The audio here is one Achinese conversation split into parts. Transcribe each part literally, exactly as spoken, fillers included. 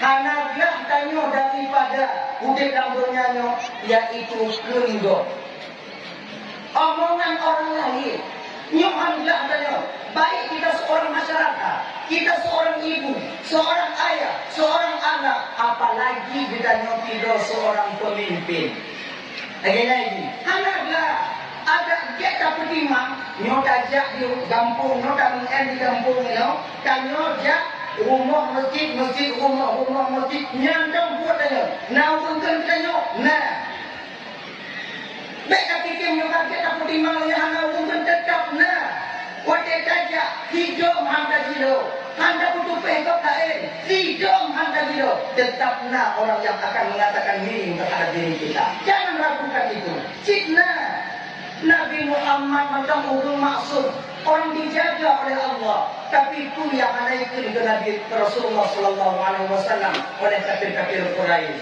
Hana glah tanyoe daripada udeb lam donya nyoe, yaitu kheun gob. Omongan orang lain, nyoe hana glah tanyoe. Baik kita seorang masyarakat, kita seorang ibu, seorang ayah, seorang anak, apalagi geutanyoe sidroe seorang pemimpin. Lagèe nyan jih, hana glah. Adak gèt tapeutimang, nyoe tajak di gampông, nyoe tameu'en di gampông nyoe, tanyoe jak rumoh meuseujid, meuseujid rumoh, rumoh meuseujid, nyan dong buet tanyoe. Na ureueng kheun keu tanyoe? Na. Bèk tapiké nyoe ka gèt tapeutimang, nyoe hana ureueng kheun, teutap na. Watèe tajak, sidom han tajilô, han tapeutupéh gob laén, sidom han tajilô, teutap na orang yang akan mengatakan miring terhadap diri kita. Jangan ragukan itu. Cit na. Nabi Muhammad mantong ureueng maksum, orang dijaga oleh Allah. Tapi peue nyang hana ikheun keu Nabi Rasulullah sallallahu alaihi wasallam oleh kafir-kafir Quraisy.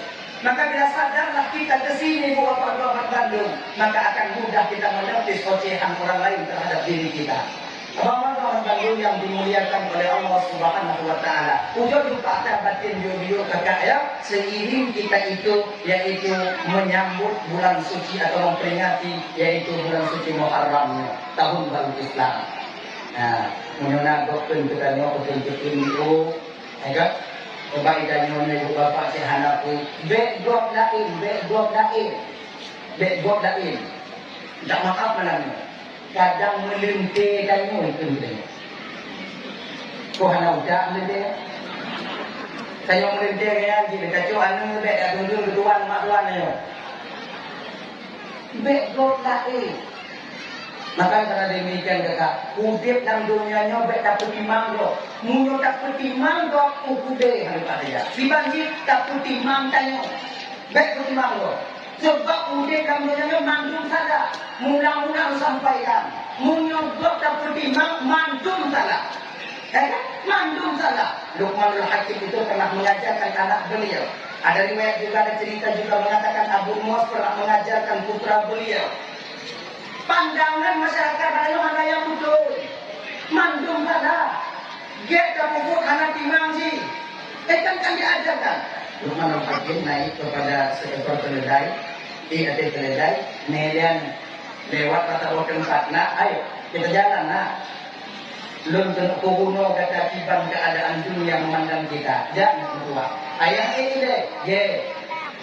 Maka bila sadarlah kita ke sini, buat perbuatan bandum, maka akan mudah kita menepis ocehan orang lain terhadap diri kita. Abang-abang bandum yang dimuliakan oleh Allah Subhanahu wa Ta'ala, ujoe jumpa ata batin biôk-biôk kakak ya, seiring kita itu, yaitu menyambut bulan suci atau memperingati, yaitu bulan suci Muharram, tahun baru Islam. Nah, meunyoe na gobnyan geutanyoe beutôi-beutôi niku, Hai ka? Coba tanyoe nyoe ibu bapak cit hana peue. Bèk gob laén, bèk gob laén. Bèk gob laén. Minta maaf malam nyoe. Kadang meuleuntè tanyoe keu geutanyoe. Ko hana utak meuleuntè? Tanyoe meuleuntè nyan jih, tacok aneuk bèk dak tunjong keu tuan mak tuan nyoe. Bèk gob laén. Maka karena demikian kata, udeb lam donya nyoe bèk tapeutimang gob. Meunyoe tapeutimang gob, udeb hana patéh. Siban jih tapeutimang tanyoe. Bèk peutimang gob. Sebab udeb lam donya nyoe mandum salah. Mula-mula sampaikan. Meunyoe gob tapeutimang, mandum salah. Eh, mandum salah. Luqmanul Hakim itu pernah mengajarkan anak beliau. Ada riwayat juga, ada cerita juga mengatakan Abu Nuwas pernah mengajarkan putra beliau. Pandangan masyarakat hana, hana nyang beutôi. Mandum salah. Gèt tapeubuet hana timang jih. Eh, kan, kan diajarkan. Luqmanul Hakim naik kepada seekor keledai, di atas keledai, melihat lewat pada tempat nak, ayo, kita jalan nak. Lôn keuneuk peurunoe gata kiban keuadaan dunia memandang kita. Jak, Mak Tuha. Ayah ék ilèe? Ye.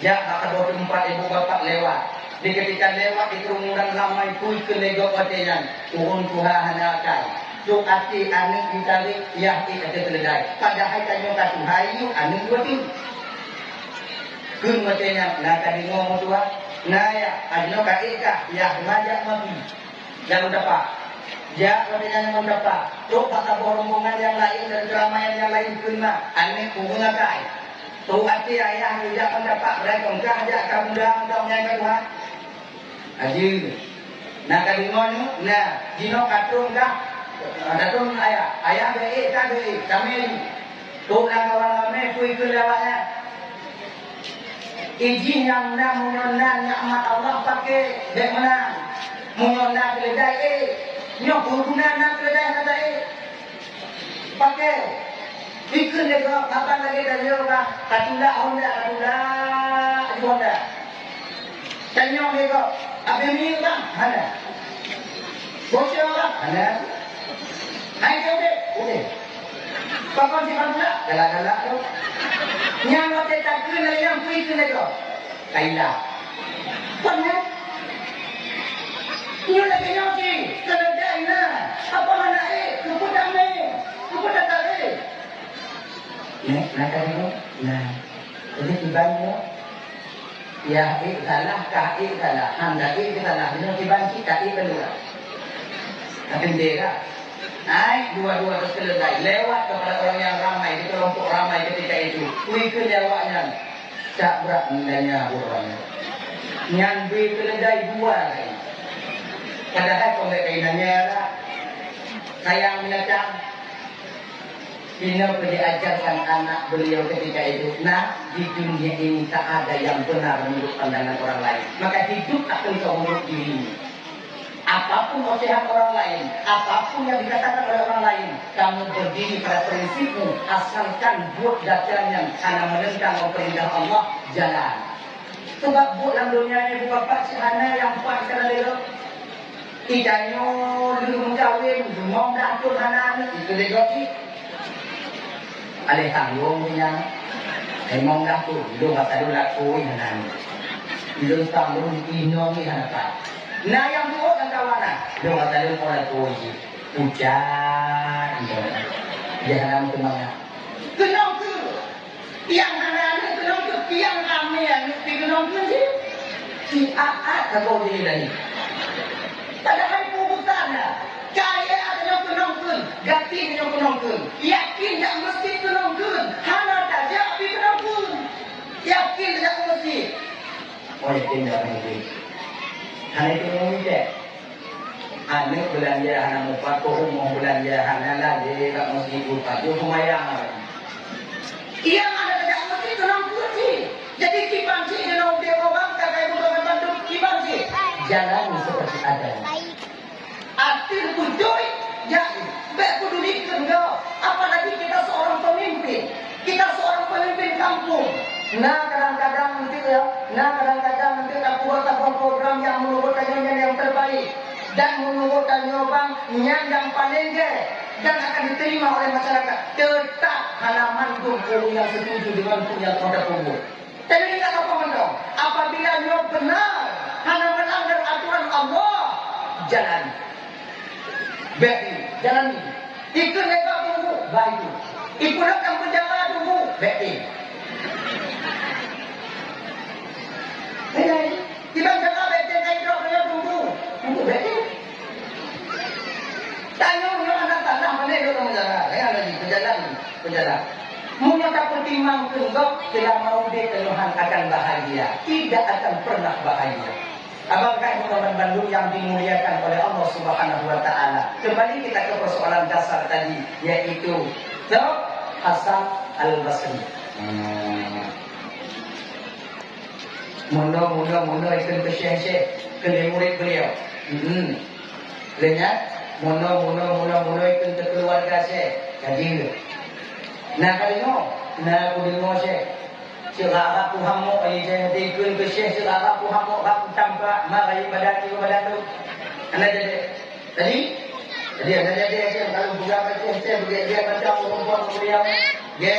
Jak bak saboh teumpat ibu bapak lewat. Di ketika lewat di kerumunan ramai, peue kheun lé gob watèe nyan? Ureueng tuha hana akai. Trok até aneuk jitarek, yah ék ateueh keuleudai. Padahai tanyoe ka tuha, yue aneuk dua teuk. Kheun watèe nyan, na ka deungoe, Mak Tuha? Na, yah. Aneuk ka ék kah? Yah, teuma jak mabi. Nyang meudapat. Jak watèe nyan nyang meudapat. Trok bak saboh rombongan nyang laén dan keuramaian nyang laén kheun na, aneuk ureueng akai. Trok até ayah nyoe jak meudapat, beurai tongkah jak ka muda mantong nyan ka tuha. Ajeue. Na ka deungoe nyoe, na, jinoe ka trok kah? Ka trok ayah. Ayah bèk ék, ka bèk ék. Tamè nyoe. Trok lam kawan ramè, peue kheun lé awaknyan? Ijih nyang na, meunyoe na nikmat Allah, paké, bèk meunan. Meunyoe na keuleudai, ék. Nyoe peue guna na keuleudai hana taék? Paké. Ikheun lé gob, kaban lagèe tanyoe ka, tatulak Honda, tatulak di Honda. Tanyoe lé gob, abéh minyeuk bang? Hana. Bocor bang? Hana. Hai, udép? Udép. Pakon sifat pula? Galak-galak tu. Nyang watèe takheun lagèe nyan, peue kheun lé gob? Kaila. Kon nyan? Nyoe lagèe nyoe cit, keuleudai na. Apa hana ék? Keupeue tamè? Keupeue tatarek? Nèk, na ka deungoe? Nah. Jadi, kiban nyoe. Yah ék salah, kah ék salah, han taék salah, nyoe kiban cit taék keuluwa. Tapi beda. Naik dua-dua terus keledai, lewat kepada orang yang ramai, di kelompok ramai ketika itu. Kui keu lewat nyan, cak brat mudanya orang. Nyan beu keledai dua kali. Padahai kau nggak kainannya lah. Sayang binatang. Inoe pun diajarkan anak beliau ketika itu, "Nak, di dunia ini tak ada yang benar menurut pandangan orang lain. Maka hiduplah engkau menurut dirimu." Apapun ocehan orang lain, apapun yang dikatakan oleh orang lain, kamu berdiri pada prinsipmu, asalkan buet gata nyan hana menentang ngon peurintah Allah, jalan. Sabab buet lam donya nyoe bukan pat cit hana nyang pat kana lé gob. Itanyoe lheueh meukawen, limong blah thon hana aneuk, itu lé gob cit. Aléh tanggong nyan, limong blah thon, lôn rasa lôn lakoe hana aneuk. Lôn tanggong inong hana pat. Na nyang buet lam kawan na, lôn rasa lôn lakoe cit. Pucat, inong. Dia hana meuteumanga. Keunong keuh. Nyang hana aneuk keunong keuh, nyang ramé aneuk pih keunong keuh jih. Si aat sagoe jih tadi. Padahai peue busannya. Kayèe aneuk keunong keuh, gaki aneuk keunong keuh. Yakin jak meuseujid keunong keuh. Hana tajak pih keunong keuh. Yakin tajak meuseujid. Oh, yakin jak meuseujid. Hana itu meuseujid. Aneuk beulanja hana mupat, keu rumoh beulanja hana, lalé bak meuseujid lupa, jeuet seumayang lagi. Nyang hana tajak meuseujid keunong keuh jih. Jadi kiban cit jinoe udép orang ka kai buka bandum kiban cit. Jalani seperti adanya. Ateueh beutôi, jadi bèk pedulikan gob. Apalagi kita seorang pemimpin. Kita seorang pemimpin kampung. Na kadang-kadang nanti ya, na kadang-kadang nanti tabuat-tabuat program nyang meunurot tanyoe nyan nyang terbaik dan meunurot tanyoe bang nyan nyang paleng gèt dan akan diterima oleh masyarakat. Teutap hana mandum ureueng nyang setuju deungon peue nyang ka tapeubuet. Tapi ingat apa mantong, apabila nyoe benar hana melanggar aturan Allah, jalani. Bèk di, jalani. Ikheun lé bak tunggu, bah itu. Ikheun lé lam penjara tunggu, bèk di. Hei, di penjara bèk di, kain drop dalam tunggu, tunggu bèk di. Tanyoe nyoe hana salah, mana duduk dalam penjara. Ya, lagi, penjara. Penjara. Meunyoe tapeutimang keu gob, seulama udép tanyoe akan bahagia, tidak akan pernah bahagia. Abang Ibu teman bandum yang dimuliakan oleh Allah Subhanahu wa Ta'ala. Kembali kita ke persoalan dasar tadi, yaitu Syekh Hasan Al-Basri. Hmm. Meunoe, meunoe, meunoe ikheun keu syekh-syekh, keu murid beliau. Hmm. Lé nyan, meunoe, meunoe, meunoe, meunoe ikheun keu keuluwarga syekh, ka jeuet. Na ka deungoe? Na kudeungoe syekh. Syekh Arab Tuhan mok, ai syekh ikheun keu syekh, Syekh Arab Tuhan mok bak tampak ma rayeuk badan ibu badan tu. Hana jadi. Jadi, jadi hana jadi syekh kalau bukan syekh, syekh bagi dia macam perempuan mulia. Ye.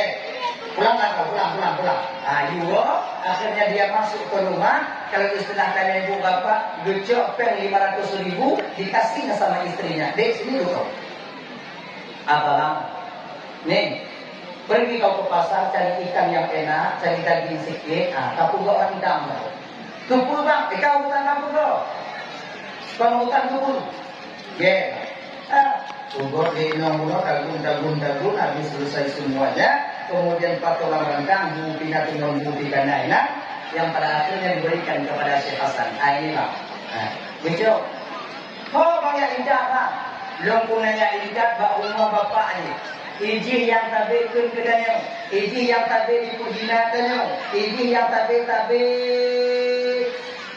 Pulanglah kau, pulang, pulang, pulang. Ah, you walk, akhirnya dia masuk ke rumah. Kalau istilah kalian ibu bapak, geucok péng lima ratus ribu, dikasihnya sama istrinya. Dek, sini dulu. Abang, nih, pergi kau ke pasar cari ikan yang enak, cari daging sikit, ah, kau pugok rendam. Keupeue bang, eh, kau bukan kampung kau. Kau bukan kampung. Ye. Ah, pugok di inong bunoe, tagun, tagun, tagun, habis selesai semuanya. Kemudian patolang rendang, bu pina tengok bu pina naina, yang pada akhirnya diberikan kepada Syekh Hasan. Ah, ini bang. Ah, betul. Ho bang ya intat bang. Lôn pun nanya intat bak rumah bapak ni. Ijih nyang sabe kheun keu tanyoe. Ijih nyang sabe jipeugina tanyoe. Ijih nyang sabe-sabe.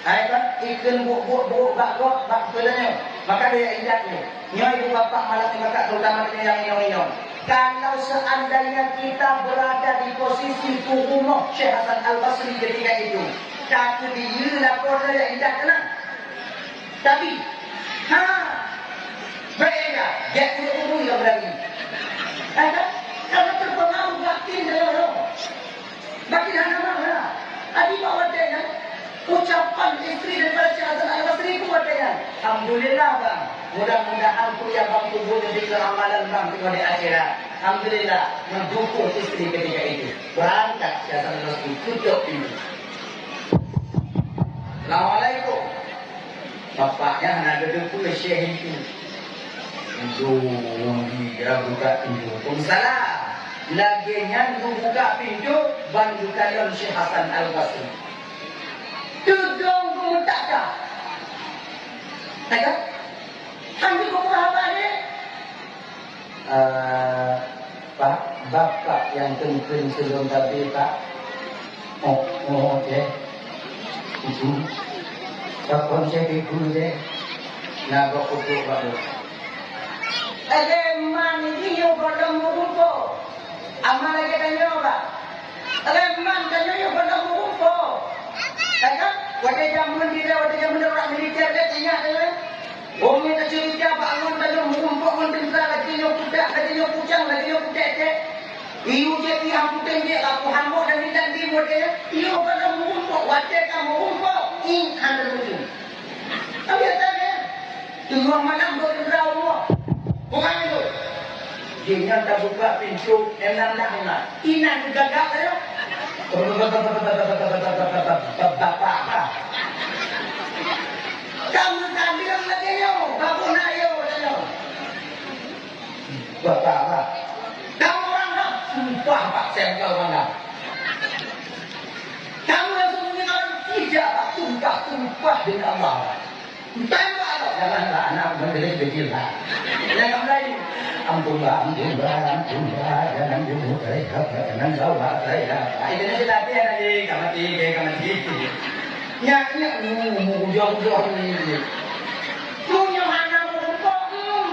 Hai bang, ikheun buet-buet buruk bak gob, bak keu tanyoe. Maka dia intat ni. Nyoe ibu bapak malam ni maka terutama kita yang inong-inong. Kalau seandainya kita berada di posisi tubuh Syekh Hasan Al-Basri ketika itu, tak dia lapor saya intat kena. Tapi, ha, beda. Dia tidak peduli yang berani. Kan? Karena terpengaruh batin dalam roh. Batin hana makna. Adi bak watèe nyan, ucapan isteri daripada Syekh Hasan Al-Basri pun watèe nyan. Alhamdulillah, bang. Mudah-mudahan kuliah bang kubur jadi keamalan bang di akhirat. Alhamdulillah, mendukung isteri ketika itu. Berangkat Syekh Hasan Al-Basri tutup pintu. Assalamualaikum. Bapaknya hana geuteupeue syekh itu. Pintu dia buka pintu. Waalaikumsalam. Lagèe nyan geubuka pintu, ban geukalon Syekh Hasan Al-Basri. Teudong geumeutakah. Takah? Hana geupeugah haba lé. Eh, Pak, bapak nyang kheun-kheun sebelum tadi, Pak. Oh, oh, deh. Itu. Bapak saya ibu deh. Na gob peutrok bak lôn. Lagèe man jih nyoe gohlom meurumpok. Amal lagèe tanyoe, bah. Lagèe man tanyoe nyoe gohlom meurumpok. Ka kan? Watèe jameun di, watèe jameun uroe militer, ingat, eh? Wong nyan tacuriga bak awak tanyoe meurumpok ngon teuntra, lagèe nyoe pudak, lagèe nyoe pucang, lagèe nyoe putek-tek. Iyue jih pih han puténg jih, lakoe hambok dan lindan di model. Iyue gohlom meurumpok, watèe ka meurumpok, ih, hana mungkin. Tapi ata nyan, teungoh malam dua belas uroe. Bukan itu. Jih nyan tabuka pintoe, enam lah, enam. Inan geugagak saja. Bapak, ah. Kamu tadi lagèe nyoe, bapak nak yo, tanya. Bapak, ah. Kamu orang nak sumpah, Pak, saya bukan orang nak. Kamu langsung menyelam, tidak, Pak, sumpah, sumpah dengan Allah. Tembak lah, janganlah anak menjerit kecil lah. Jangan lagi. Ampun bah, ampun bah, ampun bah, jangan bunuh saya, jangan bawa saya. Ah, itu ni sudah hati lagi, kamu mati, kamu mati. Nyak, nyak, mu, mu, ujung, ujung ni. Punya mana mu, hmm.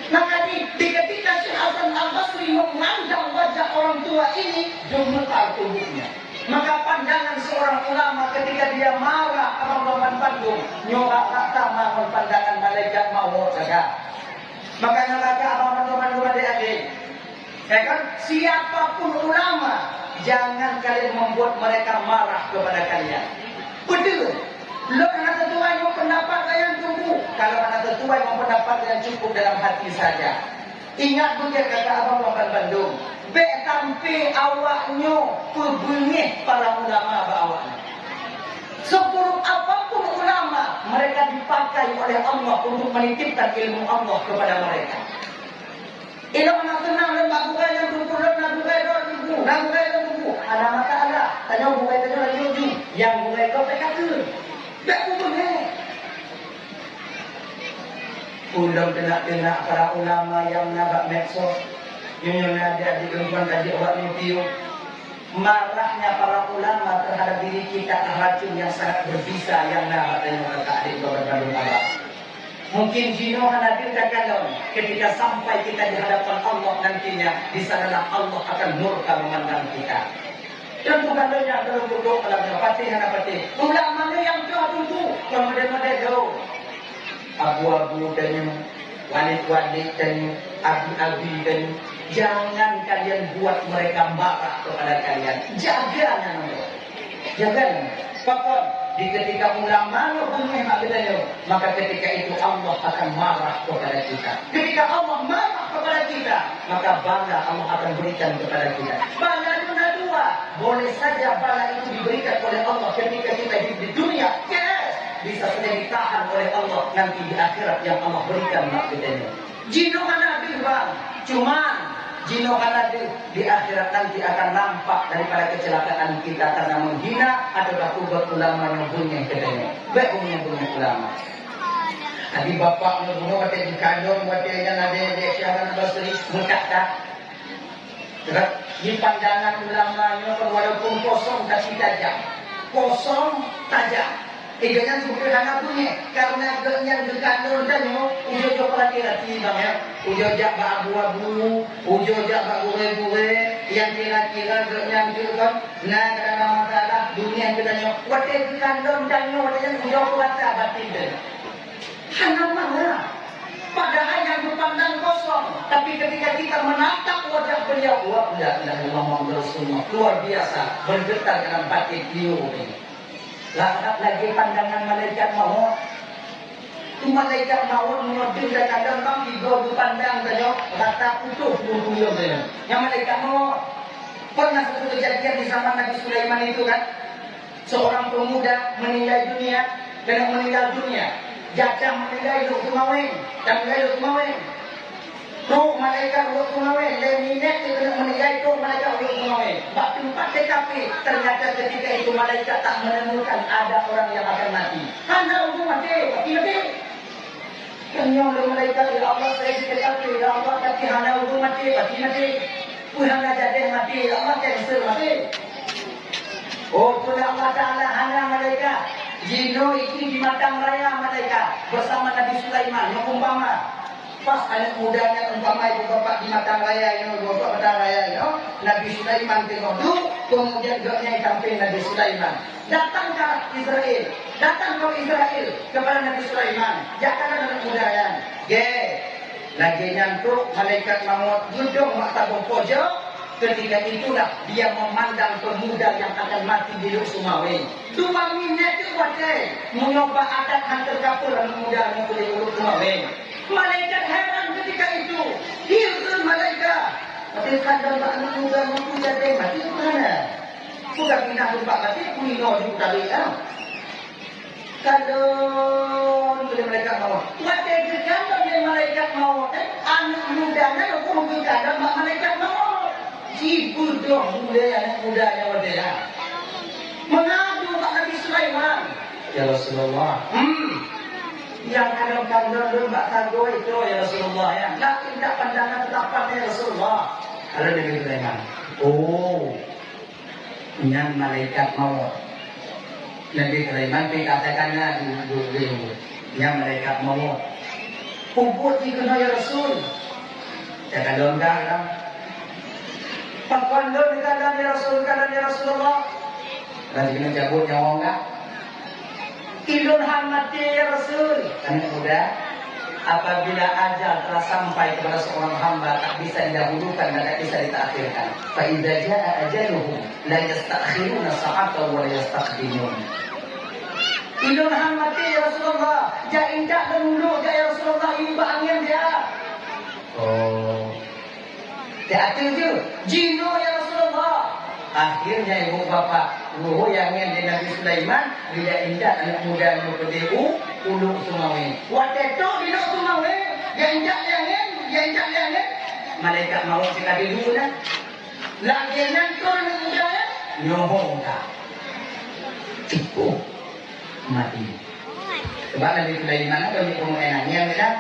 Maka di, di ketika Syekh Hasan Al-Basri memandang wajah orang tua ini, gemetar tubuhnya. Maka pandangan seorang ulama ketika dia marah, abang-abang bandum, nyoe rata sama ngon pandangan malaikat maut saja. Makanya kata abang-abang bandum, adik-adik, ya kan? Siapapun ulama, jangan kalian membuat mereka marah kepada kalian. Betul. Lôn hana teutuai ngon pendapat nyang teungku. Kalau hana teutuai ngon pendapat nyang cukup dalam hati saja. Ingat beutôi kata abang-abang bandum, bèk sampai awak nyoe peubeungéh para ulama bak awak nyoe. Seburuk apapun ulama, mereka dipakai oleh Allah untuk menitipkan ilmu Allah kepada mereka. Ilôn hana seunang lôn bak gurèe nyang teungku, lôn na gurèe droe teungku, na gurèe lôn teungku. Hana masalah, tanyoe gurèe tanyoe laju jih, nyang gurèe gob teuka keu. Bèk peubeungéh. Ulôn teunak-teunak para ulama nyang na bak medsos. Nyoe na adik-adik lôn tuan ka jeuet awak nyoe piôh. Marahnya para ulama terhadap diri kita adalah racun yang sangat berbisa nyang na bak tanyoe keutak adik lôn bandum Allah. Mungkin jinoe hana deuh takalon, ketika sampai kita di hadapan Allah nantinya, di sanalah Allah akan murka memandang kita. Dan bukan lôn nyang lôn peutrok malam nyoe, patéh hana patéh. Ulama nyoe nyang troh teungku, kon model-model lôn. Abu-abu tanyoe, wanit-wanit tanyoe, abi-abi tanyoe, jangan kalian buat mereka marah kepada kalian. Jaga nyan. Jaga nyan. Pakon, di ketika ulama nyoe beungéh bak geutanyoe, maka ketika itu Allah akan marah kepada kita. Ketika Allah marah kepada kita, maka bala Allah akan berikan kepada kita. Bala nyoe na dua, boleh saja bala itu diberikan oleh Allah ketika kita hidup di dunia. Yes, bisa saja ditahan oleh Allah nanti di akhirat yang Allah berikan bak geutanyoe. Jinoe hana deuh, bang. Cuman, jinoe hana deuh, di akhirat nanti akan nampak daripada kecelakaan kita karena menghina atau takubur ulama nyang beungéh geutanyoe. Bèk beungéh-beungéh ulama. Jadi bapak nyoe bunoe watèe jikalon, watèe nyan adék-adék Syekh Hasan Al-Basri, meukat that. Di pandangan ulama nyoe kan walaupun kosong tapi tajam. Kosong tajam. Eh, gobnyan seubeutôi hana beungéh, karena gobnyan geukalon tanyoe, ujoe-ujoe peurati-rati, bang, ya. Ujoe jak bak abu-abu, ujoe jak bak gurèe-gurèe, nyang kira-kira gobnyan tu kan na kadang masalah dunia geutanyoe. Watèe geukalon tanyoe, watèe nyan ujoe peurasa batin teuh. Hana mangat. Padahal nyang geupandang kosong, tapi ketika kita menatap wajah beliau, wah, la ilaha illallah Muhammadur Rasulullah, luar biasa, bergetar dalam batin beliau ini. Lah, lagèe pandangan malaikat maut. Tu malaikat maut meunyoe deuh dan kadang bang tiga geupandang tanyoe, rata putôh bulu-bulu tanyoe. Nyang malaikat maut. Pernah satu kejadian di zaman Nabi Sulaiman itu kan, seorang pemuda meninggal dunia, kena meninggal dunia. Jatah meninggal lhok teumawén, dan meninggal lhok teumawén. Trok malaikat lhok teumawén, lhèe minèt teuk keuneuk meuninggai, trok malaikat lhok teumawén. Bak teumpat T K P, ternyata ketika itu malaikat tak menemukan ada orang yang akan mati. Hana ureueng maté, pati maté. Tanyong lé malaikat, "Ya Allah, saya di T K P, ya Allah, tapi hana ureueng maté, pati maté. Peue hana jadeh maté, ya Allah, kanser maté." Oh, peue Allah Taala hana malaikat. Ji Inoe di Matang Raya malaikat bersama Nabi Sulaiman, nyoe umpama. Pas aneuk muda nyan umpama ibu bapak di Matang Raya inoe, ibu bapak Matang Raya inoe, Nabi Sulaiman teungoh duek, kemudian gobnyan sampéng Nabi Sulaiman. Datang ka Israel, datang ka Israel kepada Nabi Sulaiman, jak kalon aneuk muda nyan. Gé, lagée nyan trok malaikat mawöt geudong bak saboh pojok, ketika itulah dia memandang pemuda yang akan mati di Lhokseumawe. Dua minét teuk watée, meunyoe bak adat han teukapeue aneuk muda nyoe di Lhokseumawe. Malaikat heran ketika itu, hireuen malaikat. Tapi kadang bak aneuk muda nyoe peue jadi mati keu hana. Peue ka pinah teumpat mati, peue inoe di utara, ah. Kalon lé malaikat mawöt. Watée geukalon lé malaikat mawöt, eh, aneuk muda nyan umpung geukalon bak malaikat mawöt. Jibeudôh ulée aneuk muda nyan watée nyan. Meungadu bak Nabi Sulaiman. "Ya Rasulullah, hmm, nyang kalon-kalon lôn bak sagoe itu, ya Rasulullah, ya. Nak minta pandangan tatapan, ya Rasulullah." Kata Nabi Sulaiman, "Oh, nyan malaikat mawöt." Nabi Sulaiman pi katakan na di, di, di, nyan malaikat mawöt. "Peubuet jih keunoe, ya Rasul." Teukalon ka, kan? "Pakon lôn teukalon, ya Rasul, teukalon, ya Rasulullah?" Dan jih keuneuk cabot nyawöng ka. "Ilôn han maté, ya Rasul." Aneuk muda, apabila ajal telah sampai kepada seorang hamba, tak bisa didahulukan dan tak bisa ditakhirkan. "Fa idza jaa ajaluhum la yastakhiruna sa'atan wa la yastaqdimun." "Ilôn han maté, ya Rasulullah. Jak intat lôn uluk jak, ya Rasulullah, yue bak angén jak." Oh. Teuateue jeuet, jinoe ya Rasulullah. Akhirnya ibu bapak, lheueh angén lé Nabi Sulaiman, geujak intat aneuk muda nyoe keudeh u Lhokseumawe. Watée trok di Lhokseumawe, geujak intat lé angén, geujak intat lé angén. Malaikat mawöt ka di luwa na. Lagée nyan kon aneuk muda nyan, nyoe ka. Cukup mati. Sebab Nabi Sulaiman kan dia pun angén kan.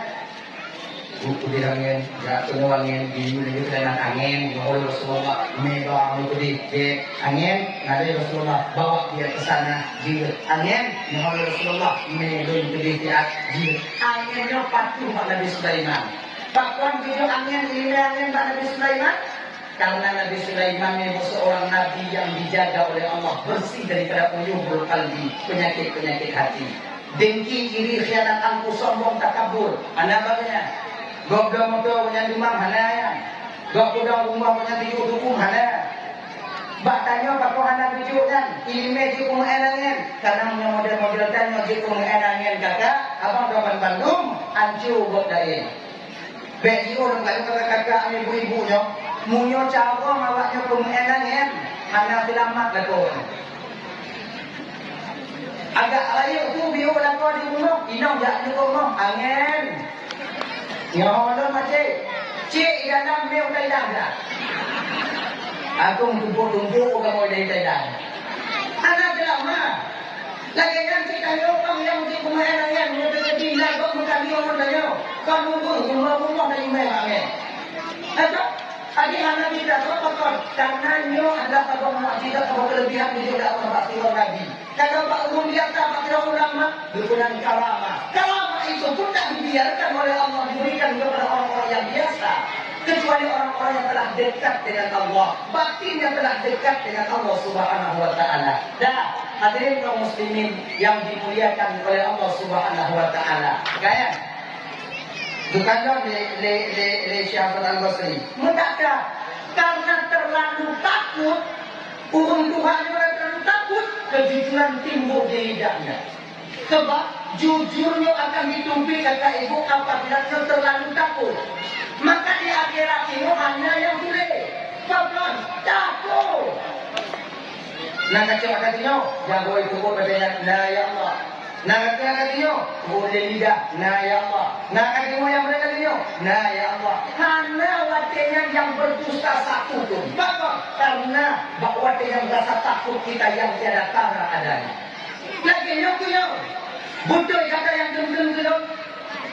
Buku di angin, gerak penuh angin, di Nabi Sulaiman angin, nyoe Rasulullah, mé ba mu pedih, je angin, Nabi Rasulullah bawa dia ke sana, je angin, nyoe Rasulullah, mé lôn pedih tiat, je angin nyoe patuh bak Nabi Sulaiman. Pakon geujok angin, ileumé angin bak Nabi Sulaiman? Karena Nabi Sulaiman nyoe seorang nabi yang dijaga oleh Allah, bersih daripada uyubul qalbi, penyakit-penyakit hati. Dengki, iri, khianat, angkuh, sombong, takabur, hana bak gobnyan. Gob bloe moto gobnyan dumam, hana nyan. Gob peudong rumoh gobnyan tujoh tukung, hana. Bak tanyoe pakon hana geujok nyan, ileumé jeuet peumeu'en angén. Karena meunyoe model-model tanyoe jeuet peumeu'en angén kakak, abang kawan bandum, anco gob laén. Bék jiôh lom kayém kakak-kakak nyoe, ibu-ibu nyoe, meunyoe carông awak nyoe peumeu'en angén, hana seulamat lakoe nyoe. Agak rayeuk tu biôh lakoe di rumoh, inong jak jukông rumoh, angén. Nyoe lom até, cék i dalam mé u Thailand dah. Aku tumpuk-tumpuk kamoe dari Thailand. Hana seulamat. Lagée nyan cit tanyoe ureuëng nyang meusti peumeu'en angén, meunyoe teukeudi na gob meukawen ngon tanyoe, kon ureuëng rumoh-rumoh dan imé angén. Hana, adi hana bisa, sabab pakon? Karena nyoe adalah saboh mukjizat, saboh keulebihan geujok lé Allah bak sidroe nabi. Kalau bak ureuëng biasa, bak sidroe ulama, geupeugah karamah. Karamah itu pun tak dibiarkan oleh Allah diberikan kepada orang-orang yang biasa, kecuali orang-orang yang telah dekat dengan Allah, batinnya telah dekat dengan Allah Subhanahu wa Ta'ala. Dah, hadirin kaum muslimin yang dimuliakan oleh Allah Subhanahu wa Ta'ala. Kan? Bukan lé, lé, lé, lé Syekh Hasan Al-Basri. Meutakah, karena terlalu takut, ureuëng tuha nyoe terlalu takut, kejujuran timbul di lidahnya. Sebab jujur nyoe akan diteubiet kakak ibu apabila nyoe terlalu takut. Maka di akhirat nyoe hana nyang tuléh. Pakon? Takut. Na kacok akan nyoe, jago itu pun katanya, "Na ya Allah." Na kacok akan nyoe, pukul lidah, "Na ya Allah." Na kacok nyang mereka nyoe, "Na ya Allah." Hana watée nyan nyang berdusta satu pun. Pakon? Karena bak watée nyan rasa takut kita yang tiada tara adanya. Lagée nyoe keuh nyoe. Beutôi gata nyang kheun-kheun keu lôn?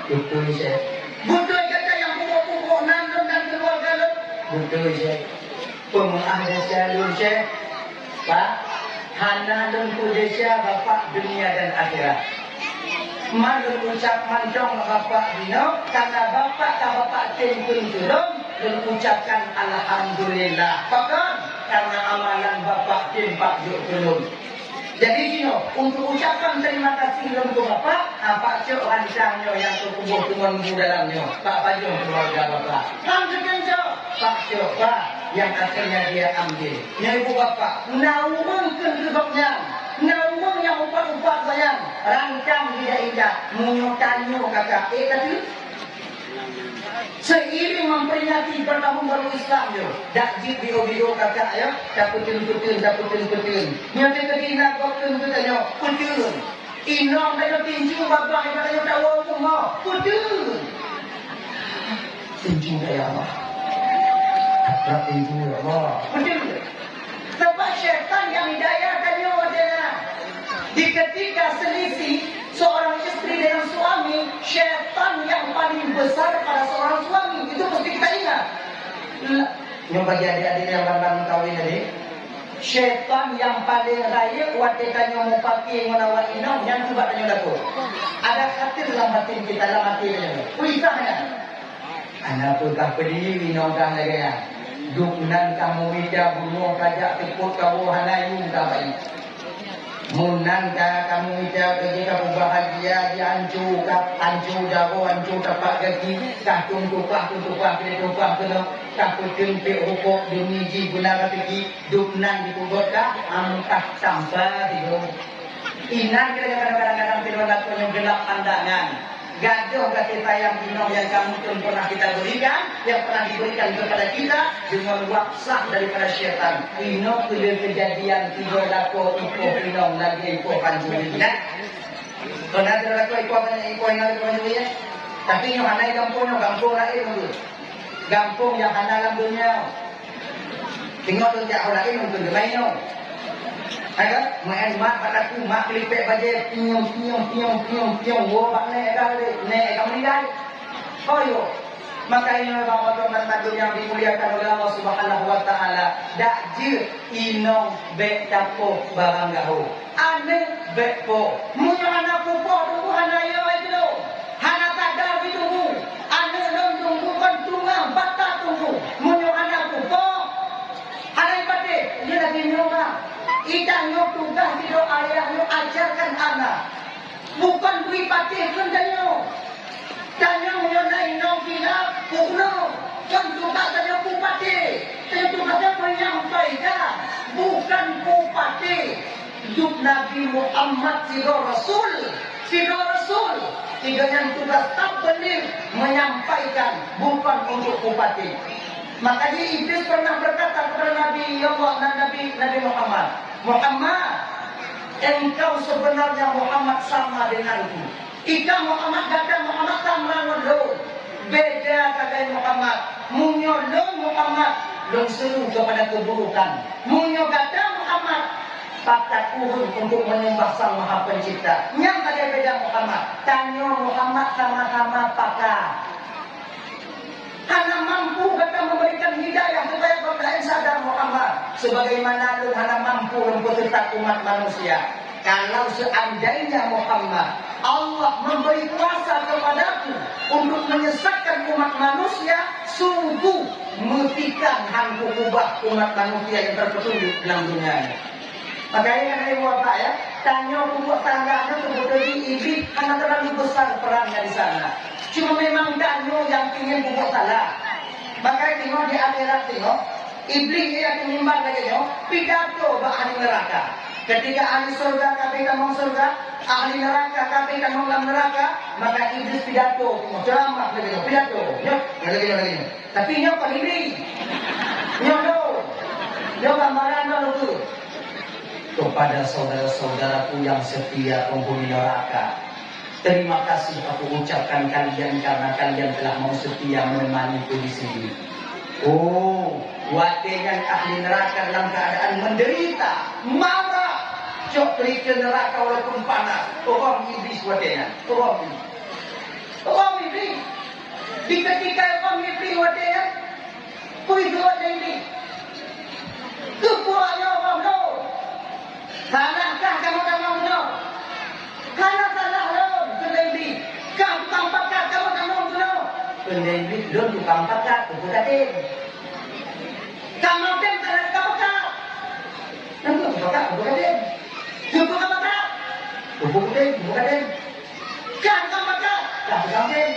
Beutôi, Syekh. Beutôi gata nyang pukok-pukok nan lôn dan keuluwarga lôn? Beutôi, Syekh. Peumeu'ah desya lôn, Syekh. Pak, Hana lôn peudesya Bapak dunia dan akhirat. Man lôn ucap mantong bak Bapak jinoe, karena Bapak ka Bapak tem keu lôn, lôn ucapkan alhamdulillah. Pakon? Karena amalan Bapak tem bak jok keu lôn. Jadi jinoe, untuk ucapan terima kasih lôn keu Bapak, ha, Pak cok rancang nyoe nyang teukuboh teungon bu dalam nyoe, bak pajoh keuluwarga Bapak. Hana teukencok, Pak cok, Pak, yang akhirnya dia ambil. Nyoe ibu bapak, na ureueng keu gobnyan, na ureueng nyang upat-upat gobnyan, rancang indak-indak, meunyoe tanyoe kakak, eh, ka teuh. Seiring memperingati bertahun baru Islam nyoe, dak jeuet bio-bio kakak ya, tapeuteun-peuteun, tapeuteun-peuteun. Nyoe teuh keudina gobnyan geutanyoe, peuteun. Inong tanyoe tinju babah, iba tanyoe tawoe u rumoh, peuteun. Tinju daya Allah. Nak tinju ya Allah. Betul. Sebab syaitan yang hidayah tanyoe adalah di ketika selisih seorang istri dengan suami, syaitan yang paling besar pada seorang suami. Itu mesti kita ingat. La-, nyoe bagi adik-adik yang baru-baru kawin tadi, syaitan yang paling rayeuk watée tanyoe mupake ngon awak inong, nyan tu bak tanyoe lakoe. Ada khawatir lam batin kita, lam até tanyoe. Peugah nyan. Hana peugah peudiri inong kah lagée nyan. Dup nan kah meumita bunoe kajak teupot kawoe hana yum kah bayi. Meunan ka kameumita keu jih ka peubahagia jiancu, ka ancu jaroe, ancu tapak gaki, kah tum tupah, tum tupah, keu tupah keunoe, ka peuteumpe rukok deumi jih beuna raseuki, dup nan jipeugot ka ameukat tampa tigo. Inan kira kadang-kadang tigo lakoe nyang geulap pandangan. Gadoh kasih sayang inong yang kamu pun pernah kita berikan, yang pernah diberikan kepada kita dengan wafsah daripada syaitan. Inoe keuh lheueh kejadian tiga lakoe ipoh inong lagée ipoh pancuri. Nah, pernah ada lakoe ipoh, ipoh inong lagée pancuri ya? Tapi nyoe hana gampông nyoe, gampông lain nyoe. Gampông yang hana lam dunia. Tengok tu jak orang lain untuk dia main tu. Ada main mak pada aku, mak kelipek bajai, piung, piung, piung, piung, piung, wo bak nek dah, nek dah meninggal. Oh yo. Maka ini bapak dan tajuk yang dimuliakan oleh Allah Subhanahu wa taala. Dak jeuet inong bek tapoh barang gaho. Aneuk bek po. Meunyoe hana pupo teungku hana yo ai keunoe. Hana sadar jiteungku. Aneuk lôn teungku kon tungang bata teungku. Meunyoe hana pupo, hana ipatéh. Nyoe lagée nyoe ma. Ita nyoe tugaih sidroe ayah nyoe ajarkan anak. Bukon bri patéh keu tanyoe. Tanyoe nyoe na inong kilab, pukno, kon tugaih tanyoe pupatéh. Tanyoe tugaih nyoe menyampaikan, bukan pupatéh. Dup Nabi Muhammad sidroe rasul, sidroe rasul. Tiga nyan tugaih tabligh, menyampaikan, bukan untuk pupatéh. Makanya Iblis pernah berkata kepada Nabi Allah, Nabi, Nabi Muhammad, "Muhammad, engkau sebenarnya Muhammad sama denganku." Ika Muhammad gata Muhammad sama ngon lôn. Beda sagai Muhammad. Meunyoe lôn Muhammad, lôn seru kepada keburukan. Meunyoe gata Muhammad, pakat ureueng untuk menyembah Sang Maha Pencipta. Nyan sagai beda Muhammad. Tanyoe Muhammad sama-sama pakat. Hana mampu gata memberikan hidayah supaya orang lain sadar Muhammad, sebagaimana lôn hana mampu mempeusesat umat manusia. Kalau seandainya Muhammad, Allah memberi kuasa kepadaku untuk menyesatkan umat manusia, sungguh meutikang han kukeubah umat manusia yang terpetunjuk dalam dunia ini. Makanya kan ada buah ya, tanyoe pupuk tangga nyoe beutôi Iblis hana terlalu besar perannya di sana. Cuma memang tanyoe yang ingin pupuk salah. Makanya tengok di akhirat tengok, Iblis ia akan mimbar lagi nyoe, pidato bak ahli neraka. Ketika ahli surga kabeh tamong surga, ahli neraka kabeh tamong lam neraka, maka Iblis pidato, ceramah lagi nyoe, pidato. Nyoe, lagi nyoe, lagi nyoe. Tapi nyoe kon Iblis. Nyoe lôn. Nyoe gambaran lôn tu. Kepada saudara-saudaraku yang setia penghuni neraka, terima kasih aku ucapkan kalian karena kalian telah mau setia menemaniku di sini. Oh, watée nyan ahli neraka dalam keadaan menderita, marah. Cok kerita neraka walaupun panas. Orang Iblis watée nyan. Orang Iblis. Orang Iblis. Di ketika Imam Iblis watée nyan, peue jaweueb lé Iblis? Keupeue nyoe Imam lôn? Lôn tukang pakat, kubu katem. Ka matem ka lheueh ka pakat. Nang kubu pakat, kubu katem. Kubu ka pakat. Kubu katem, kubu katem. Ka tukang pakat, ka tukang katem.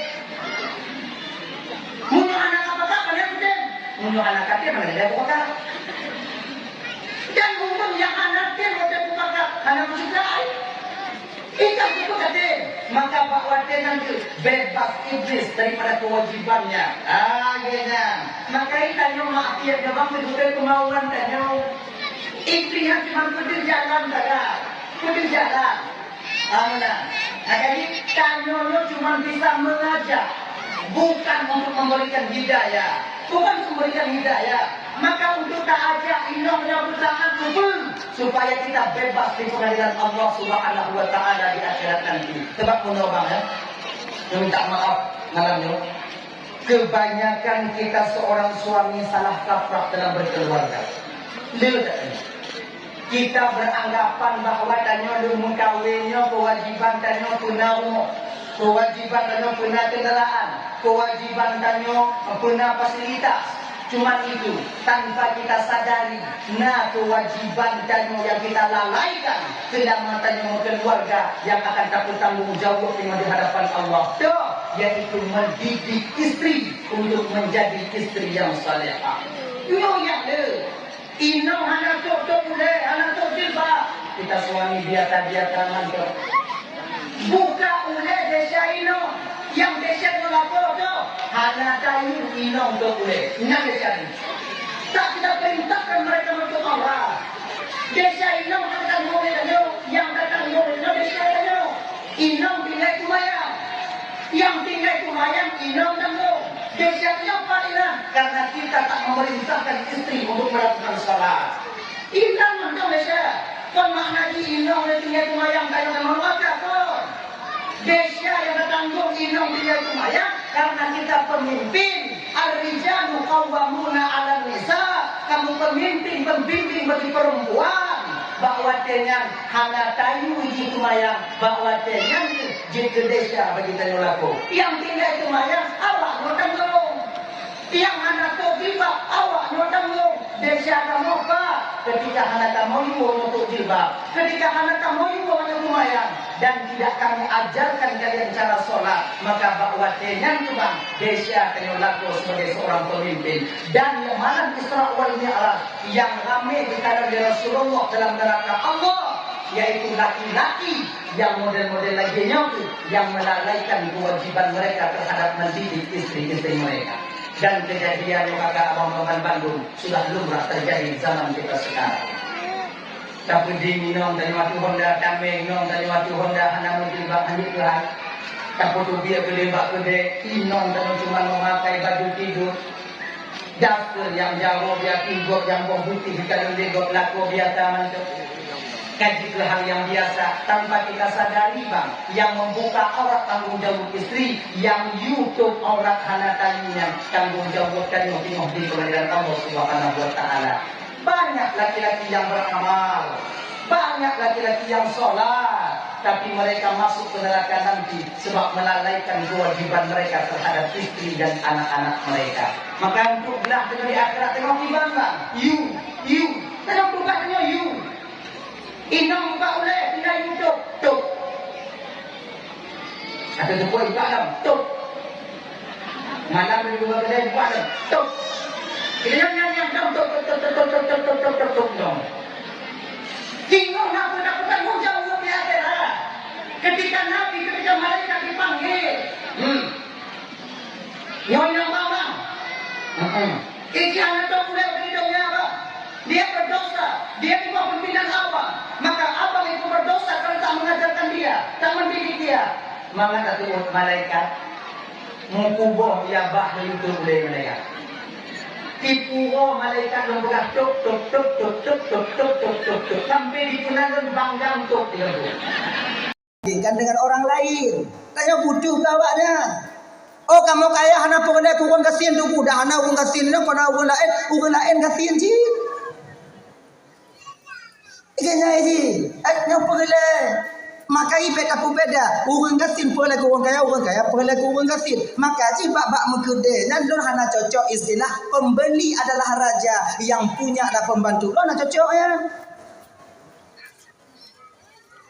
Meunyoe hana ka pakat, hana katem. Meunyoe hana katem, hana katem pakat. Dan ureueng nyang hana tem watée pakat, hana meusukai. Ikan itu tadi, maka bak watée nyan tu bebas Iblis daripada kewajibannya. Ah, ya nyan. Maka tanyoe maksiat nyoe bang, sesuai kemauan tanyoe. Iblis nyan cuma peudeuh jalan saja. Peudeuh jalan. Ah, meunan. Nah, jadi tanyoe nyoe cuma bisa mengajak, bukan untuk memberikan hidayah. Bukan untuk memberikan hidayah. Maka untuk taajak inong nyoe beutaat keu peue? Supaya kita bebas di pengadilan Allah Subhanahu wa Ta'ala di akhirat nanti. Sebab meunyoe bang, ya, saya minta maaf malam nyoe. Kebanyakan kita seorang suami salah kaprah dalam berkeluarga. Le tak ni? Kita beranggapan bahwa tanyoe lheueh meukawen nyoe kewajiban tanyoe peuna rumoh, kewajiban tanyoe peuna kendaraan, kewajiban tanyoe peuna fasilitas. Cuman itu, tanpa kita sadari, na kewajiban tanyoe yang kita lalaikan selama tanyoe meukeuluwarga yang akan tapeutanggung jaweueb teuma di hadapan Allah. Toh, yaitu mendidik istri untuk menjadi istri yang salehah. Nyoe nyang le, inong hana tôb-tôb ulée, hana tôb jilbab. Kita suami biasa-biasa mantong. Buka ulée desya inong, nyang desya ngon lakoe tôb. Hana tayue inong tôb ulée. Nyan desya nyoe. Tak kita perintahkan mereka menutup aurat. Desya inong hana tanggung lé tanyoe, nyang tatanggung nyoe desya tanyoe. Inong tinggai seumayang. Nyang tinggai seumayang inong tanggung. Desya nyoe pat inan, karena kita tak memerintahkan istri untuk melakukan salat. Inong mantong desya. Kon makna jih inong lé tinggai seumayang tanyoe tamong neraka kon. Desya nyang tatanggung inong tinggai seumayang karena kita pemimpin. Ar-rijalu qawwamuna 'alan nisa. Kamu pemimpin, pembimbing bagi perempuan. Bak watée nyan hana tayue jih seumayang, bak watée nyan jih jeuet keu desya bagi tanyoe lakoe. Nyang tinggai seumayang, awak nyoe tanggung. Nyang hana tôb jilbab, awak nyoe tanggung. Desya kamoe pat, ketika hana kamoe yue ngon tôb jilbab, ketika hana kamoe yue ngon seumayang, dan tidak kami ajarkan kalian cara sholat, maka bak watée nyan teuma desya tanyoe lakoe sebagai seorang pemimpin. Dan malam Isra wal Mi'raj, yang ramé dikalon lé Rasulullah dalam neraka Allah, yaitu laki-laki yang model-model lagée nyoe tu, yang melalaikan kewajiban mereka terhadap mendidik istri-istri mereka. Dan kejadian maka abang-abang bandum sudah lumrah terjadi zaman kita sekarang. Tapeuding inong tanyoe ateueh honda, tameng inong tanyoe ateueh honda, hana meujilbab, hana keuhai. Tapeuteubiet keudeh bak keudeh, inong tanyoe cuma memakai baju tidur. Daster nyang jaroe biasa, gop nyang boh putih, ka lôn lé gop lakoe biasa mantong. Ka jeuet keu hal nyang biasa, tanpa kita sadari bang, yang membuka aurat tanggung jawab istri, yang yue tôb aurat hana tayue nyan tanggung jawab tanyoe teungoh di pengadilan Allah Subhanahu wa Ta'ala. Banyak laki-laki yang beramal, banyak laki-laki yang sholat, tapi mereka masuk ke neraka nanti sebab melalaikan kewajiban mereka terhadap istri dan anak-anak mereka. Maka untuk glah teungoh di akhirat teungoh kiban bang, yue, yue, teungoh tugas teungoh yue. Inong buka ulée, tinggai yue tôb, tôb. Ateueh teupeu iba lom, tôb. Malam di luwa keudè, buat lom, tôb. Nyang, nyang, nyang, dong, tôb, tôb, tôb, dong. Singoh na peue, na peue tanggung jaweueb di akhirat. Ketika Nabi, ketika malaikat dipanggil. Hmm. Nyoe nyang bang-bang. Heeh. Iji hana tôb ulée di donya, bah. Dia berdosa. Dia di bawah pimpinan abang. Maka abang itu berdosa karena tak mengajarkan dia, tak mendidik dia. Mangat ateueh malaikat. Meukuboh ya bah lintô ulée malaikat. Tipu roh malaikat lôn peugah tôb, tôb, tôb, sampai di peunan lôn banggang tôb di lôn. Bandingkan dengan orang lain. Tanyoe butuh keu awaknyan. Oh, kamoe kaya hana peureulée keu ureueng gasien tuboh, dah hana ureueng gasien nyoe, kon na ureueng laén, ureueng laén gasien cit. Ije nyai jih, eh, nyoe peureulée. Maka i bèk tapeubeda, ureueng gasien peue lagèe ureueng kaya, ureueng kaya peue lagèe ureueng gasien. Maka jih bak-bak meukeudè nyan lôn hana cocok istilah pembeli adalah raja, yang punya adalah pembantu. Lôn hana cocok nyan.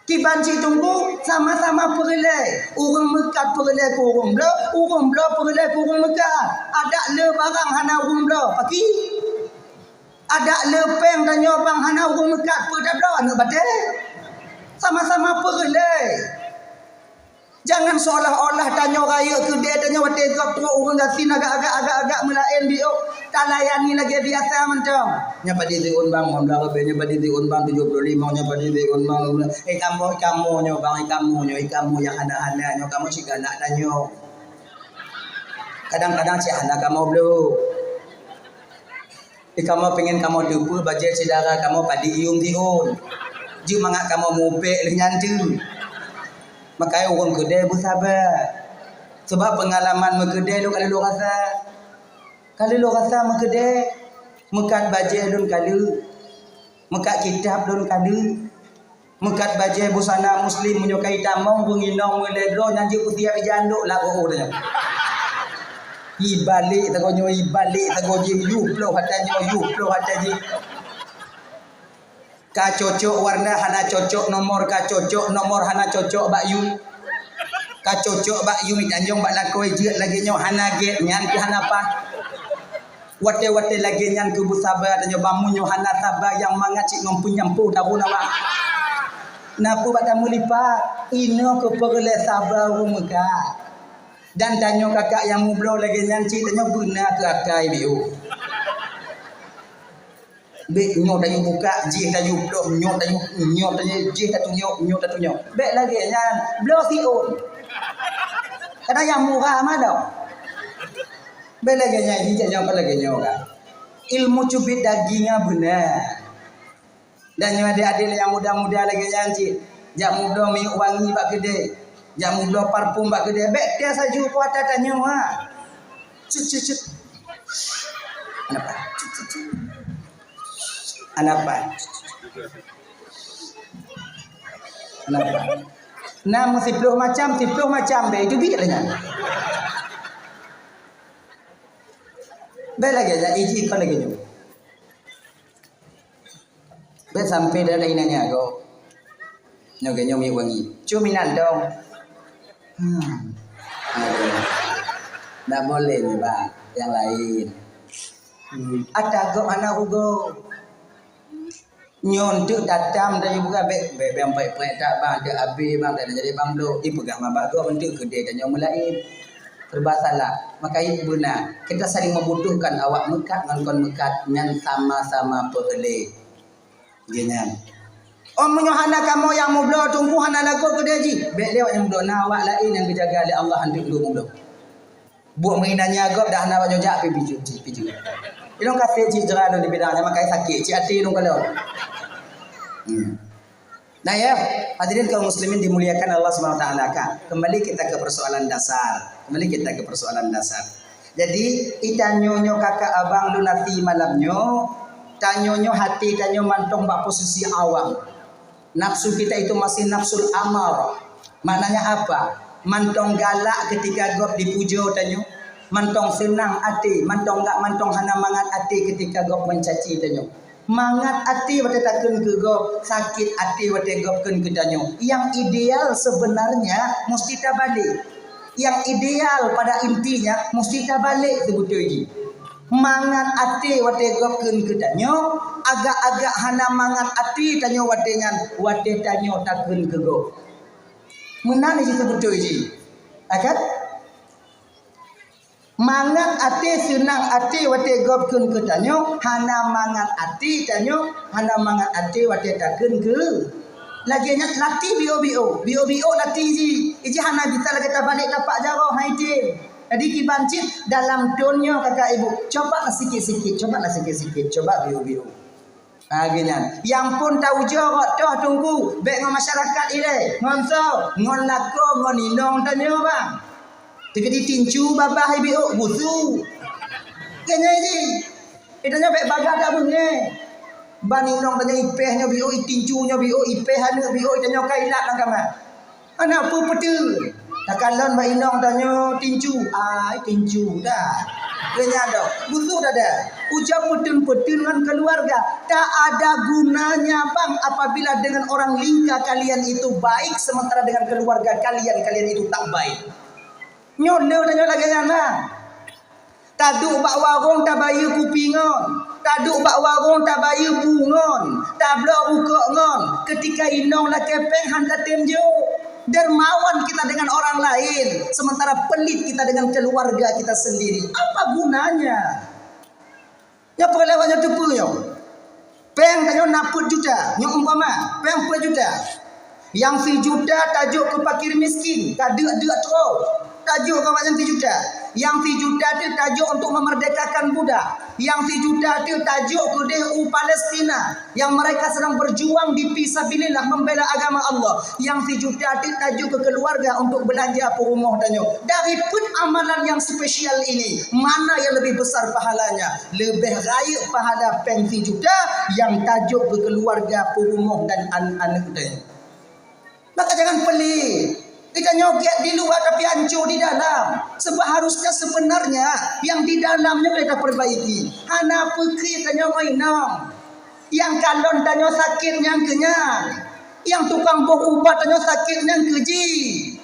Kiban cit teungku, sama-sama peureulèe. Ureueng meukat peureulèe keu ureueng bloe, ureueng bloe peureulèe keu ureueng meukat. Adak le barang hana ureueng bloe, pakri. Adak le pèng tanyoe bang hana ureueng meukat, peue tabloe aneuk batèe. Sama-sama peureulèe. Jangan seolah-olah tanyoe rayeuk keudè tanyoe watèe gob trok ureueng gasien agak-agak, agak-agak meulaén biôh, talayani lagèe biasa mantong. Nyoe padum siôn bang, lhèe blah ribèe, nyoe padum siôn bang, tujoh ploh limong, nyoe padum siôn bang, eh, kamoe, kamoe nyoe bang, eh, kamoe nyoe, eh, kamoe nyang hana-hana nyoe, kamoe cit keuneuk tanyoe. Kadang-kadang cit hana kamoe bloe. Di kamoe pengen kamoe teupeue bajèe syedara kamoe padum siôn. Jeuet mangat kamoe mupék lheueh nyan teuk. Makajih ureueng keudè beusaba. Sabab peungalaman meukeudè lôn ka lheueh lôn rasa. Ka lheueh lôn rasa meukeudè, meukat bajèe lôn ka lheueh, meukat kitab lôn ka lheueh. Meukat bajèe busana muslim, meunyoe ka itamong beunginong meulèe droe nyan jeuet peusiap ija andok lam rot-rot nyan. Ibalek sagoe nyoe, ibalek sagoe jih, yue ploh ata nyoe, yue ploh ata jih. Ka cocok warna hana cocok nomor, ka cocok nomor hana cocok bak yue. Ka cocok bak yue mitanjong bak lakoe jeuet lagèe nyoe hana gèt nyan keuh hana paih. Watèe-watèe lagèe nyan keuh beusaba tanyoe bang meunyoe hana saba nyang mangat cit ngon peunyampoh daun awak. Na peue bak tameulipat, inoe keuh peureulèe saba ureueng meukat. Dan tanyoe kakak nyang mubloe lagèe nyan cit tanyoe beuna keu akai biôh. Bèk nyoe tanyoe buka, jih tanyoe ploh, nyoe tanyoe, nyoe tanyoe, jih tatunyok, nyoe tatunyok. Bèk lagèe nyan, bloe siôn. Kadang nyang murah mantong. Bèk lagèe nyan, jih tanyoe kon lagèe nyoe kan. Ilmu cubit daging nyan beuna. Dan nyoe adék-adék nyang muda-muda lagèe nyan cit, jak mubloe minyeuk wangi bak keudè, jak mubloe parfum bak keudè, bèk teuh saju kuat tanyoe ha. Cut, cut, cut. Anapa? Cut, cut, cut. Anapa? Anapa? Na meusiploh macam, siploh macam bèk, itu biet nyan. Bèk lagèe nyan, iji kon lagèe nyoe. Bèk sampai dah laén nyan gob. Nyoe geuh nyoe minyeuk wangi. Cuma inan dong. Hmm. Aduh. Ndak boleh ni, bang. Yang lain. Hmm. Ata gob hana rugoe. Nyoe teuk tatam dari buka bèk, bèk, bèk, bèk, bèk, tak bang, tak abéh bang, tak jadi bang bloe. Ipeugah ma bak gob, enteuk keudè tanyoe meulaén. Serba salah. Maka itu beuna. Kita saling membutuhkan awak meukat ngon kon meukat nyan sama-sama peureulèe. Geuh nyan. Oh, meunyoe hana kamoe nyang mubloe teungku hana lagoe keudè jih. Bèk lé awak nyang mubloe, na awak laén nyang geujaga lé Allah hantom lôn mubloe. Buet meuinan nyan gob dah hana awak nyang jak pi pijeuet, pi pijeuet. Ilôn ka sép cit jera lôn di bidang nyan, maka sakét cit até lôn kalon. Hmm. Nah ya, hadirin kaum muslimin dimuliakan Allah Subhanahu wa taala kan. Kembali kita ke persoalan dasar. Kembali kita ke persoalan dasar. Jadi, i tanyoe nyoe kakak abang lôn até malam nyoe, tanyoe nyoe até tanyoe mantong bak posisi awam. Nafsu kita itu masih nafsul amar. Maknanya apa? Mantong galak ketika gob dipujoe tanyoe, mantong seunang até, mantong gak mantong hana mangat até ketika gob meucaci tanyoe. Mangat até watèe takheun keu gob, sakét até watèe gob kheun keu tanyoe. Nyang ideal sebenarnya musti tabalek. Nyang ideal pada intinya musti tabalek seubeutôi jih. Mangat até watèe gob kheun keu tanyoe, agak-agak hana mangat até tanyoe watèe nyan, watèe tanyoe takheun keu gob. Meunan jih seubeutôi jih. Akan? Mangat até, seunang até watèe gob kheun keu tanyoe, hana mangat até tanyoe, hana mangat até watèe takheun keu. Lagèe nyan latih biôh-biôh, biôh-biôh latih jih. Ijih hana bisa lagèe tabalek tapak jaroe, hai tem. Jadi kiban cit dalam thôn nyoe kakak ibu, cobalah sikit-sikit, cobalah sikit-sikit, coba biôh-biôh. Ha, geuh nyan. Nyang phôn taujoe rot toh teungku, bèk ngon masyarakat ilèe. Ngon soe? Ngon lakoe, ngon inong tanyoe, bang. Teukeudi tincu babah biôh gusu. Keu nyan jih. Itanyoe bèk bagah tabeungèh. Ban inong tanyoe ipèh nyoe biôh, itincu nyoe biôh, ipèh aneuk biôh, itanyoe ka ilat lam kama. Hana peue peuteun. Takalon bak inong tanyoe tinju. Ai, tinju dah. Lé nyan dah. Beutôi dah dah. Ujoe peuteun-peuteun ngon keuluwarga. Tak ada gunanya bang apabila dengan orang lingka kalian itu baik sementara dengan keluarga kalian, kalian itu tak baik. Nyoe le tanyoe lagèe nyan lah. Taduek bak warong tabayeue kupi ngon, taduek bak warong tabayeue bu ngon, tablok rukok ngon, keutika inong lakèe péng han tatem jok. Dermawan kita dengan orang lain, sementara pelit kita dengan keluarga kita sendiri. Apa gunanya? Nyoe peureulee awak nyoe teupeue nyoe. Péng tanyoe na peuet juta, nyoe umpama, péng peuet juta. Nyang sijuta tajok keu fakir miskin, tadeuk-deuk troe, tajok keu awaknyan sijuta. Nyang sijuta teuh tajok untuk memerdekakan budak. Nyang sijuta teuh tajok keudeh u Palestina yang mereka sedang berjuang di fisabilillah membela agama Allah. Nyang sijuta teuh tajok keu keluarga untuk belanja peurumoh tanyoe. Dari peuet amalan yang spesial ini, mana yang lebih besar pahalanya? Leubeh rayeuk pahala péng sijuta nyang tajok keu keuluwarga, peurumoh dan an-, aneuk teuh. Maka jangan pelit. Geutanyoe gét di luwa tapi ancô di dalam. Sebab harusnya sebenarnya yang di dalam nyoe ka taperbaiki. Hana peukri tanyoe ngon inong. Nyang kalon tanyoe sakét nyang keu nyan. Nyang tukang boh ubat tanyoe sakét nyang keu jih.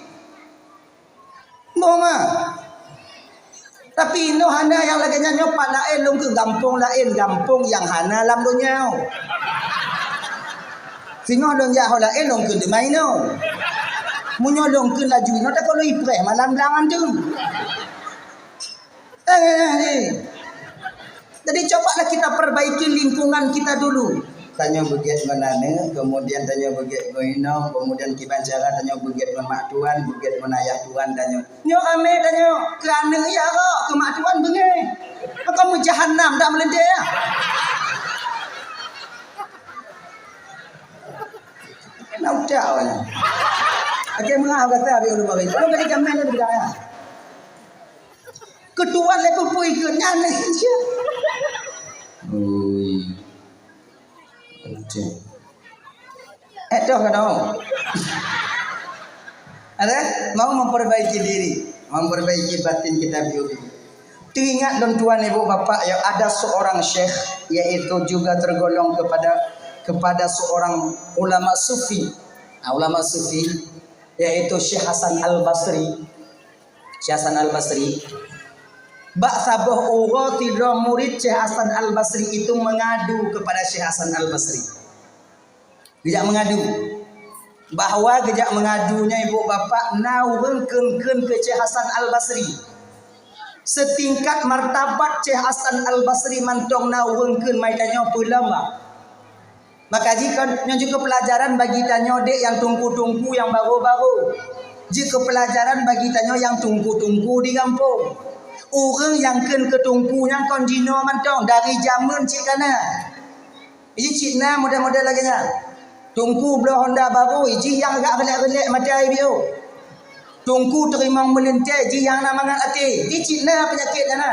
Boh mah. Tapi inoe hana nyang lagèe nyan, nyoe pat laén lôn kheun gampông laén, gampông nyang hana lam donya. Singoh lôn jak ho laén lôn kheun teuma inoe. Meunyoe lôn kheun laju inoe, takot lôn ipreh malam blang anteum. Eh, eh, eh. Jadi, cobalah kita perbaiki lingkungan kita dulu. Tanyoe beugét ngon aneuk, kemudian tanyoe beugét ngon inong, kemudian kiban cara tanyoe beugét ngon mak tuan, beugét ngon ayah tuan tanyoe. Nyoe amé tanyoe, keu aneuk ya kok, keu mak tuan beungéh. Maka meujahanam dak meulintèe ya. Na utak awaknyan. Oke, meuah kata habis ulama bagi. Ulama bagi jamin dia bidang ya. Keu tuan lé peue-peue ikeu nyan lé. Ui. Oke. Eh, toh ka dong. Ada? Mau memperbaiki diri, memperbaiki batin kita dulu. Teuingat lôn tuan ibu bapak ya, ada seorang syekh, yaitu juga tergolong kepada, kepada seorang ulama sufi. Nah, ulama sufi, yaitu Syekh Hasan Al-Basri. Syekh Hasan Al-Basri. Bak saboh uroe sidroe murid Syekh Hasan Al-Basri itu mengadu kepada Syekh Hasan Al-Basri. Geujak mengadu. Bahwa geujak mengadu nyoe ibu bapak na ureueng kheun-kheun keu Syekh Hasan Al-Basri. Setingkat martabat Syekh Hasan Al-Basri mantong na ureueng kheun mai tanyoe peulama. Maka jih kon nyoe jeuet keu peulajaran bagi tanyoe dek nyang teungku-teungku nyang barô-barô. Jeuet keu peulajaran bagi tanyoe nyang teungku-teungku di gampông. Ureueng nyang kheun keu teungku nyan kon jinoe mantong, dari jameun cit ka na. Iji cit na model-model lagèe nyan. Teungku bloe honda barô, iji nyang agak reulek-reulek mata ibio. Teungku teurimong meulintèe, iji nyang na mangat até. Iji cit na peunyakét nyan na.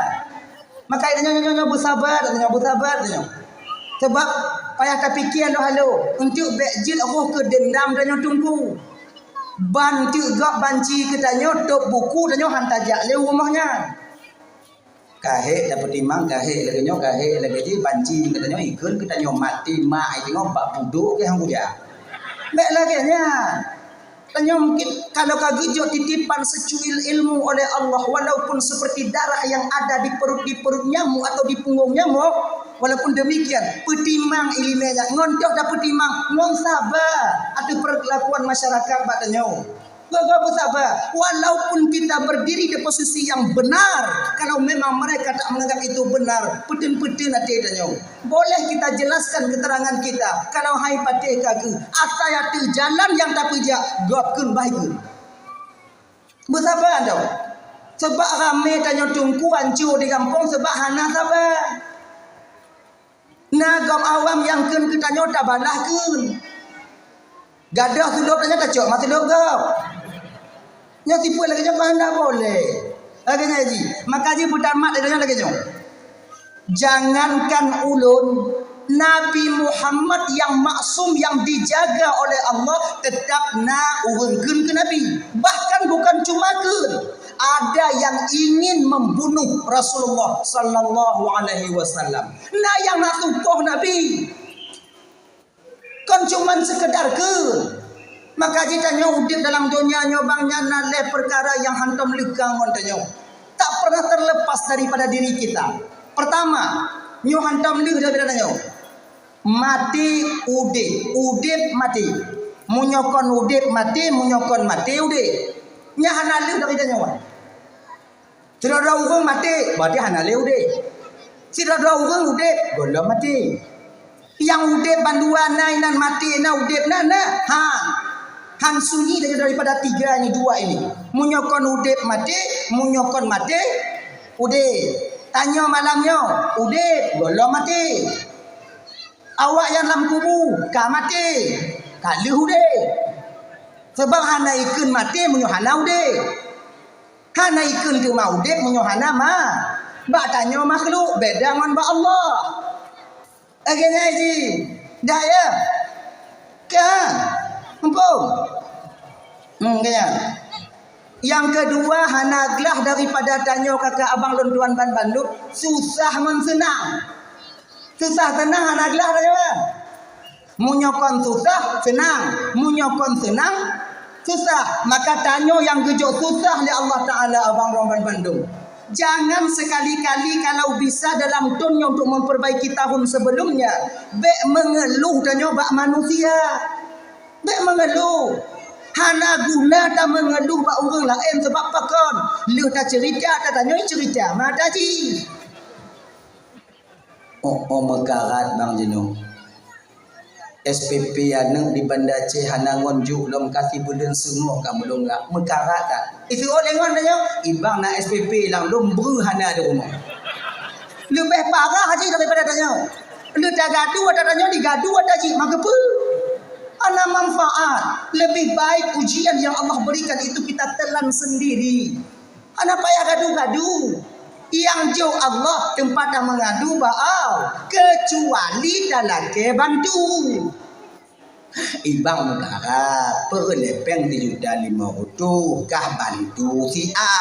Maka nyoe, nyoe, nyoe, nyoe beusaba, nyoe beusaba, nyoe. Sebab payah tapike halo-halo, eunteuk bèk jeuet roh keu deundam tanyoe teungku. Ban teuk gob banci keu tanyoe, tôb buku tanyoe han tajak lé u rumoh nyan. Kahé tapeutimang, kahé lagèe nyoe, kahé lagèe jih, banci keu tanyoe, ikheun keu tanyoe, maté mak ai teungoh bak pudok keu han kujak. Bèk lagèe nyan. Tanyoe mungkin kalau ka geujok titipan secuil ilmu oleh Allah, walaupun seperti darah yang ada di perut, di perut nyamuk atau di punggung nyamuk, walaupun demikian, peutimang ileumèe nyan, ngon toh tapeutimang, ngon saba ateueh perlakuan masyarakat bak tanyoe. Geuh-geuh beusaba, walaupun kita berdiri di posisi yang benar, kalau memang mereka tak menganggap itu benar, peuteun-peuteun até tanyoe. Boleh kita jelaskan keterangan kita, kalau hai patéh ka keuh, asai ateueh jalan nyang tapeujak, gob kheun bah kheun. Beusaba tau. Sebab ramé tanyoe teungku ancô di gampông sebab hana saba. Na gob awam nyang kheun keu tanyoe tabalah kheun. Gadôh sulôb tanyoe tacok ma sulôb gob. Nyoe sifeuet lagèe nyoe ka hana boleh. Lagèe nyan jih. Maka jih beutamat lagèe nyoe, lagèe nyoe. Jangankan ulôn, Nabi Muhammad yang maksum, yang dijaga oleh Allah, tetap na ureuëng kheun keu Nabi. Bahkan bukan cuma kheun, ada yang ingin membunuh Rasulullah sallallahu alaihi wasallam. Na nyang na tukoh Nabi. Kon cuman sekedar kheun. Maka jih tanyoe udeb dalam donya nyoe bang nyan na lhée peukara nyang hántom lheueh ka ngon tanyoe. Tak pernah terlepas daripada diri kita. Pertama, nyoe hántom lheueh daripada tanyoe. Maté, udeb, udeb, maté. Meunyoe kon udeb, maté, meunyoe kon maté, udeb. Nyan hana lheueh dari tanyoe. Sidroe-droe ureuëng maté, berarti hana lé udeb. Sidroe-droe ureuëng udeb, gohlom maté. Nyang udeb bandua na inan maté, na udeb na, na. Ha. Han sunyi dari, daripada tiga ini, dua ini. Meunyoe kon udeb maté, meunyoe kon maté, udeb. Tanyoe malam nyoe, udeb, gohlom maté. Awak nyang lam kubu ka maté, ka lheueh udeb. Sebab hana ikheun maté meunyoe hana udeb. Hana ikheun teuma udeb meunyoe hana ma-, bak tanyoe makhluk beda ngon bak Allah. Lagée nyan jih. Dah ya? Ka. Muphom? Hmm, lagée nyan. Nyang keudua, hana glah daripada tanyoe kakak abang lôn tuan ban bandum, susah ngon seunang. Susah seunang hana glah tanyoe. Meunyoe kon susah, seunang. Meunyoe kon seunang, susah. Maka tanyoe nyang geujok susah lé Allah Taala abang droe ban bandum. Jangan sekali-kali kalau bisa dalam thon nyoe untuk memperbaiki tahun sebelumnya, bék mengeluh tanyoe bak manusia. Bék mengeluh. Hana guna tameungeluh bak ureuëng laén sebab pakon. Lheueh taceurita, tatanyoe ceurita mata jih. Oh, oh, meukarat bang jinoe. S P P aneuk di Banda Aceh hana ngon juk lom ka sibuleuen seungoh ka meulonggak. Meukarat that. Iseuôt lé ngon tanyoe, ibang na S P P lam lom breuh hana di rumoh. Leubeh parah jih daripada tanyoe. Lheueh tagadu ata tanyoe digadu ata jih, maka peue? Hana manfaat. Lebih baik ujian yang Allah berikan itu kita telan sendiri. Hana payah gadu-gadu. Nyang jok Allah teumpat tameungadu bak Allah, keucuali talakée bantu. Ibang meukarat, peureulée péng sijuta limong reutôh kah bantu si A.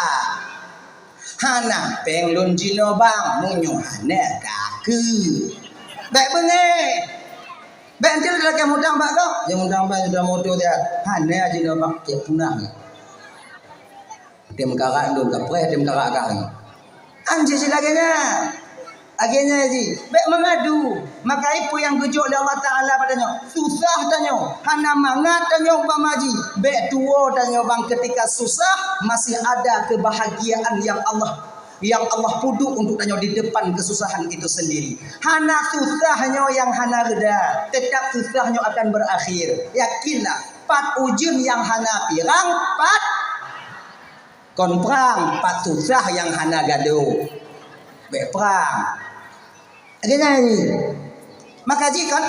Hana péng lôn jinoe bang, meunyoe hana ka keu. Bék beungéh. Bék enteuk lagée mutang bak gob. Nyang mutang bak sudah moto dia. Hana jinoe bang, cek punah. Tem karak lôn ka preh, tem karak kah. Anjih si lagée nyan. Lagée nyan jih. Bék mengadu. Maka peue nyang geujok lé Allah Taala bak tanyoe? Susah tanyoe. Hana mangat tanyoe umpama jih. Bék tuwoe tanyoe bang ketika susah masih ada kebahagiaan yang Allah yang Allah peuduek untuk tanyoe di depan kesusahan itu sendiri. Hana susah nyoe nyang hana reda, tetap susah nyoe akan berakhir. Yakinlah, pat ujeuen nyang hana pirang, pat kon prang, pat susah nyang hana gado. Bék prang. Lagée nyan. Maka jih kan,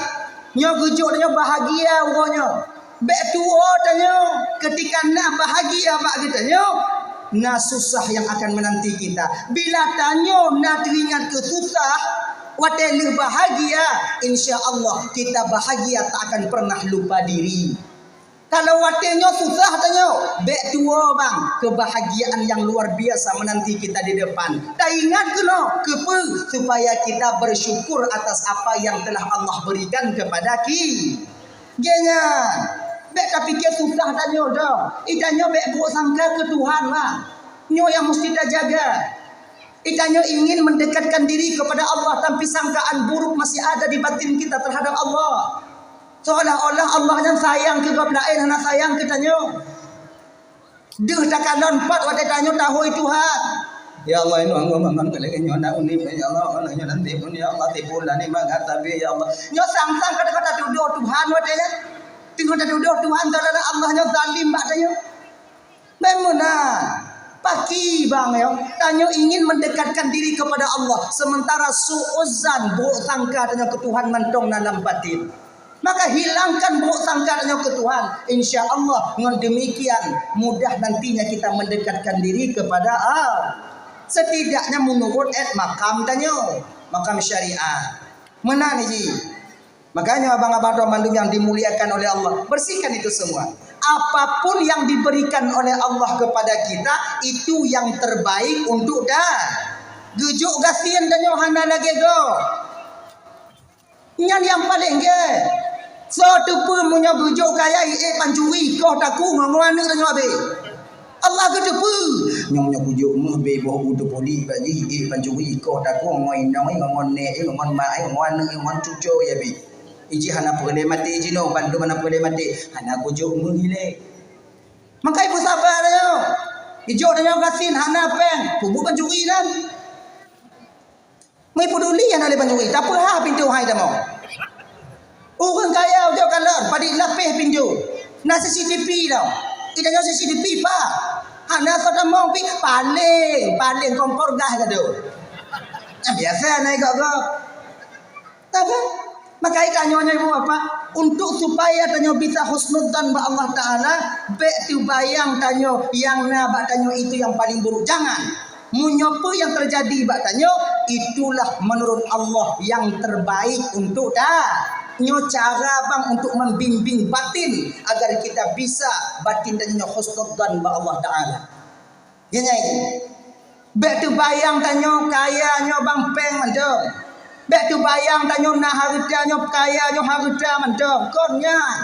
nyoe geujok tanyoe bahagia uroe nyoe. Bék tuwoe tanyoe, keutika na bahagia bak geutanyoe, na susah nyang akan meunanti kita. Bila tanyoe na teuingat keu susah, watée lheueh bahagia, insya Allah kita bahagia tak akan pernah lupa diri. Kalau watée nyoe susah tanyoe, bék tuwoe bang, kebahagiaan yang luar biasa menanti kita di depan. Taingat keunoe, keupeue? Supaya kita bersyukur atas apa yang telah Allah berikan kepada ki-, geuhnyan. Bék tapiké susah tanyoe dong. Itanyoe bék buruk sangka keu Tuhan lah. Nyoe yang mesti tajaga. Itanyoe ingin mendekatkan diri kepada Allah, tapi sangkaan buruk masih ada di batin kita terhadap Allah. Seolah-olah Allah nyan sayang keu gob laén, hana sayang keu tanyoe. Deuh takalon pat watée tanyoe tahôi Tuhan. Ya Allah, inoe anggô mangat keu lagée nyoe na uneuk, ya Allah, Allah nyoe nanti pun, ya Allah, tipu lani mangat tabi, ya Allah. Nyoe sang-sang ka teuka tatudoh Tuhan watée nyan. Teungoh tatudoh Tuhan, seolah-olah Allah nyoe zalim bak tanyoe. Memang na. Paki bang yo, tanyoe ingin mendekatkan diri kepada Allah, sementara su'uzan, buruk sangka tanyoe keu Tuhan mantong na lam batin. Maka hilangkan buruk sangka tanyoe keu Tuhan, insya Allah ngon demikian mudah nantinya kita mendekatkan diri kepada Allah. Setidaknya menurut et makam tanyoe, makam syariat. Meunan ji. Makanya abang-abang tu mandum yang dimuliakan oleh Allah, bersihkan itu semua. Apapun yang diberikan oleh Allah kepada kita, itu yang terbaik untuk dah. Geujok gasien tanyoe hana lagée goe. Nyan nyang paleng gét. Soe teupeu meunyoe geujok kaya ié pancuri, koh takue ngon aneuk tanyoe abéh. Allah geuteupeue. Nyoe meunyoe geujok meuh bé boh u teupuli bak jih ié pancuri, koh takue ngon inong, ngon nèk, ngon mak, ngon aneuk, ngon cucoe abéh. Ijih hana peureulée maté jinoe, bandum hana peureulée maté. Hana geujok meuh ilée. Maka ibu sabar tanyoe. Ijok tanyoe gasien hana péng, peubuet pancuri nan. Meupeuduli hana lé pancuri, tapeuhah pintoe hai tamong. Ureuëng kaya ujok kalon, padit lapéh pintoe. Na C C T V tau. Ita nyoe C C T V pa. Hana soe tamong pi paléng, paléng kompor gas ka tu. Nah, biasa na igok-gok. Tahu? Maka tanyoe nyoe ibu bapak, untuk supaya tanyoe bisa husnudzan bak Allah Taala, bék teubayang tanyoe yang na bak tanyoe itu yang paling buruk. Jangan. Meunyoe peue nyang teujadi bak tanyoe, itulah menurut Allah nyang terbaik untuk ta-, nyoe cara bang untuk membimbing batin agar kita bisa batin tanyoe husnudzan bak Allah Taala. Nyan, nyan. Bék teubayang tanyoe kaya nyoe bang péng mantong. Bék teubayang tanyoe na hareuta nyoe kaya nyoe hareuta mantong. Kon nyan.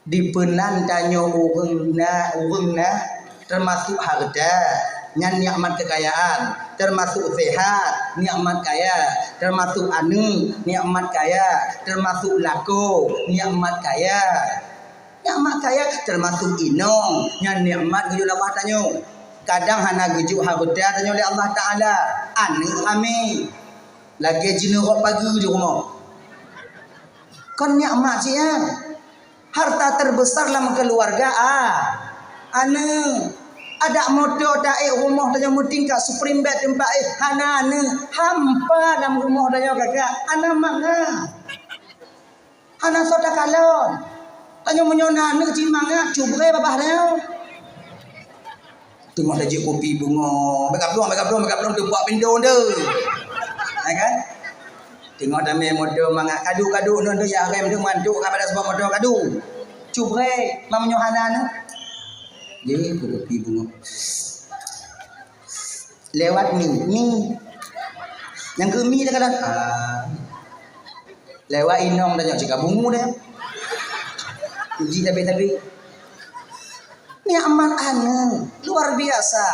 Dipeunan tanyoe ureuëng na, ureuëng na, teumasuk hareuta, nyan nikmat kekayaan, teumasuk sehat, nikmat kaya, teumasuk aneuk, nikmat kaya, teumasuk lakoe, nikmat kaya. Nikmat kaya, teumasuk inong, nyan nikmat geujok lé Allah tanyoe. Kadang hana geujok hareuta tanyoe lé Allah Taala, aneuk ramé. Lagée jineurok pageue di rumoh. Kon nikmat cit nyan. Harta terbesar lam keluarga, a, aneuk. Adak moto taék rumoh tanyoe meutingkat Supreme bag teumpat éh, hana aneuk. Hampa lam rumoh tanyoe kakak, hana mangat. Hana soe takalon. Tanyoe meunyoe na aneuk cit mangat, cubre babah tanyoe. Teungoh tajak kupi beungoh, bagablong, bagablong, bagablong, teubuak pintoe tu. Ya kan? Teungoh tamé moto mangat, kadu-kadu nyoe tu ya rem tu mantuk ka pada sebab moto kadu. Cubre, meunyoe hana aneuk. Jih kupi beungoh. Lewat mi, mi. Nyang keu mi dah kadang. Ah. Lewat inong dah nyok cika bungu dah. Uji tapi-tapi. Nikmat aneuk luar biasa.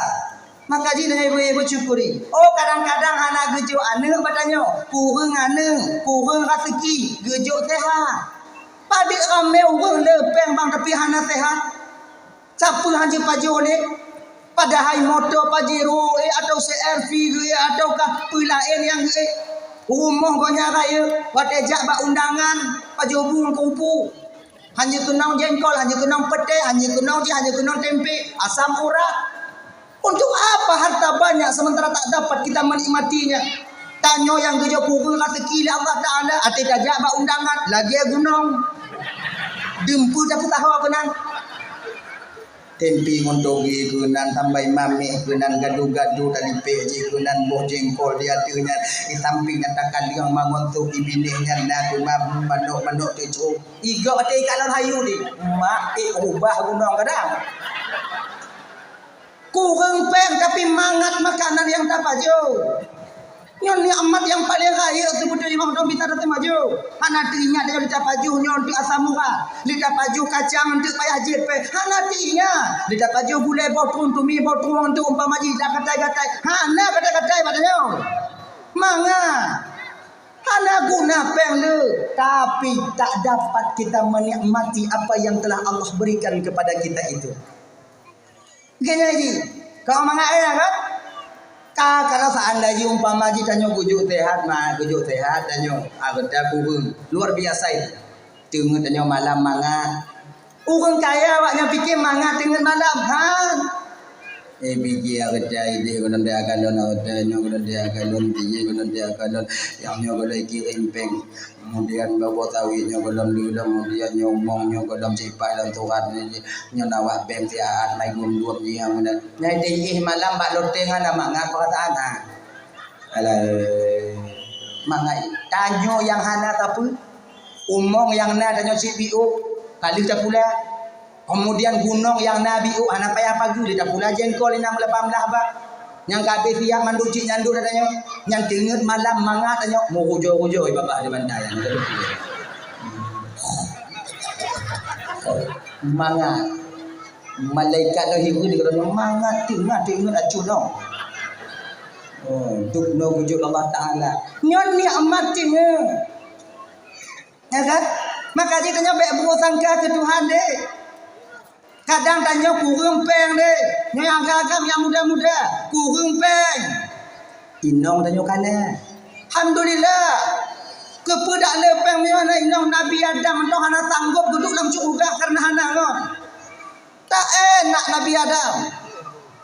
Maka jih dah ibu-ibu syukuri. Oh, kadang-kadang hana geujok aneuk bak tanyoe. Kureueng aneuk, kureueng raseuki, geujok sehat. Padit ramé ureueng le péng bang tapi hana sehat. Sapeue han jipajoh lé? Padahai moto Pajero, eh, atau C R V, eh, ataukah peue laén nyang, eh, rumoh gobnyan rayeuk, watée jak bak undangan, pajoh bu ngon keurupu. Hana keunong jengkol, hana keunong peutée, hana keunong jih, hana keunong tempe, asam urat. Untuk apa harta banyak sementara tak dapat kita menikmatinya? Tanyoe nyang geujok kureueng raseuki lé Allah Taala, até tajak bak undangan, lagée gunong. Dum peue tapeutaho keunan. Tempe ngon toge keunan, tambai mameh keunan, gadu-gadu talipek jih keunan, boh jengkol di ateueh nyan, di samping nyan takaleueng mangon sop di binéh nyan, na teuma manok-manok teucok. Igok até ikalon hayu di. Mak, eh, ubah gunong kadang. Kureueng péng tapi mangat makanan nyang tapajoh. Nyan nikmat nyang paleng rayeuk seubeutôi mantong bisa tateumaju. Hana teuingat lé tapajoh nyoe untuk asam urat, lé tapajoh kacang untuk payah jép péng. Hana teuingat lé tapajoh gulai boh trueng, tumi boh trueng untuk umpama jih dak gatai-gatai. Hana gatai-gatai bak tanyoe. Mangat. Hana guna péng le, tapi tak dapat kita menikmati apa yang telah Allah berikan kepada kita itu. Gini ji, kau mangat ya kan? Ka, kalau seandainya umpama ji tanyoe geujok sehat, ma, geujok sehat tanyoe, ah, geuda kureueng. Luar biasa itu. Teungeut tanyoe malam mangat. Ureueng kaya awak nyan pike mangat teungeut malam. Han. Eh, biji geuda ideh gohlom dia kalon, geuda nyoe gohlom dia kalon, biji gohlom dia kalon. Nyang nyoe gohlom kirém péng. Kemudian bak boh sawit nyoe gohlom leuh lom, kemudian nyoe umong nyoe gohlom sipat lom surat nyoe, nyoe na wak bank siat mai gum-gum jih nyang meunan. Nyang teuh jih malam bak loteng hana mangat peurasaan, ha. Alah. Mangat. Tanyoe nyang hana tapeue, umong nyang na tanyoe cit biôh, ka lheueh tapula. Kemudian gunong nyang na biôh hana payah pageue, lé tapula jengkol inong lapan blah bak. Nyang ka abéh siap mandum cit nyan duek tanyoe. Nyan teungeut malam mangat tanyoe, meurujoe-rujoe babah di bantai. Mangat. Malaikat nyoe hireuen di keunoe mangat teungeut, teungeut acu nyoe. Oh, duk nyoe geujok Allah Taala. Nyoe nikmat teungeut. Ya kan? Maka jih tanyoe bék buruk sangka keu Tuhan deh. Kadang tanyoe kureueng péng deh. Nyoe agam-agam nyang muda-muda, kureueng péng. Inong tanyoe ka na. Alhamdulillah. Keupeue dak le péng meunyoe na inong Nabi Adam mantong hana sanggob geuduek lam syeuruga kareuna hana ngon. Tak enak Nabi Adam.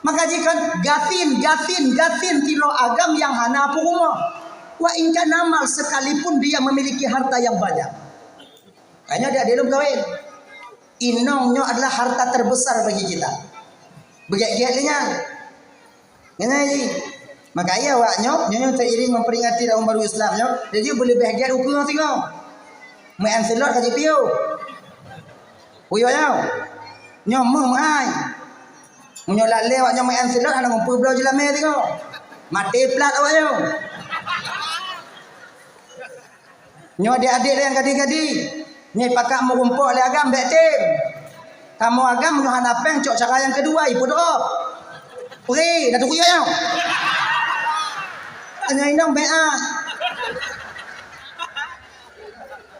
Maka jih kan gasin, gasin, gasin sidroe agam nyang hana peurumoh. Wa in kana mal, sekalipun dia memiliki harta yang banyak. Hanya dia belum kahwin. Inong nyoe adalah harta terbesar bagi kita. Beugét-gét lé nyan. Nyan jih. Maka iya awak nyoe, nyoe, nyoe seiring memperingati tahun baru Islam nyoe, jadi beuleubeh gét ukeue singoh. Meu'en silot ka jipiôh. Uyuek nyoe. Nyoe meuh meuhai. Meunyoe lalé awak nyoe meu'en silot hana mupeue bloe jeulamé singoh. Maté plat awak nyoe. Nyoe adék-adék nyang gadih-gadih, nyoe pakat meurumpok lé agam bék tem. Kamoe agam meunyoe hana péng cok cara nyang keudua, ipeudrop. Pri, na tukuyok nyoe. Tanyoe inong bék ah.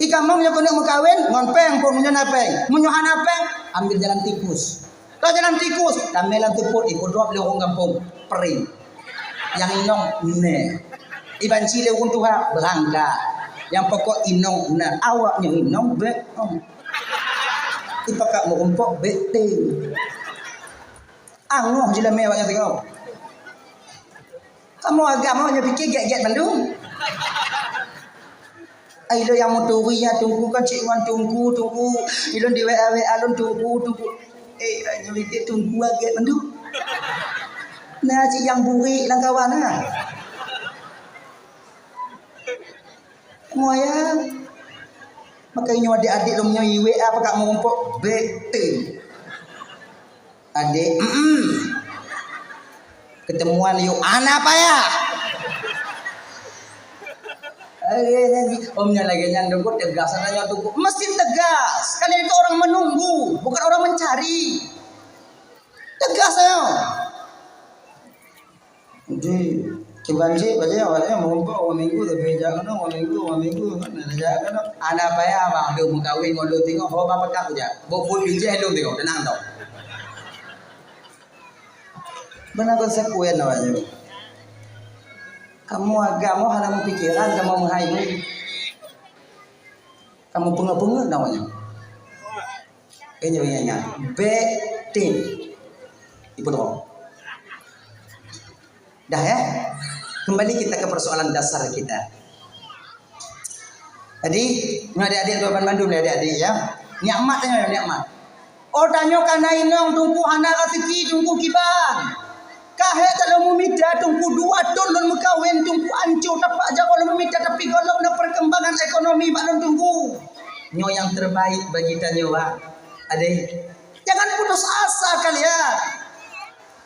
I kamoe meunyoe keuneuk meukawen ngon péng pun meunyoe na péng. Meunyoe hana péng, ambil jalan tikus. Ka jalan tikus, tamé lam seupôt, ipeudrop lé ureueng gampông, pring. Nyang inong, neh. Ibanci lé ureueng tuha, beurangkat. Nyang pokok inong na, awak nyang inong bék, oh. Ipakat meurumpok bék tem. Angoh jeulamé awak nyan singoh. Kamoe agam nyoe pike gét-gét mandum. Ai lôn nyang meuturi nyan Teungku kan cit ngon Teungku, Teungku. Ilôn di W A, W A lôn Teungku, Teungku. Eh, ai nyoe pike Teungku gét mandum. Na cit nyang burék lam kawan na. Moya. Maka nyoe adék-adék lôn nyoe W A pakat meurumpok bék tem. Adék, mm-mm. Ketemuan yuk, hana payah. Lagèe nyan, om nyan lagèe nyan Teungku tegas, hana nyoe Teungku. Mesti tegas. Karena itu orang menunggu, bukan orang mencari. Tegas ayo. Jadi, kiban cit, baca awaknyan meurumpok dua minggu, tapi jak keunoe dua minggu, dua minggu, kan, ada jak keunoe. Hana payah, bang, lôn meukawen ngon lôn tengok, ho bang peugah kujak. Bok-bok bijéh lôn tengok, tenang tau. Beuna konsekuen awaknyan. Kamoe agam, kamoe hana meupikiran, kamoe meuhai. Kamoe peungeut-peungeut awaknyan. Ingat, ingat, ingat. Bék tem. Ipeudrop. Dah ya? Kembali kita ke persoalan dasar kita. Jadi, nyoe adik-adik, dua bandum adik-adik ya. Nikmat nyoe nikmat. Oh, tanyoe ka na inong Teungku hana raseuki Teungku kiban. Ka hék that lôn meumita Teungku, dua thon lôn meukawen Teungku, ancô tapak jaroe lôn meumita, tapi gohlom na perkembangan ekonomi bak lôn Teungku. Nyoe nyang terbaik bagi tanyoe, Wak. Adéh, jangan putus asa kalian.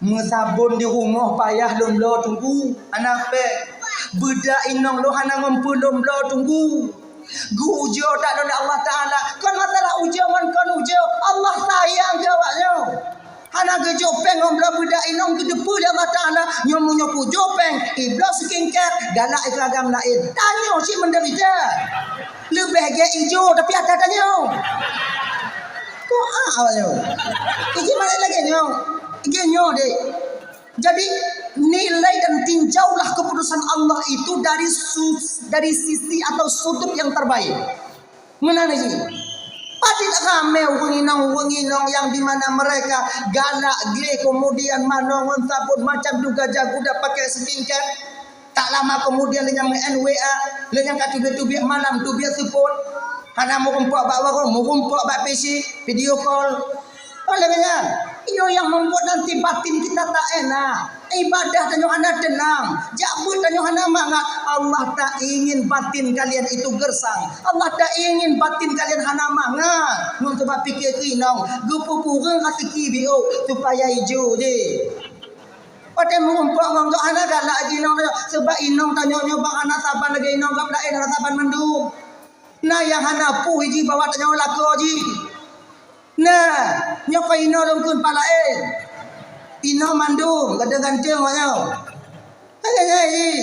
Meusabon di rumoh payah lôn bloe Teungku, hana péng. Beudak inong lôn hana ngon peue lôn bloe Teungku. Geuujoe that lôn lé Allah Taala. Kon masalah ujoe ngon kon ujoe, Allah sayang keu awaknyoe. Hana geujok péng ngon bloe beudak inong geuteupeue lé Allah Taala. Nyoe meunyoe kujok péng, ibloe skincare, galak ikeu agam laén. Tanyoe cit menderita. Leubeh gét ijo tapi ata tanyoe. Doa awaknyoe. Iji malah lagèe nyoe. Lagèe nyoe deh. Jadi, nilai dan tinjaulah keputusan Allah itu dari sus-, dari sisi atau sudut yang terbaik. Meunan jih. Padit ramé ureueng inong-ureueng inong yang di mana mereka galak glé, kemudian manoe ngon sabon macam tu gajah guda pakai skincare. Tak lama kemudian lé nyang meu'en W A, lé nyang ka teubiet-teubiet malam teubiet seupôt. Hana meurumpok bak warong, meurumpok bak P C, video call. Oleh nyan, itu yang membuat nanti batin kita tak enak. Ibadah tanyoe hana teunang, jak beuet tanyoe hana mangat. Allah tak ingin batin kalian itu gersang. Allah tak ingin batin kalian hana mangat. Ngon sabab pike keu inong, geupeukureueng raseuki biôh supaya ijo jih. Watèe meurumpok ngon gobnyan hana galak jih inong tanyoe, sabab inong tanyoe nyoe bang hana saban lagèe inong gob laén, hana saban mandum. Na nyang hana puih jih bahwa tanyoe lakoe jih. Nah, nyoe kon inoe lôn kheun pat laén. Inoe mandum, ganteng-ganteng awak nyoe. Hai, hai, hai.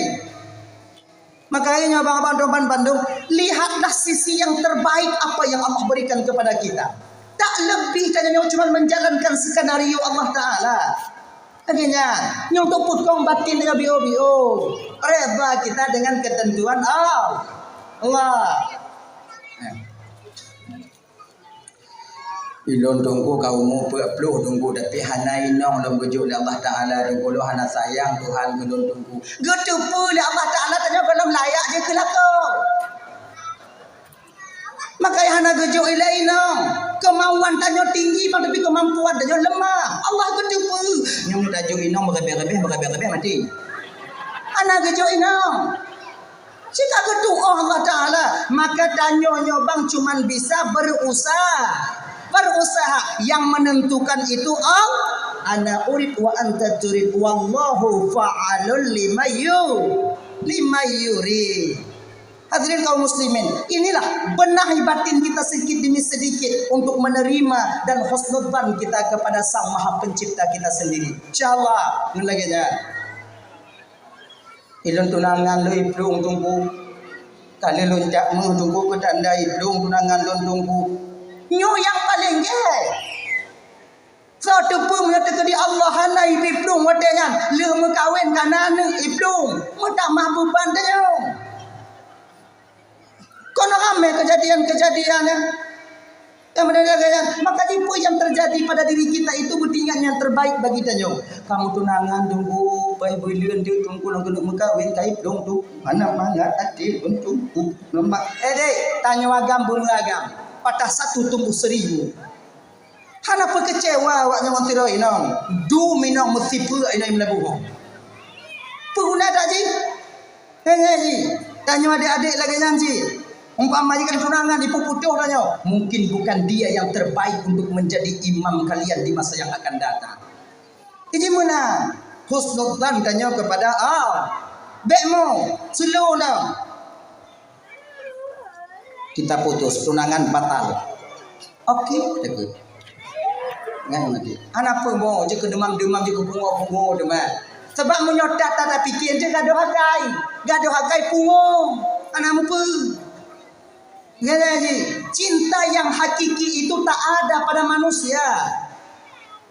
Makanya abang-abang teman bandung, lihatlah sisi yang terbaik apa yang Allah berikan kepada kita. Tak lebih tanyoe cuma menjalankan skenario Allah Taala. Lagèe nyan, nyoe untuk peukong batin tanyoe bio-bio. Reda kita dengan ketentuan Allah. Ilôn teungku ka umu peuet ploh teungku, tapi hana inong lôn geujok lé Allah Taala teungku, lôn hana sayang Tuhan keu lôn teungku. Geuteupeue lé Allah Taala tanyoe gohlom layak jih keu lakoe. Makanya hana geujok ilée inong. Kemauan tanyoe tinggi bang, tapi kemampuan tanyoe lemah. Allah geuteupeue. Nyoe tajok inong meurabeh-rabeh, meurabeh-rabeh mati. Hana geujok inong. Cit ka geutuoh Allah Taala, maka tanyoe nyoe bang cuman bisa berusaha. Berusaha, yang menentukan itu Allah. Ana urid wa anta turid, wallahu fa'alul lima yu-, lima yurid. Hadirin kaum muslimin, inilah benahi batin kita sedikit demi sedikit untuk menerima dan husnudzan kita kepada Sang Maha Pencipta kita sendiri. Insya Allah, ngon lagée nyan. Ilôn tunangan lôn iplueng teungku. Ka lheueh lôn jak méuh teungku, keu tanda iplueng tunangan lôn teungku. Nyoe nyang paleng gét. Soe teupeu meunyoe teukeudi Allah hana iplueng watée nyan, lheueh meukawen ka na aneuëk iplueng, meutamah beuban tanyoe. Kon ramé keujadian-keujadian nyan. Nyang beuna lagée nyan, maka jipeue nyang teujadi pada diri kita itu beutingat nyang terbaik bagi tanyoe. Kamoe tunangan teungku, bai buleuen teuk teungku lôn keuneuk meukawen, ka iplueng teungku. Hana mangat até lôn teungku. Leumah. Eh dek, tanyoe agam beumeuagam. Patah satu tumbuh seribu. Hana peukeucewa awak nyoe ngon sidroe inong. Dum inong meusipeue inong meulaboh. Peue guna that jih? Hei, hei, jih. Tanyoe adék-adék lagée nyan jih. Umpama jih kan tunangan, ipuputôh tanyoe. Mungkin bukan dia yang terbaik untuk menjadi imam kalian di masa yang akan datang. Jadi meunan husnudzan tanyoe kepada Allah. Bék mo, slow down. Kita putus, tunangan batal. Oke, kata ku. Ngai mati. Hana peue mo, jeuet keu deumam-deumam, jeuet keu pungo-pungo teuma. Sebab meunyoe that, that, that pike, jeuet gadoh akai. Gadoh akai pungo. Hana mupeue. Ngai lagée, cinta yang hakiki itu tak ada pada manusia.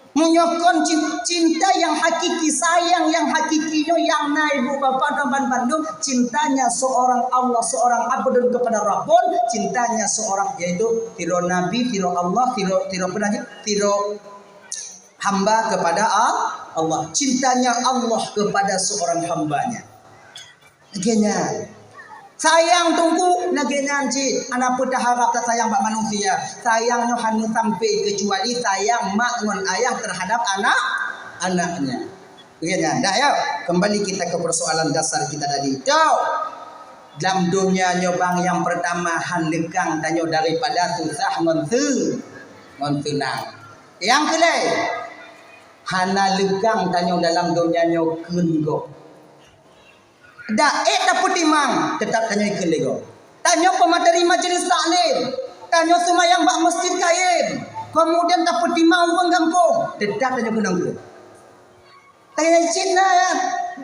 Meunyoe kon cin-, cinta yang hakiki, sayang yang hakiki nyoe nyang na ibu bapa dan ban-, bandum, cintanya seorang Allah, seorang abdun kepada Rabbun, cintanya seorang, yaitu sidroe nabi, sidroe Allah, sidroe, sidroe peue nan jih, sidroe hamba kepada Al-, Allah. Cintanya Allah kepada seorang hambanya. Lagée nyan. Sayang teungku, lagée nyan cit. Hana peue taharab tasayang bak manusia. Sayang nyoe hana sampai kecuali sayang mak ngon ayah terhadap anak, anaknya. Lagée nyan. Dah ya, kembali kita ke persoalan dasar kita tadi. Tok. Dalam donya nyoe bang nyang pertama han leukang tanyoe daripada susah ngon se-, ngon seunang. Nyang keulhée, hana leukang tanyoe dalam donya nyoe kheun gob. Dak ék tapeutimang, teutap tanyoe ikheun lé gob. Tanyoe peumateri majelis taklim, tanyoe seumayang bak masjid kayém, keumudian tapeutimang ureuëng gampông, teutap tanyoe keunong kheun. Tanyoe cit na,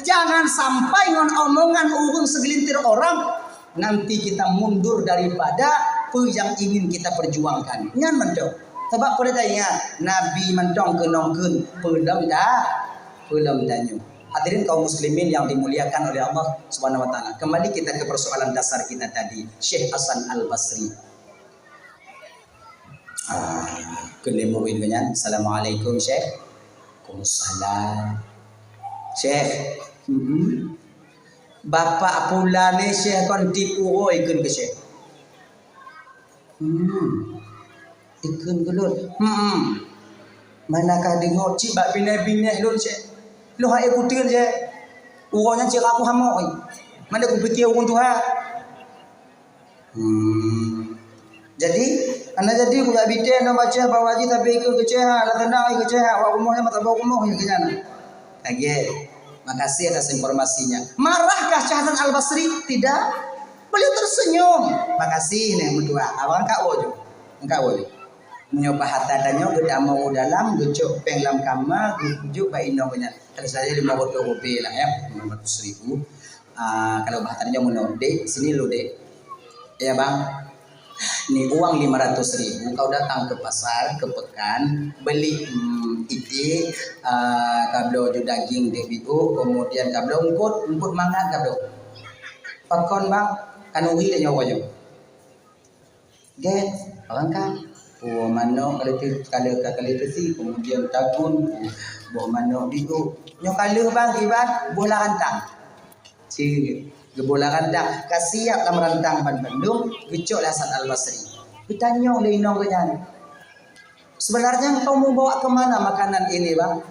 jangan sampai ngon omongan ureuëng seugelintir orang nanti kita mundur daripada peue nyang ingin kita perjuangkan. Nyan mantong. Sabab peue taingat, Nabi mantong keunong kheun, peulom ta-, peulom tanyoe. Hadirin kaum muslimin yang dimuliakan oleh Allah Subhanahu wa Taala. Kembali kita ke persoalan dasar kita tadi, Syekh Hasan Al-Basri. Ah, keuneuk murit nyan. Assalamualaikum, Syekh. Waalaikumsalam. Syekh. Hmm. Bapak pula ni, Syekh, kon tipu ho ikheun keu Syekh. Hmm. Ikheun keu lôn. Hmm. Mana ka deungoe cit bak binéh-binéh lôn, Syekh. Lheuh hai kuteun je. Uroe nyan cit aku hamok. Mana kupike ureueng tuha. Hmm. Jadi, hana jadi kujak bite nang baca bahwa jih tapi ikut keuceh ha, lah kena ai keuceh ha, awak rumoh nyan mata bau rumoh nyan keunan. Lagèe, makasih atas informasinya. Marahkah Syekh Hasan Al-Basri? Tidak. Beliau tersenyum. Makasih neh meutuah. Awak angkat woe ju. Angkat woe ju. Meunyoe bahasa tanyoe geutamong u dalam, geucok péng lam kama, geujuk bak inong geuhnyan. Kalau saya lima ratus rupiah lah ya, lima ratus ribu. Ah, kalau bahasa tanyoe meunoe, "Dek, sini lu, Dek." "Ya, Bang." "Ni uang lima ratus ribu, kau datang ke pasar, ke pekan, beli, hmm, iték, ah, kabloe ju daging dek biuk, kemudian kabloe eungkot, eungkot mangat kabloe." "Pakon, Bang?" "Kanuri tanyoe uroe nyoe." Gét, barangkah. Puwoe manok ka lheueh, ka lheueh, ka lheueh teusi, kemudian tagun, boh manok biuk. Nyoe ka lheueh bang, iban boh lam rantang. Cit, geuboh lam rantang, ka siap lam rantang ban bandum, geucok lé Hasan Al-Basri. Geutanyong lé inong geuhnyan, "Sebenarnya engkau membawa ke mana makanan ini, Bang?"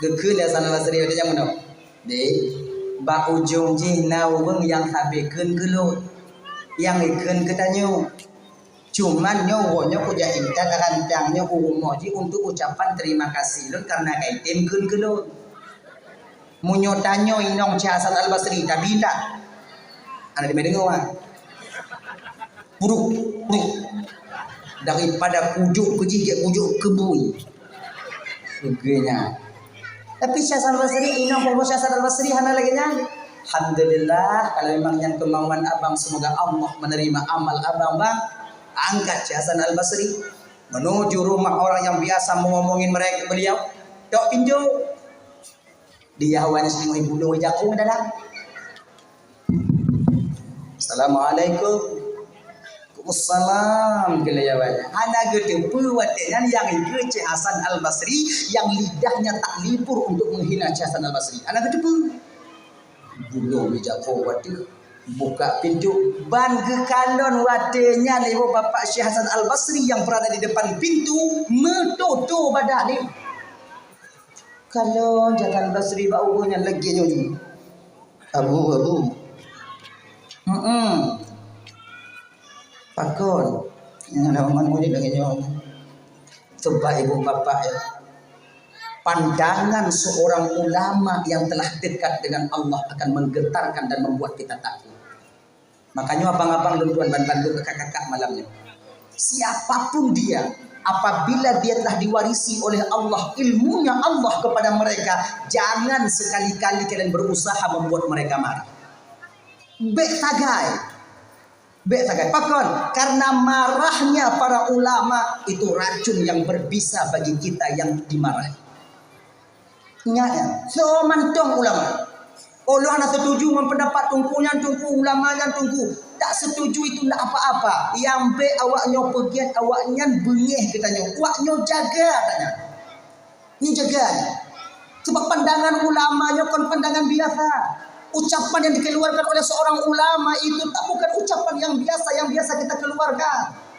Geukheun lé Hasan Al-Basri lagèe nyan meunoe, "Dek, bak ujong jih na ureueng nyang sabe kheun keu lôn, nyang ikheun keu tanyoe. Cuman nyoe uroe nyoe kujak intat rantang nyoe u rumoh jih untuk ucapan terima kasih lôn karena ka item kheun keu lôn. Meunyoe tanyoe inong Syekh Hasan Al-Basri, tabi intat." Hana teumé deungoe, ha. Puruk, puruk. Daripada kujok keu jih, jak kujok keu bui. Lagèe nyan. Tapi Syekh Hasan Basri, inong boh Syekh Hasan Al-Basri hana lagèe nyan. Alhamdulillah, kalau memang nyan kemauan abang, semoga Allah menerima amal abang, bang. Angkat Syekh Hasan Al-Basri menuju rumah orang yang biasa mengomongin mereka, beliau. Tok pintu. Di awaknyan singoh ibu lôn jakong dalam. "Assalamualaikum." "Waalaikumsalam," kheun lé awaknyan. Hana geuteupeue watèe nyan nyang ikheun Syekh Hasan Al-Basri, nyang lidahnya tak libur untuk menghina Syekh Hasan Al-Basri. Hana geuteupeue. Ibu lôn jakong watèe buka pintu. Ban geukalon watèe nyan ibu bapak Syekh Hasan Al-Basri yang berada di depan pintu, meutoto badan ni. Kalau Hasan Al-Basri bak ureueng nyan lagèe nyoe jih. "Abu, Abu." "Heeh." "Pakon?" "Nyan ada ureueng murit lagèe nyoe." Coba ibu bapak ya. Pandangan seorang ulama yang telah dekat dengan Allah akan menggetarkan dan membuat kita takut. Makanya abang-abang dan tuan ban bandum kakak-kakak malam ni. Siapapun dia, apabila dia telah diwarisi oleh Allah ilmunya Allah kepada mereka, jangan sekali-kali kalian berusaha membuat mereka marah. Bèk sagai. Bèk sagai. Pakon? Karena marahnya para ulama itu racun yang berbisa bagi kita yang dimarahi. Ingat ya, soe mantong ulama. Ulôn hana setuju ngon pendapat teungku nyan, teungku ulama nyan, teungku. Tak setuju itu ndak apa-apa. Nyang bèk awak nyoe peugèt awak nyan beungèh geutanyoe. Awak nyoe jaga tanyoe. Nyoe jaga nyoe. Sebab pandangan ulama nyoe kon pandangan biasa. Ucapan yang dikeluarkan oleh seorang ulama itu tak bukan ucapan yang biasa, yang biasa kita keluarkan.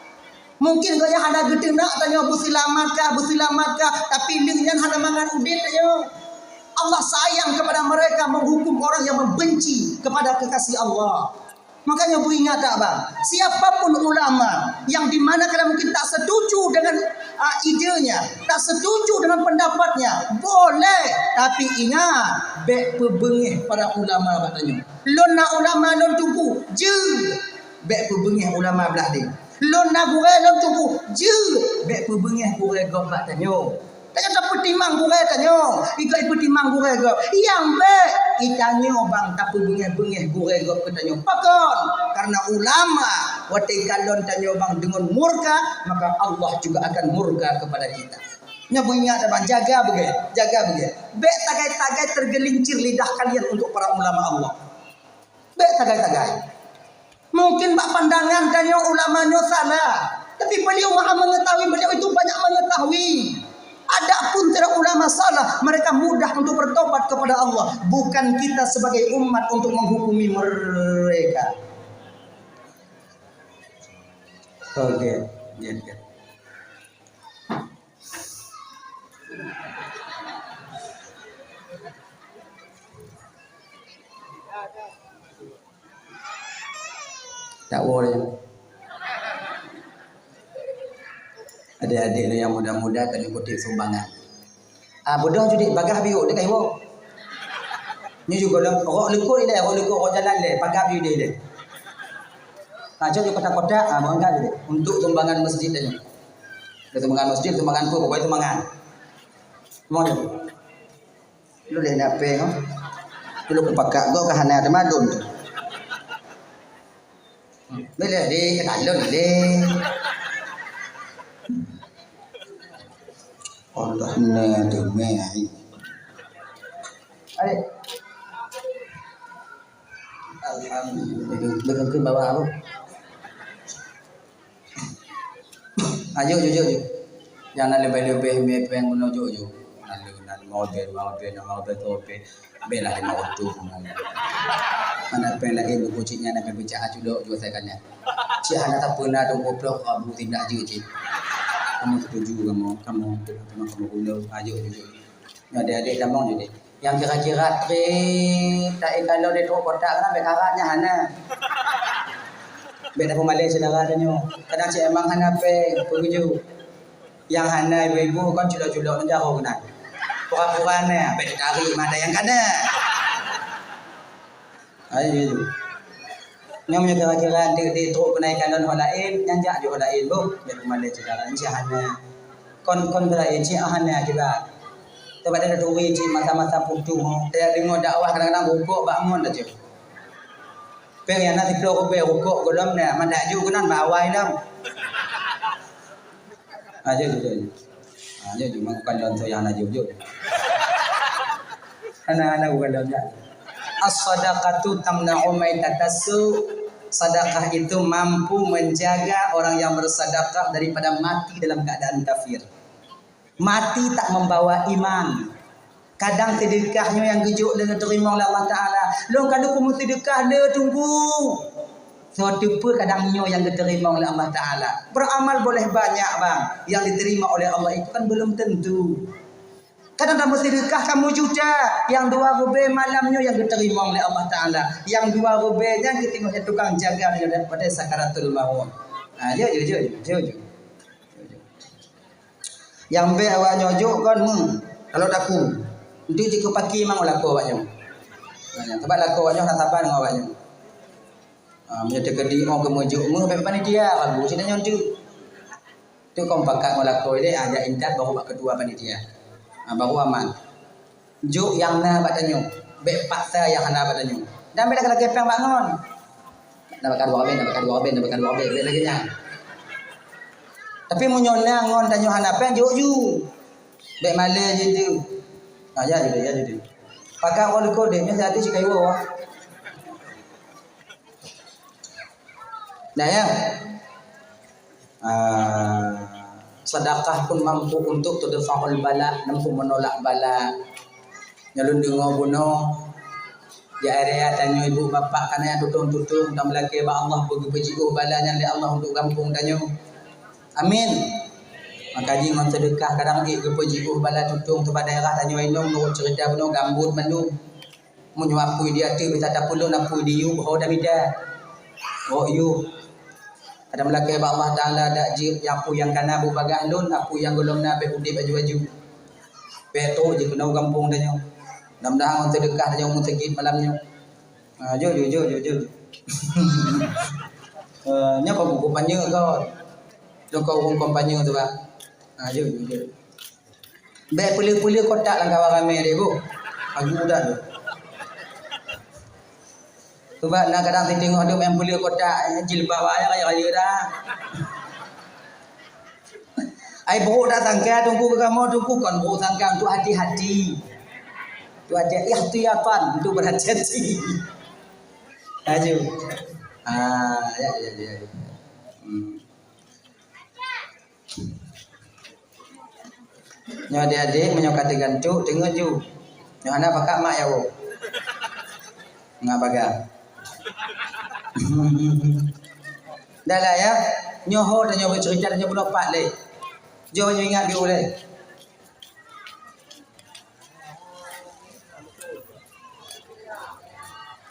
Mungkin gobnyan hana geuteunak tanyoe beuseulamat kah, beuseulamat kah, tapi lheueh nyan hana mangat udeb tanyoe. Allah sayang kepada mereka menghukum orang yang membenci kepada kekasih Allah. Makanya beuingat tak bang, siapapun ulama yang di mana kalian mungkin tak setuju dengan, ah, idenya, tak setuju dengan pendapatnya, boleh, tapi ingat, bèk peubeungèh para ulama bak tanyoe. Lôn na ulama lôn teungku, jeuet. Bèk peubeungèh ulama blah deh. Lôn na gurèe lôn teungku, jeuet. Bèk peubeungèh gurèe gob bak tanyoe. Tanyoe tapeutimang gurèe tanyoe, igoe ipeutimang gurèe gob. Nyang bèk, itanyoe bang tapeubeungèh-beungèh gurèe gob keu tanyoe. Pakon? Karena ulama, watèe kalon tanyoe bang deungon murka, maka Allah juga akan murka kepada kita. Nyoe beuingat bang, jaga beugèt, jaga beugèt. Bèk sagai-sagai tergelincir lidah kalian untuk para ulama Allah. Bèk sagai-sagai. Mungkin bak pandangan tanyoe ulama nyoe salah, tapi beliau maha mengetahui, beliau itu banyak mengetahui. Adapun terhadap ulama salah, mereka mudah untuk bertobat kepada Allah. Bukan kita sebagai umat untuk menghukumi mereka. Oke, ya, ya. Tak woe lé. Adik-adik nyang muda-muda ka jeuet kutip sumbangan. Ah, beudôh judit bagah biôk deh kai woe. Nyoe juga dah, rot likot ilèe, rot likot rot jalan lé, bagah biôk deh ilèe. Ah, jeuet di kotak-kotak, ah, beurangkat judit. Untuk sumbangan masjid tadi. Ada sumbangan masjid, sumbangan tu, pokoknya sumbangan. Mau je. Lu lé nak peng, oh. Lu kupakat gok ka hana teumadon tu. Boleh deh, ketalon deh. Allah na deumé ai. Ai. Alhamdulillah. Betul ke bawah apa? Ayo jujur je. Jangan lebih-lebih mepeng guna jujur. Lalu nak mau ben, mau ben, mau ben tu ben. Bela lima ratus. Mana peng lain buku cik nyan nak peng pecah culok jua saya kan. Cik hana tak pernah dong goblok abu tindak je cik. Kamu setuju kamu, kamu kamu kamu guna. Ayo jujur. Nyoe adék-adék tamong nyoe deh. Nyang kira-kira trép taék kalon di trok kotak kan, bèk karat nyan hana. Bèk tapeumalèe syedara tanyoe. Kadang cit emang hana pèng, peue geujok. Nyang hana ibu-ibu kon culok-culok nyan jaroe keunan. Pura-pura na, bèk tatarék mata nyang kana. Hai, hai. Nyoe meunyoe kira-kira di, di trok keunan ikalon ho laén, nyan jak ju ho laén, boh. Bèk peumalèe syedara, nyan hana. Kon, kon beulai cit hana akibat. Teuma dah turi cit masa-masa putuh, tajak deungoe dakwah kadang-kadang rukok bak ngon tajak. Pèng nyang na siplôh rubèe rukok gohlom na, mandak ju keunan bak awai lom. Ah, jeuet, jeuet, jeuet. Ah, jeuet, jeuet. Bukan contoh nyang hana jeuet, jeuet. Hana, hana, bukan contoh nyan. As-sadaqatu tamna'u maitatas su'. Sedekah itu mampu menjaga orang yang bersedekah daripada mati dalam keadaan kafir. Mati tak membawa iman. Kadang seudeukah nyoe nyang geujok lé geuteurimong lé Allah Taala. Lôn ka lheueh kumeuseudeukah lé teungku. Soe teupeu kadang nyoe nyang geuteurimong lé Allah Taala. Beramal boleh banyak, bang, yang diterima oleh Allah itu kan belum tentu. Kadang tameuseudeukah kamoe juta, nyang dua rubèe malam nyoe nyang geuteurimong lé Allah Taala. Nyang dua rubèe nyan geuteungoh lé tukang jaga nyoe daripada sakaratul maut. Ha, jeuet, jeuet, jeuet, jeuet, jeuet. Nyang bèk awak nyoe jok kon, hmm, kalau daku. Untuk jikeu paki memang lakoe awak nyoe. Nah, nyang teuma lakoe awak nyoe hana saban ngon awak nyoe. Ah, meunyoe teukeudi oh keumeujok meuh bèk panitia, lagu sinoe nyoe tu. Tu kon pakat ngon lakoe deh, ajak intat baru bak ketua panitia. Ah, baru aman. Jok nyang na bak tanyoe, bèk paksa nyang hana bak tanyoe. Dan bèk lakèe-lakèe pèng bak ngon. Na bak dua rubèe, na bak dua rubèe, na bak dua rubèe, bèk lagèe nyan. Tapi meunyoe na ngon tanyoe hana pèng, jok ju. Bèk malèe jih tu. Ha, ya jih, ya jih. Pakai orang likot deh, nyan satu si kayu awak. Nah, ya. Ah, sedekah pun mampu untuk tudfa'ul bala, mampu menolak bala. Nyang lôn deungoe bunoe, di area tanyoe ibu bapak kana nyang tutong-tutong, dan meulakèe bak Allah beugeupeujioh bala nyan lé Allah untuk gampông tanyoe. Amin. Maka jih ngon seudeukah kadang ék geupeujiôh bala tutong teuba daerah tanyoe inong, nurot ceurita bunoe gambot mandum. Meunyoe apui di ateueh bisa tapeulon, apui di yup ho tamita. Ho yup. Kadang meulakèe bak Allah Taala dak jeuet nyang apui nyang kana beubagaih lôn, apui nyang gohlom na bèk udép aju-aju. Bèk trok jih keunoe gampông tanyoe. Mudah-mudahan ngon seudeukah tanyoe meuseugit malam nyoe. Ah, jeuet, jeuet, jeuet, jeuet, jeuet. Eh, nyoe kau buku panyeu kau. Nyoe kau ureueng kampanye tu, Pak. Ah, jeuet, jeuet, jeuet. Bèk peuleueh-peuleueh kotak lam kawan ramè deh, Bu. Agu dah tu. Sebab na kadang siteungoh tu main peuleueh kotak, eh, jilbab ayah raya-raya dah. Ai brôk dak sangka teungku keu kamoe, teungku kon brôk sangka, untuk hati-hati. Untuk hati, ihtiyatan, untuk berhati-hati. Laju. Ah, ya, ya, ya, ya. Hmm. Nyoe adék-adék, meunyoe ka teugantuk, teungeut ju. Nyoe hana pakat mak ya woe. Ngat baga. Dah lah ya. Nyoe ho tanyoe beucerita, tanyoe bunoe pat lé. Jom nyoe ingat di ulèe.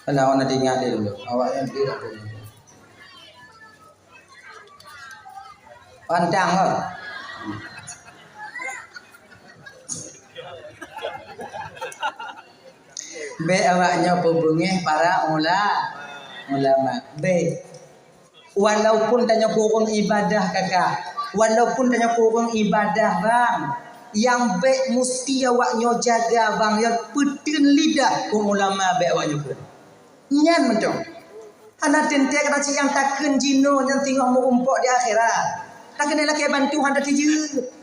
Alah, awak na teuingat deh dulu. Awak nyan dia tak tahu. Pantang, oh. Bék awak nyoe peubeungéh para ula-, ulama. Bék. Walaupun tanyoe kureueng ibadah, kakak, walaupun tanyoe kureueng ibadah, bang, nyang bék musti awak nyoe jaga, bang, nyang peuteun lidah keu ulama bék awak nyoe peuet. Nyan mantong. Hana teuntée kata cit nyang takheun jinoe nyang teungoh meurumpok di akhirat. Takheun lakée bantu hana tijeuet.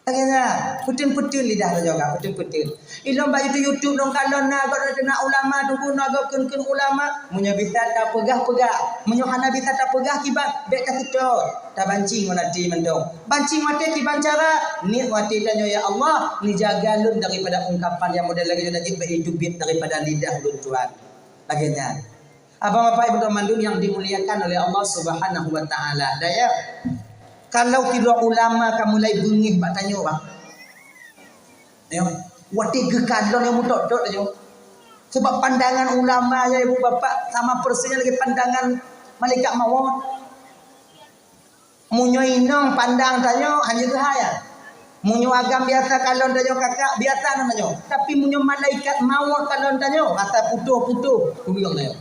Lagée nyan, peuteun-peuteun lidah tanyoe ka, peuteun-peuteun. Ilôn bak YouTube-YouTube lôn kalon na gob na ulama, teungku na gob kheun-kheun ulama. Meunyoe bisa tapeugah-peugah, meunyoe hana bisa tapeugah kiban, bék taseutôt. Tabanci ngon até mantong. Banci ngon até kiban cara, niet ngon até tanyoe, "Ya Allah, neujaga lôn daripada ungkapan nyang model lagée nyoe, dan jeuet bék jiteubiet daripada lidah lôn, Tuhan." Lagée nyan. Abang, bapak, ibu, teman-teman yang dimuliakan oleh Allah Subhanahu wa Taala. Daya, kalau sidroe ulama ka mulai beungéh bak tanyoe, bang. Nyoe, watée geukalon nyang meutot-tot nyoe. Sebab pandangan ulama nyan, ibu bapak, sama persisnya lagée pandangan malaikat mawöt. Meunyoe inong pandang tanyoe hana keuhai, ya. Meunyoe agam biasa kalon tanyoe kakak, biasa na tanyoe. Tapi meunyoe malaikat mawöt kalon tanyoe, rasa putôh-putôh tuleueng tanyoe.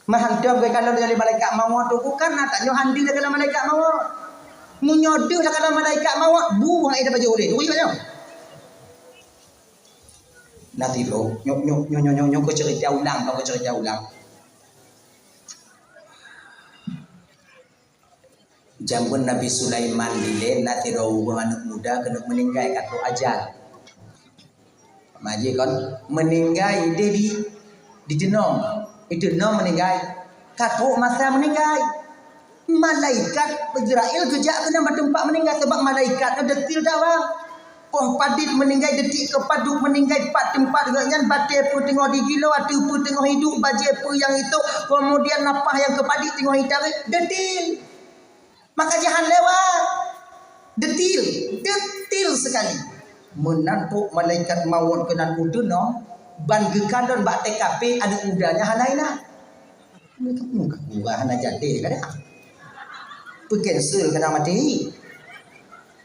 Meuhantong geukalon dari malaikat mawöt tu, bukan na tanyoe handi lagée malaikat mawöt. Meunyoe deuh lagée malaikat mawöt, bu hai dah baju ulih. Tunggu nyoe. Nanti bro, nyoe, nyoe, nyoe, nyoe, nyoe, nyoe keu cerita ulang, nyoe keu cerita ulang. Jameun Nabi Sulaiman dilée na sidroe ureuëng aneuëk muda keuneuk meuninggai ka trok ajal. Maji kon meuninggai ideh di, di teunong. Di teunong meuninggai. Ka trok masa meuninggai. Malaikat Israel geujak keunan bak teumpat meuninggai, sabab malaikat nyan detil that, bang. Poh padit meuninggai, detik keu padub meuninggai, pat teumpat geuh nyan, batée peue teungoh digilo, ateueh peue teungoh iduek, bajée peue nyang isôk, keumudian nafah nyang keu padit teungoh itarek, detil. Maka jihan lewat. Detil, detil sekali. Meunan trok malaikat mawöt keunan u teunong, ban geukalon bak T K P aneuëk muda nyan hana inan. Muka-muka hana jadi kadang. Peucancel kadang maté.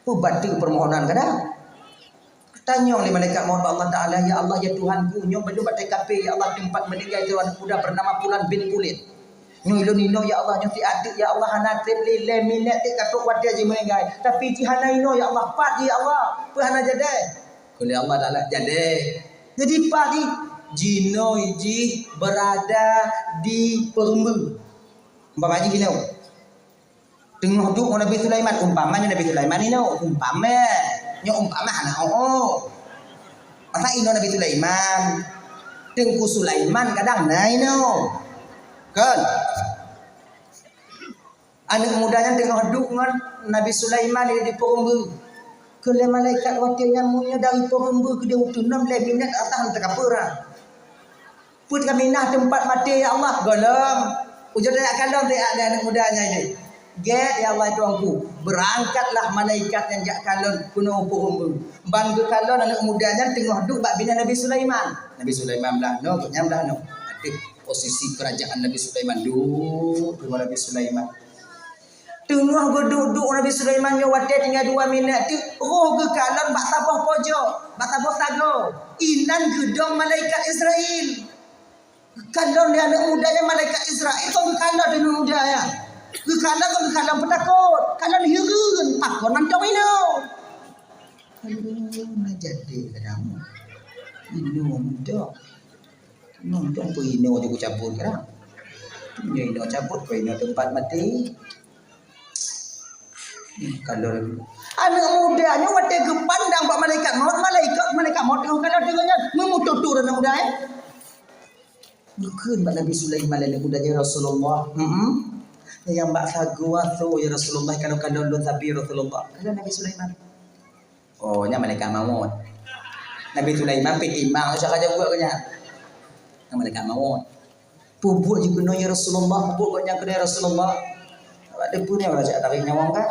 Peubateue permohonan kadang. Tanyong lé malaikat mawöt bak Allah Taala, "Ya Allah, ya Tuhanku, nyoe bandum bak T K P, ya Allah, teumpat meuninggai sidroe aneuëk muda bernama Pulan bin Pulan. Nyoe ulôn inoe, ya Allah, nyoe siat teuk, ya Allah, hana treb lé lhée minét teuk ka trok watée jih meuninggai. Tapi jih hana inoe, ya Allah, pat jih, ya Allah, peue hana jadi?" Kheun lé Allah Taala, "Jadi." Jadi pat jih? Jinoe jih berada di peureumbeu. Umpama jih inoe. Teungoh duek ngon Nabi Sulaiman, umpama nyoe Nabi Sulaiman inoe, umpama. Nyoe umpama hana, oh, oh. Masa inoe Nabi Sulaiman, Teungku Sulaiman kadang na inoe. Kan? Aneuëk muda nyan teungoh duek ngon Nabi Sulaiman di, di peureumbeu. Kheun lé malaikat watée nyan, "Meunyoe dari peureumbeu keudeh u teunong lhée minét, asah teuka peurang." Peuet kami na teumpat maté, ya Allah? Gohlom. Ujoe tajak kalon teuh lé aneuëk muda nyan nyoe. Gét, ya Allah, Tuhanku. Beurangkatlah malaikat nyan jak kalon keunoe u peureumbeu. Ban geukalon aneuëk muda nyan teungoh duek bak binéh Nabi Sulaiman. Nabi Sulaiman blah noe, gobnyan blah noe. Aduh, posisi keurajaan Nabi Sulaiman. Duek deungon Nabi Sulaiman. Teungoh geuduek-duek Nabi Sulaiman nyoe watée tinggai dua minét teuk, roh geukalon bak saboh pojok, bak saboh sagoe. Inan geudong malaikat Israel. Geukalon lé aneuëk muda nyan malaikat Israel, kon geukalon lé aneuëk muda nyan. Geukalon kon geukalon peutakot, kalon hireuen, pakon mantong inoe. Aduh, na jadi kadang. Inoe mantong. Nyoe, nyoe peuinoe jih kucabut kadang. Nyoe inoe cabut, peuinoe teumpat maté. Kalau aneuëk muda nyoe watée geupandang bak malaikat maut, malaikat, malaikat maut teungoh kalon teungoh nyan, meumutoh-toh aneuëk muda, eh. Geukheun bak Nabi Sulaiman lé aneuëk muda, "Ya Rasulullah, hmm, nyang bak sagoe asoe, ya Rasulullah, kalon-kalon lôn sabe, ya Rasulullah." Kheun Nabi Sulaiman. Oh, nyan malaikat maut. Nabi Sulaiman pih timang usah ka jaweueb keu nyan. Nyan malaikat maut. Peubuet jih keunoe, ya Rasulullah, peubuet gobnyan keunoe, ya Rasulullah. Awak teupeue nyoe, ureuëng jak tarék nyawöng ka?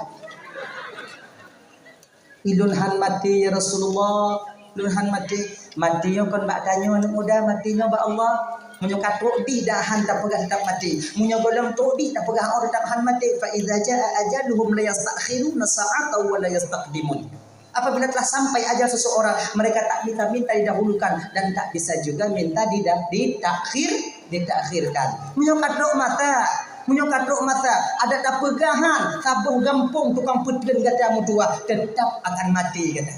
Ulôn han maté, ya Rasulullah. Ulôn han maté. Maté nyoe kon bak tanyoe, aneuëk muda, maté nyoe bak Allah. Meunyoe ka trok dih dah han tapeugah teutap maté. Meunyoe gohlom trok dih tapeugah oh teutap han maté. Fa idza jaa ajaluhum la yastakhiruna sa'atan wa la yastaqdimun. Apabila telah sampai ajal seseorang, mereka tak bisa minta didahulukan dan tak bisa juga minta dida-, ditakhir, ditakhirkan. Meunyoe ka trok masa, meunyoe ka trok masa, adak tapeugahan saboh gampông tukang peutreun gata meutuwah, teutap akan maté gata.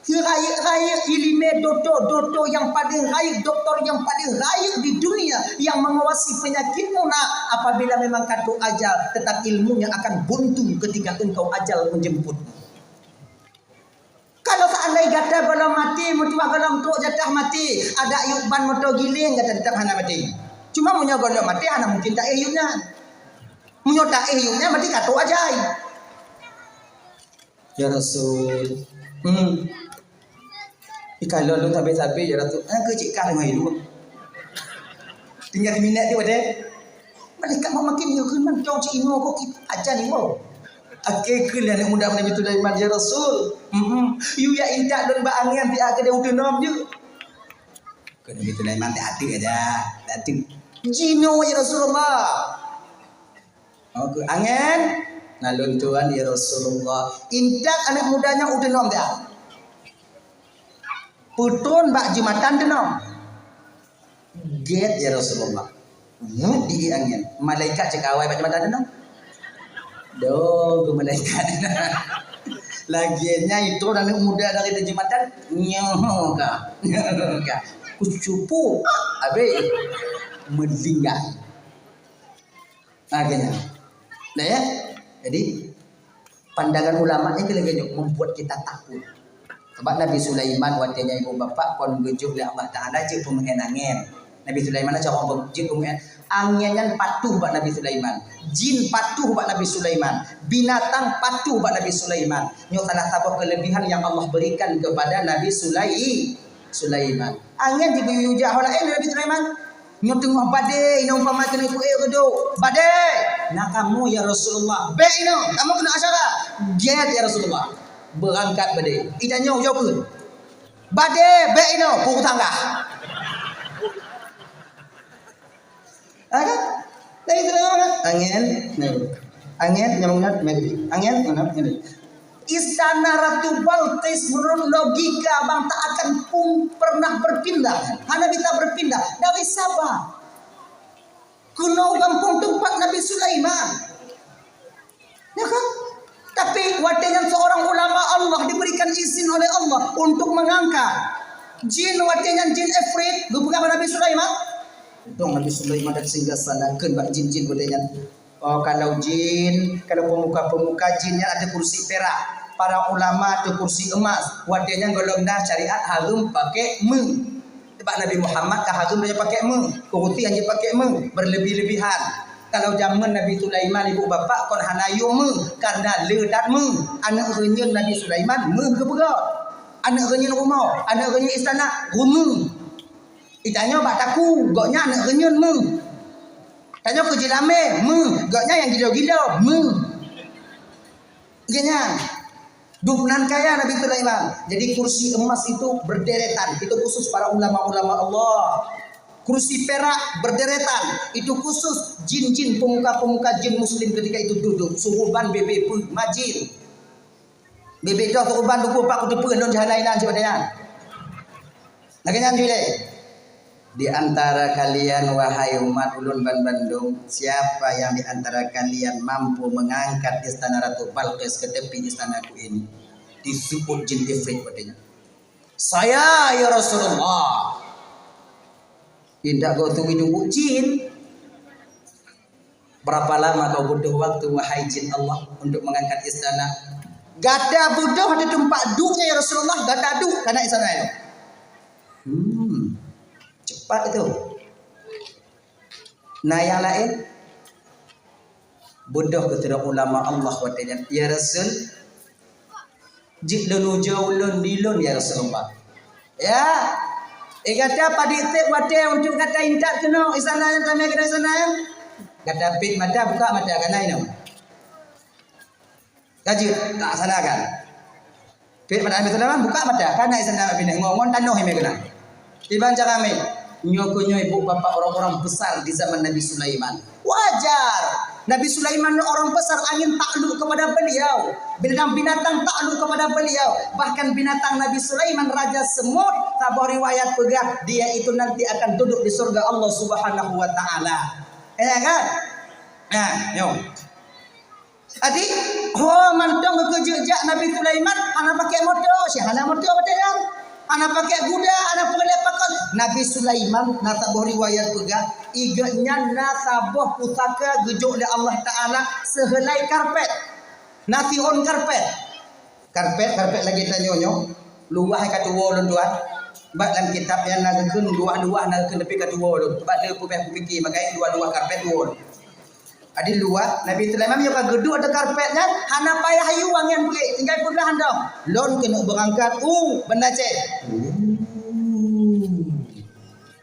Rayeuk-rayeuk ileumèe dokto, dokto nyang paleng rayeuk, doktor nyang paleng rayeuk di dunia yang mengawasi penyakitmu, nak, apabila memang ka trok ajal, tetap ilmunya akan buntu ketika engkau ajal menjemput. Kalau seandai gata gohlom maté, meutuwah gohlom trok jatah maté, adak yub ban moto giléng gata teutap hana maté. Cuma meunyoe gohlom maté, hana mungkin taéh yub nyan. Meunyoe taéh yub nyan, berarti ka trok ajai. Ya Rasul. Hmm. Ikalon lôn sabé-sabé, ya Rasul. Ah, keu cit kah deungon ilu. Tinggai siminèt ti padé. Malaikat makin yue kheun mantong cit inoe kok ki ajan iwoe. Akhé kheun lé aneuk muda Nabi Sulaiman, "Ya Rasul, mm-mm, yue jak intat lôn bak angén siat keudéh u teunom jeuet." Kheun Nabi Sulaiman, "Tak ateueh aja, tak ateueh." "Jinoe, ya Rasulullah." Oh, kheun, "Angén, na lôn tuan, ya Rasulullah." Intat aneuk muda nyan u teunom siat. Peutrôn bak jeumatan teunom. Gét, ya Rasulullah. Wut di angén. Malaikat cit ka awai bak jeumatan teunom. Dong keu malaikat. Lagèe nyan itrôn aneuk muda dari jeumatan. Nyoe ka. Nyoe ka. Kucupu. Habis. Meulinggai. Ha, keu nyan. Dah, ya? Jadi, pandangan ulama ni lagèe nyoe membuat kita takut. Sebab Nabi Sulaiman watèe nyan ibu bapak kon geujok lé Allah Taala jeuet peumeu'èn angén. Nabi Sulaiman cara jeuet peumeu'èn. Angén nyan patuh bak Nabi Sulaiman. Jin patuh bak Nabi Sulaiman. Binatang patuh bak Nabi Sulaiman. Nyoe salah saboh kelebihan yang Allah berikan kepada Nabi Sulai-, Sulaiman. Angén jigeuyue jak ho laén Nabi Sulaiman. Nyoe teungoh badé, inoe umpama keuneuk peuék reudôk. Badé! Na kamoe, ya Rasulullah. Bèk inoe, kamoe keuneuk acara. Gét, ya Rasulullah. Beurangkat badé. Ita nyoe ujoe keuh. Badé, bèk inoe, peue tangga. Ha kan? Dari Sulaiman, angén, nah. Angén, nyambung ingat, nah. Angén, nah, nah. Istana Ratu Balqis menurut logika bang tak akan pun pernah berpindah. Hana bisa berpindah. Dari Saba. Keunoe gampông teumpat Nabi Sulaiman. Ya kan? Tapi watèe nyan seorang ulama Allah diberikan izin oleh Allah untuk mengangkat. Jin watèe nyan jin ifrit, geupeugah bak Nabi Sulaiman. Dong Nabi Sulaiman dan singgasana kheun bak jin-jin watèe nyan. Oh, kalau jin, kalau pemuka-pemuka jin nyan ateueh kursi perak, para ulama ateueh kursi emas, watèe nyan gohlom na syariat hareuem pakai meuh. Bak Nabi Muhammad ka hareuem tanyoe pakai meuh, kursi hana pakai meuh, berlebih-lebihan. Kalau jameun Nabi Sulaiman ibu bapak kon hana yum meuh, karena le that meuh. Aneuk reunyeun Nabi Sulaiman meuh geupeugöt. Aneuk reunyeun rumoh, aneuk reunyeun istana, rumoh. Itanyoe bak takue, gobnyan aneuk reunyeun meuh. Tanyoe keu jilamé, meuh. Gobnyan nyang gilo-gilo, meuh. Gobnyan. Dum nan kaya Nabi Sulaiman. Jadi kursi emas itu berderetan. Itu khusus para ulama-ulama Allah. Kursi perak berderetan. Itu khusus jin-jin, pemuka-pemuka jin muslim ketika itu duduk. Suruban bebe peuh majin. Bebe doh suruban duku pak kuteupeu lôn jahana inan sibagoe nyan. Lagèe nyan jih lé. Di antara kalian, wahai umat ulôn banmandum, siapa yang di antara kalian mampu mengangkat istana Ratu Balqis ke tepi istanaku ini? Disebut jin ifrit katanya. Saya, ya Rasulullah. Indak geuh tunggu-tunggu jin. Berapa lama kau butuh waktu, wahai jin Allah, untuk mengangkat istana? Gata butuh di teumpat duknya, ya Rasulullah, gata duk kana istana itu. Hmm, cepat itu. Nah, yang lain, butuh kepada ulama Allah watèe nyan, ya Rasul, jeuet lôn ujoe ulôn di lôn, ya Rasulullah. Ya. Eh, gata padit sép watèe untuk gata intat keunoe, istana nyan tamé keunoe istana nyan. Gata pet mata, buka mata, kana inoe. Ka jeuet, tak salah kan? Pet mata ambil tanaman, buka mata, kana istana pindah, ngon, ngon tanoh imé keunoe. Iban cara ambil. Nyoe keuh nyoe ibu bapak orang-orang besar di zaman Nabi Sulaiman. Wajar. Nabi Sulaiman ni orang besar, angin takluk kepada beliau. Binatang-binatang takluk kepada beliau. Bahkan binatang Nabi Sulaiman, raja semut, saboh riwayat peugah, dia itu nanti akan duduk di surga Allah Subhanahu wa Ta'ala. Ya kan? Nah, nyoe. Jadi, ho mantong keukeujeuet jak Nabi Sulaiman, hana pakai moto, si hana moto watée nyan. Hana pakai kuda, hana pakai pakon. Nabi Sulaiman, na saboh riwayat peugah, i geuhnyan na saboh pusaka geujok lé Allah Taala seuheulai karpet. Na siôn karpet. Karpet, karpet lagée tanyoe nyoe. Luwah ka tuwoe lôn tuan. Bak lam kitab nyan na geukheun luwah-luwah na geukheun, tapi ka tuwoe lôn. Bak lé peubeh kupike makai luwah-luwah karpet tuwoe lôn. Adi luwah, Nabi Sulaiman nyoe ka geuduek ateueh karpet nyan, hana payah yue angén bri, tinggai peugah dong. Lôn keuneuk beurangkat u Banda Aceh.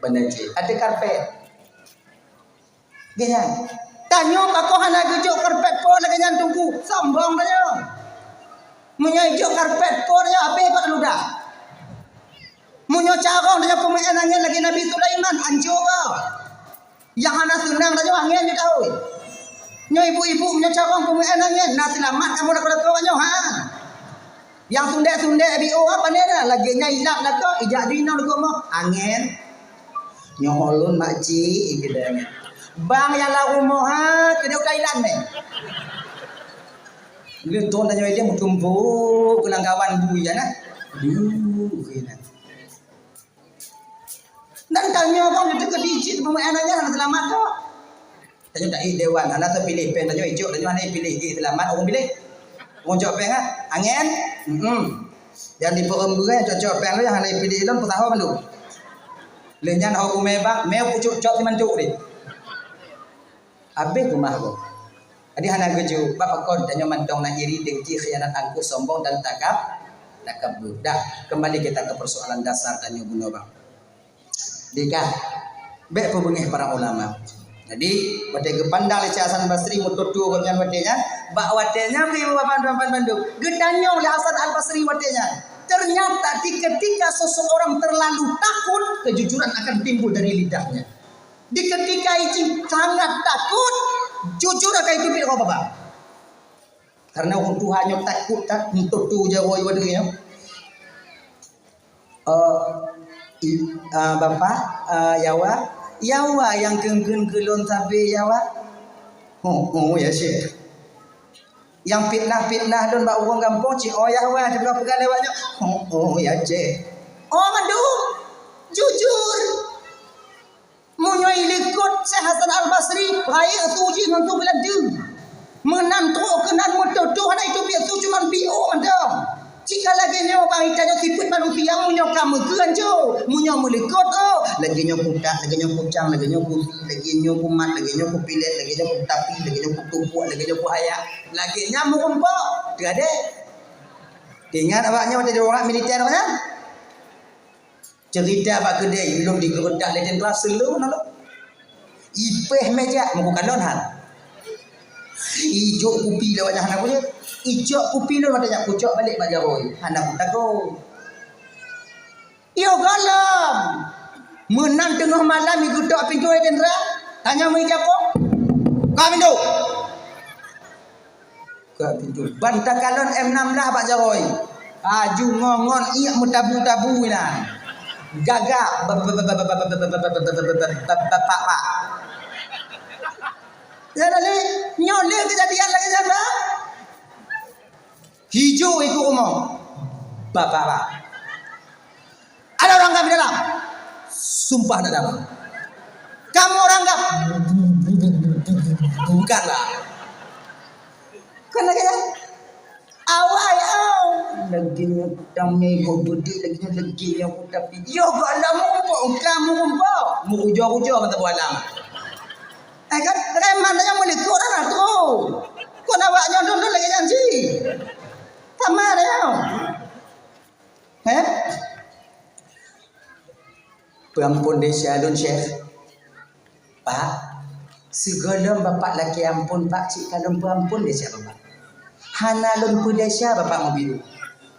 Banda Aceh. Ateueh karpet. Geuh nyan. Tanyoe pakon hana geujok karpet po lagée nyan Teungku? Sombong tanyoe. Meunyoe ijok karpet po tanyoe habéh bak ludah. Meunyoe carông tanyoe peumeuén angén lagée Nabi Sulaiman, ancô goe. Nyang hana seunang tanyoe angén jitahôi. Nyoe ibu-ibu meunyoe carông peumeuén angén, na seulamat kamoe lakoe-lakoe nyoe, ha. Nyang sundek-sundek B O apa ni dah? Lagée nyan ilap lakoe, ijak jinoe lakoe moh. Angén. Nyoe ulôn makcik, ikeu dah nyan. Bang nyang lam rumoh, ha, keudeh udah ilat meh. Leuton tanyoe ideh meutumpôk keulang kawan bui nyan, nah. Duh, keunan. Dan tanyoe kan itu ke digit peumeuén nyan hana seulamat tu. Tanyoe dak dewan, hana teupiléh péng, tanyoe icok, tanyoe hana piléh, jih seulamat ureuëng piléh. Ureuëng cok péng ah, angén. Hmm. Nyang di Peureumbui cok-cok péng lé hana piléh lom peusaho mandum. Lé nyan ho kumé bak, mé pucuk cok simantuk deh. Habéh keumah gob. Jadi hana geujok, bak pakon tanyoe mantong na iri, dengki, khianat, angkuh, sombong dan takab-, takabur. Dah, kembali kita ke persoalan dasar tanyoe bunoe bang. Dikah, bék peubeungéh para ulama. Jadi, watée geupandang lé Syekh Hasan Basri meututoe gobnyan watée nyan, bak watée nyan pih bapak bandum, geutanyong lé Hasan Al-Basri watée nyan. Ternyata di ketika seseorang terlalu takut, kejujuran akan timbul dari lidahnya. Di ketika ijih sangat takut, jujur akan itu pih bapak. Karena ureuëng tuha nyoe takot that, meututoe jaroe wadée nyoe. Eh, i-, ah, Bapak, ah, yawa, yawa nyang kheun-kheun keu lôn sabe yawa. Ho, ho, ya Syekh. Nyang fitnah-fitnah lôn bak ureuëng gampông cit, oh yawa, teuka peugah lewat nyoe. Ho, ho, ya Syekh. Oh mandum, jujur. Meunyoe ilikot Syekh Hasan Al-Basri, rayeuk su jih ngon su beulanteue. Meunan trok keunan meututoe hana iteubiet su cuman biôh mantong. Cit ka lagée nyoe bang, tanyoe sifeuet manusia meunyoe ka meukeuen jo, meunyoe meulikot oh, lagée nyoe kutak, lagée nyoe kucang, lagée nyoe kusi, lagée nyoe kumat, lagée nyoe kupilet, lagée nyoe kutapi, lagée nyoe kutumpok, lagée nyoe kuhayak, lagée nyan meurumpok. Teuadée. Ingat awak nyoe watée di urat militer nyan? Cerita bak keudée, ilôn digeuredak lé teuntara seuleu na lôn. Ipéh meja, meukukalon han. Ijok kupi lewat nyan hana kucok. Icok kupi lôn watée nyan kucok balek bak jaroe. Hana kutago. Yo gohlom. Meunan teungoh malam igeutok pintoe teuntara. Tanyong meujakob. Ka pintoe. Ka pintoe. Ban takalon M enam belas bak jaroe. Aju ngon-ngon iek meutabu-tabu inan. Gagak. Bapak-bapak. Ya tadi, nyoe lé keujadian lagée nyan, bah. Hijau ikut rumah. Bapak-bapak. Ada orang kafir dalam? Sumpah ada dalam. Kamu orang kafir? Bukanlah. Kan lagée nyan? Awai au. Lagée nyoe tamnya ibu budi, lagée nyoe lagée nyoe aku tapi. Yo gak lama umpuk, kamu umpuk. Mu ujo-ujo mata buah alam. Eh kan? Reman yang meulikot dah tu. Kok nak awak nyoe dulu lagée nyan ji? Sama dia. Eh? Peuampôn desya lôn, Syekh. Pak, sigohlom Bapak lakée ampôn, Pak, cit ka lôn peuampôn desya Bapak. Hana lôn peudesya Bapak meubiru.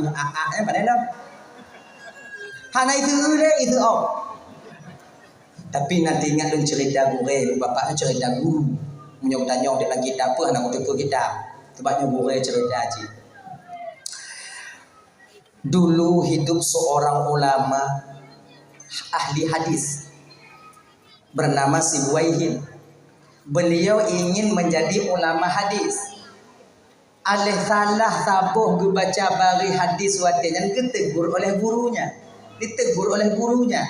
meu'ak-ak, eh, padahai lom. Hana isu lé, isu oh. Tapi nanti ingat dong cerita gurée, bapak cerita guru. Meunyoe tanyong dek lagi tak apa, hana kuteupeu kita. Sebab nyoe gurée cerita cit. Dulu hidup seorang ulama ahli hadis bernama Sibuwaihin. Beliau ingin menjadi ulama hadis. Aléh salah saboh geubaca bari hadis watée nyan geutegur oleh gurunya. Ditegur oleh gurunya.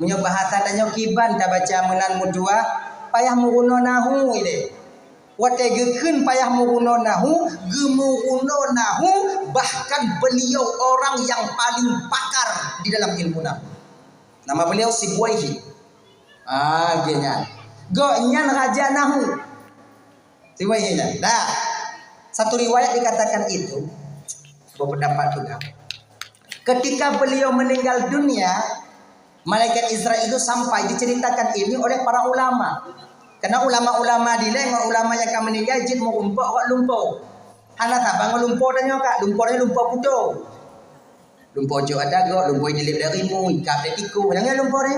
Meunyoe bahasa tanyoe kiban tabaca meunan meutuah, payah meurunoe nahu ilée. Watée geukheun payah meurunoe nahu, geumeurunoe nahu, bahkan beliau orang yang paling pakar di dalam ilmu nahu. Nama beliau Sibuwaihi. Ah, geuh nyan. Gobnyan raja nahu. Sibuwaihi nyan. Dah. Satu riwayat dikatakan itu, sebuah pendapat juga. Ketika beliau meninggal dunia, malaikat Israel itu sampai diceritakan ini oleh para ulama. Karena ulama-ulama dilée ngon ulama nyang ka meuninggai jeuet meurumpok rot lumpo. Hana saban ngon lumpo tanyoe ka, lumpo nyoe lumpo kuto. Lumpo jok ada gok, lumpo dilip dari mu, ikap dari tiku. Nyang lumpo ni.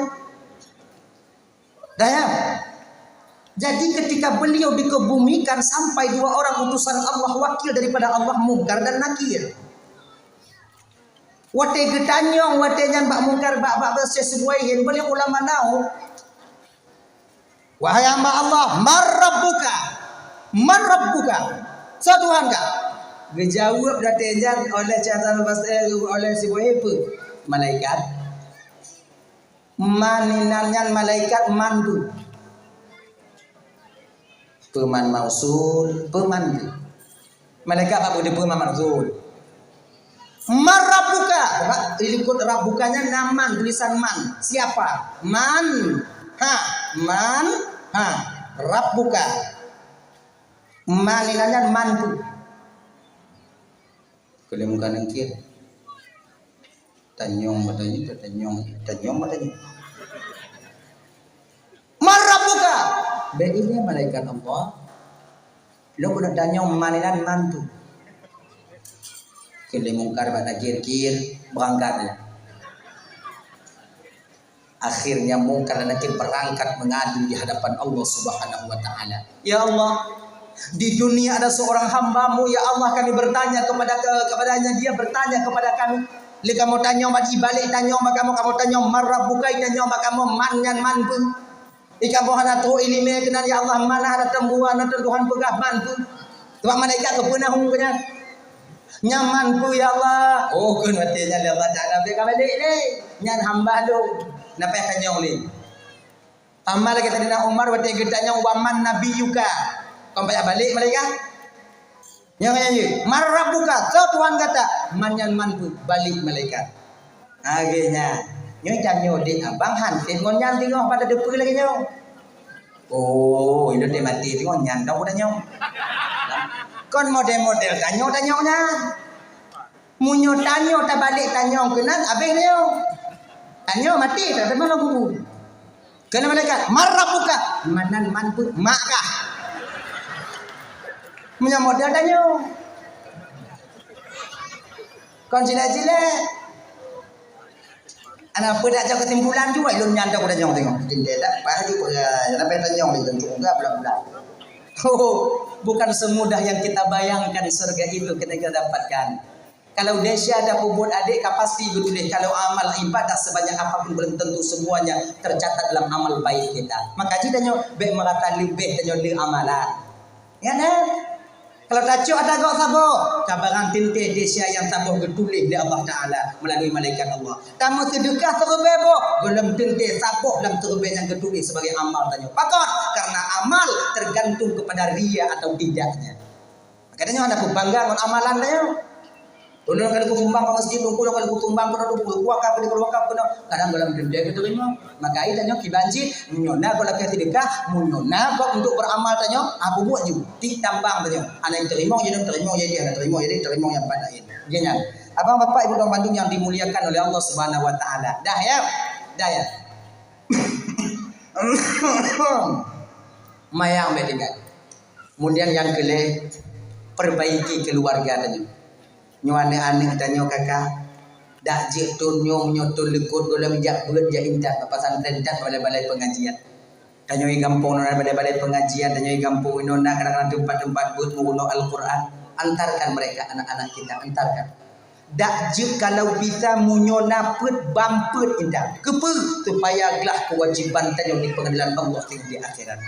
Dah ya. Jadi ketika beliau dikebumikan sampai dua orang utusan Allah wakil daripada Allah Mungkar dan Nakir. Watée geutanyong, watée nyan bak Mungkar, bak, bak, bak Syekh Sibuwaihin, beliau ulama nahu. Wahai hamba Allah, man rabbuka? Man rabbuka? Soe Tuhan ka? Geujaweueb watée nyan oleh Syekh Hasan Al-Basri, oleh Sibuwaihin peue? Malaikat. Man inan nyan malaikat man tu. Peue man mausul, peue man tu. Malaikat apa dia peue man mausul? Man rabbuka? Sebab di likot rabbuka nyan na man, tulisan man. Siapa? Man. Ha. Man. Ha. Rabbuka. Man inan nyan man peue? Keu lé Mungkar Nakir. Tanyong mata nyoe, tanyong, tanyong mata nyoe. Man rabbuka? Bèk ilèe malaikat Allah. Lôn keuneuk tanyong man inan man peue? Keu lé Mungkar bak Nakir, kir, beurangkat lé. Akhirnya Mungkar dan Nakir berangkat mengadu di hadapan Allah Subhanahu wa Ta'ala. Ya Allah, di dunia ada seorang hamba-Mu, ya Allah, kami bertanya kepada ke-, kepadanya, dia bertanya kepada kami. Lé kamoe tanyong bak, ibalek tanyong bak kamoe, kamoe tanyong man rabbuka, tanyong bak kamoe man nyan man peue. Ikan boh hana trok iéleumé keunan, ya Allah, man hana teumbua, hana teutuhan peugah man peue. Sebab malaikat geupeunahong keu nyan. Nyan man peue, ya Allah? Oh, kheun watèe nyan lé Allah Taala, "Bèk ka balek lé. Nyan hamba lôn." Na payah tanyong lé. Sama lagèe Saidina Umar watèe geutanyong, "Wa man nabiyyuka?" Kon payah balek malaikat. Nyoe, nyoe, nyoe. "Man rabbuka?" Soe Tuhan gata? Man nyan man peue? Balek malaikat. Lagèe nyan. Nyoe tanyoe dek abang hansét ngon nyan teungoh pada deupeu lagèe nyoe. Oh, ilôn dek maté teungoh nyan dong udah nyoe. Kon model-model tanyoe, tanyoe nyan. Meunyoe tanyoe tabalek tanyong keunan, abéh nyoe. Tanyoe maté, tateumé lam kubu. Kheun malaikat, "Man rabbuka?" Man nan man peue? Mak kah? Meunyoe model tanyoe. Kon cilek-cilek. Ana peue dak cok keusimpulan jua, ilôn nyan dak udah nyong tengok. Tindai dak, payah ju peugah, sampai tanyong lé, jangan curiga, bla, bla. Oh, bukan semudah yang kita bayangkan surga itu kita dapatkan. Kalau desya dah peubuet adék ka pasti geutuléh, kalau amal ibadah sebanyak apapun belum tentu semuanya tercatat dalam amal baik kita. Maka jih tanyoe bèk meurasa leubeh tanyoe le amalan. Ya kan? Kalau tacok ata gok saboh, ka barang teuntèe desya nyang saboh geutuléh lé Allah Taala melalui malaikat Allah. Tameuseudeukah siribèe boh, gohlom teuntèe saboh lam siribèe nyang geutuléh sebagai amal tanyoe. Pakon? Karena amal tergantung kepada riya atau tidaknya. Maka tanyoe hana peubangga ngon amalan tanyoe. Ulôn ka lheueh kusumbang bak masjid, ulôn ka lheueh kusumbang keunoe, ulôn ka lheueh wakaf keunoe, wakaf keunoe. Kadang gohlom teuntèe geuteurimong. Maka ai tanyoe kiban cit, meunyoe na gohlom ka seudeukah, meunyoe na gob untuk beuramal tanyoe, ah, peubuet ju. Tiek tambang tanyoe. Hana teurimong, jinoe teurimong, jadi hana teurimong, jadi teurimong nyang pat laén. Lagèe nyan. Abang, bapak, ibu dan bandum yang dimuliakan oleh Allah Subhanahu wa Taala. Dah ya? Dah ya? Mayang bèk tinggai. Kemudian nyang keulhèe, perbaiki keuluwarga tanyoe. Nyoe aneuk-aneuk tanyoe ka-ka, dak jeuet thôn nyoe, meunyoe thôn likôt gohlom jak beuet, jak intat bak pesantren, intat bak balai-balai pengajian. Tanyoe di gampông na balai-balai pengajian, tanyoe di gampông inoe na kadang-kadang teumpat-teumpat beuet meurunoe Al-Quran. Antarkan mereka, anak-anak kita, antarkan. Dak jeuet kalau bisa meunyoe na peuet, ban peuet intat. Keupeue? Supaya glah keuwajiban tanyoe di peungadelan Allah di akhirat.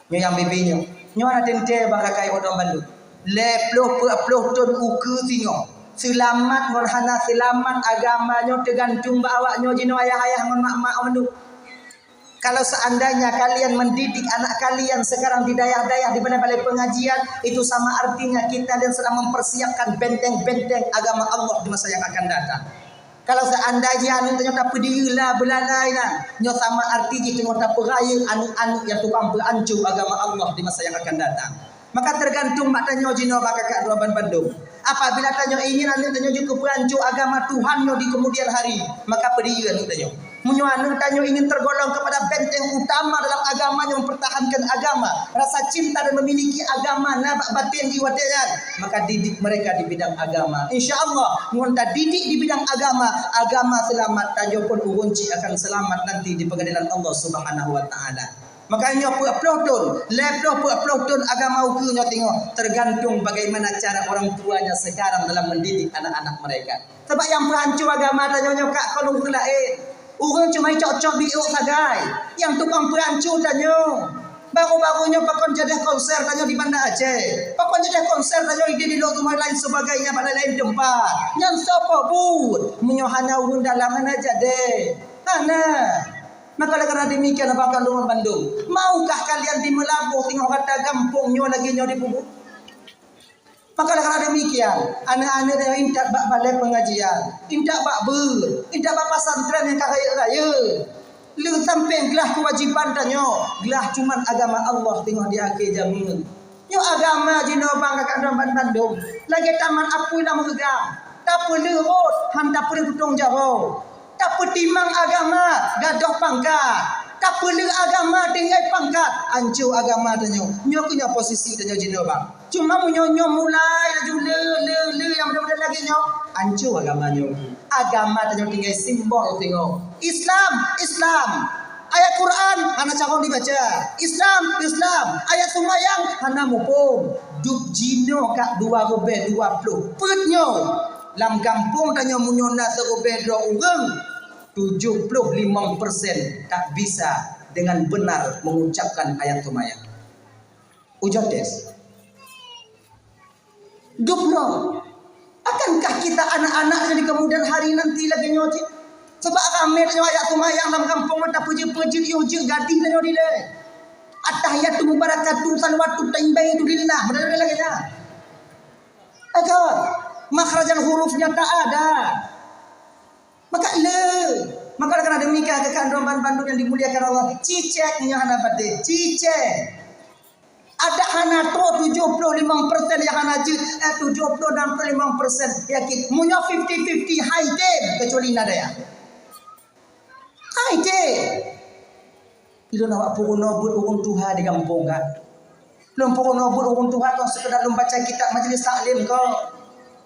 Nyoe nyang bibi nyoe. Nyoe na teuntèe bak kakai ureueng bandum. Lhèe ploh peuet ploh thôn ukeue singoh. Seulamat ngon hana seulamat agama nyoe teugantung bak awak nyoe jinoe ayah-ayah ngon mak-mak bandum. Kalau seandainya kalian mendidik anak kalian sekarang di dayah-dayah, di balai-balai pengajian, itu sama artinya kita dan sedang mempersiapkan benteng-benteng agama Allah di masa yang akan datang. Kalau seandainya aneuk tanyoe tapeudiyeu la beulalai na, nyoe sama arti jih teungoh tapeurayeuk aneuk-aneuk nyang tukang peuhanco agama Allah di masa yang akan datang. Maka tergantung bak tanyoe jinoe bak kakak droe ban bandum. Apabila tanyoe ingin aneuk tanyoe jeuet keu peuhanco agama Tuhan nyoe di kemudian hari, maka peudiyeu aneuk tanyoe. Meunyoe aneuk tanyoe ingin tergolong kepada benteng utama dalam agama nyang mempertahankan agama, rasa cinta dan memiliki agama na bak baten jih watèe nyan, maka didik mereka di bidang agama. Insya Allah, ngon tadidik di bidang agama, agama seulamat, tanyoe pun ureueng chik akan seulamat nanti di peungadelan Allah Subhanahu wa Taala. Makanya peuet ploh thôn, lhèe ploh peuet ploh thôn agama ukeue nyoe teungoh, tergantung bagaimana cara orang tuanya sekarang dalam mendidik anak-anak mereka. Sabab nyang peuhanco agama tanyoe nyoe ka kon ureueng laén. Ureueng cuma cok-cok biôk sagai. Nyang tukang peuhanco tanyoe. Baru-baru nyoe pakon jadeh konser tanyoe di Banda Aceh. Pakon jadeh konser tanyoe di, di Lhokseumawe lain sebagainya bak lain-lain teumpat. Nyan soe peubuet? Meunyoe hana ureueng dalam hana jadeh. Hana. Maka oleh karena demikian, abang kandungan bandum, maukah kalian di Meulaboh teungoh gata gampông nyoe lagèe nyoe dipeubuet? Maka oleh karena demikian, aneuk-aneuk tanyoe intat bak balai pengajian, intat bak beuet, intat bak pesantren nyang ka rayeuk-rayeuk. Le sampéng glah keuwajiban tanyoe, glah cuman agama Allah teungoh di akhé jameun. Nyoe agama jinoe bang kakak droe bandum. Lagèe taman apui lam reugang. Tapeuleueh rot, han tapeuleueh tutong jaroe. Tapeutimang agama, gadôh pangkat. Tapeuleueh agama, tinggai pangkat. Anco agama tanyoe. Nyoe keuh nyoe posisi tanyoe jinoe bang. Cuma meunyoe nyoe mulai laju le, le, le nyang model-model lagèe nyoe, anco agama nyoe. Agama tanyoe tinggai simbol singoh. Islam, Islam. Ayat Quran hana carông jibaca. Islam, Islam. Ayat seumayang hana muphom. Dub jinoe ka dua ribèe dua ploh. Peuet nyoe. Lam gampông tanyoe meunyoe na siribèe droe ureueng, tujoh ploh limong persen tak bisa dengan benar mengucapkan ayat seumayang. Ujoe tes. Dub nyoe. Akankah kita anak-anak di kemudian hari nanti lagèe nyoe cit? Sabab ramè tanyoe ayat seumayang lam gampông mata peujeuet-peujeuet yoh jeuet gadih tanyoe dilèe. At-tahiyatu mubarakatu salawatu thayyibatu lillah. Model-model lagèe nyan. Agar makhrajal hurufnya tak ada. Maka le, maka karena demikian kakak droe bandum yang dimuliakan Allah, cicek nyoe hana patéh, cicek. Ada hana trok tujoh ploh limong persen nyang hana jeuet, eh, tujoh ploh enam ploh limong persen yakin. Meunyoe fifty fifty, hai tem, kecuali na daya. Hai tem. Lôn awak peurunoe beuet ureueng tuha di gampông ka. Lôn peurunoe beuet ureueng tuha kon sekedar lôn baca kitab majlis taklim ka.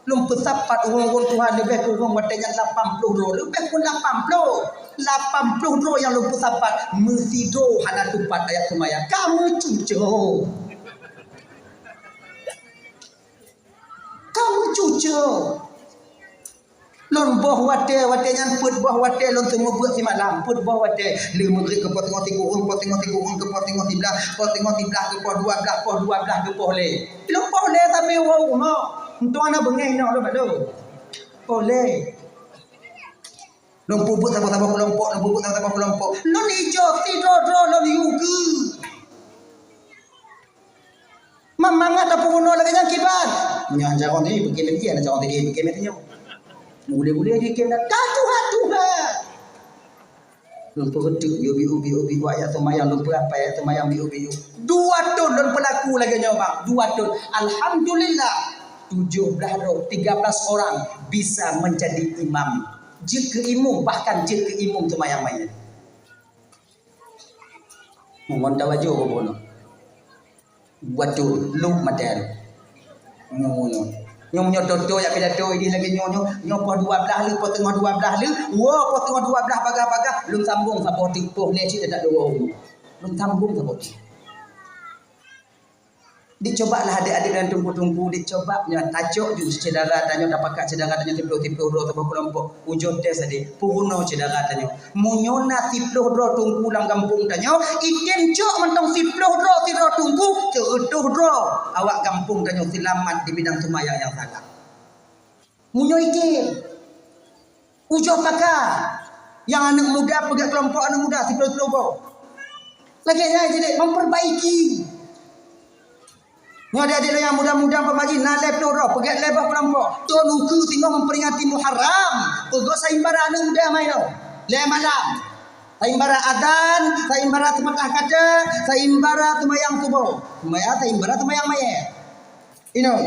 Lôn peusapat ureueng-ureueng tuha leubeh kureueng watèe nyan lapan ploh droe. Leubeh kureueng lapan ploh. Lapan ploh droe nyang lôn peusapat, meusidroe hana tupat ayat seumayang. Ka meucucok. Ka meucucok. Lôn boh watèe, watèe nyan peuet boh watèe lôn teumeubuet simalam, peuet boh watèe. Lheueh meugrib keu poh teungoh sikureueng, poh teungoh sikureueng keu poh teungoh siblaih, poh teungoh siblaih keu poh dua blaih, poh dua blaih keu poh lhèe. Lôn poh lhèe sampoe woe u rumoh. Meutuah na beungèh inoe lôn bak lôn. Poh lhèe. Lôn peubuet saboh-saboh keulompok, lôn peubuet saboh-saboh keulompok. Lôn ijok sidroe-droe lôn yue keue. Mangat tapeurunoe lagèe nyan kiban. Nyan carông tadi, beukeumèe dia, nyan carông tadi, beukeumèe tanyoe. Gulé-gulé di keunan, ka tuha-tuha. Lôn peureuteuk, yo biu, biu, biu, ayat seumayang, lôn peurapa ayat seumayang, biu, biu. Dua thôn lôn peulaku lagèe nyoe, bang. Dua thôn. Alhamdulillah, tujoh blaih droe, tiga belas orang bisa menjadi imam. Jeuet keu imum, bahkan jeuet keu imum seumayang manyét. Ngon tawajoh bunoe. Buat tu, lôk maté. Nyoe, nyoe. Nyoe, nyoe, toto, jak pidato, idéh lagèe nyoe, nyoe. Nyoe poh dua blaih lé, poh teungoh dua blaih lé. Woe, poh teungoh dua blaih bagah-bagah. Lôn sambông saboh teuk, poh lhèe cit that dua. Lôn sambông saboh teuk. Dicoba lah adik-adik dan teungku-teungku, dicoba nyoe tacok ju syedara tanyoe, tapakat syedara tanyoe siploh-siploh droe saboh keulompok. Ujoe tes adik, peurunoe syedara tanyoe. Meunyoe na siploh droe teungku lam gampông tanyoe, item cok mantong siploh droe sidroe teungku, seureutôh droe awak gampông tanyoe seulamat di bidang seumayang nyang salah. Meunyoe item, ujoe paka nyang aneuk muda peugèt keulompok aneuk muda siploh-siploh boh. Lagèe nyan jeuet memperbaiki. Nyoe adik-adik nyang muda-muda peumaji na lhèe ploh droe peugèt lhèe boh keulompok. Thôn ukeue singoh memperingati Muharram. Peugöt saimbara aneuk muda mai nyoe. Lhèe malam. Saimbara azan, saimbara seupatah kata, saimbara seumayang suboh. Seumayang, saimbara seumayang manyét. Inoe.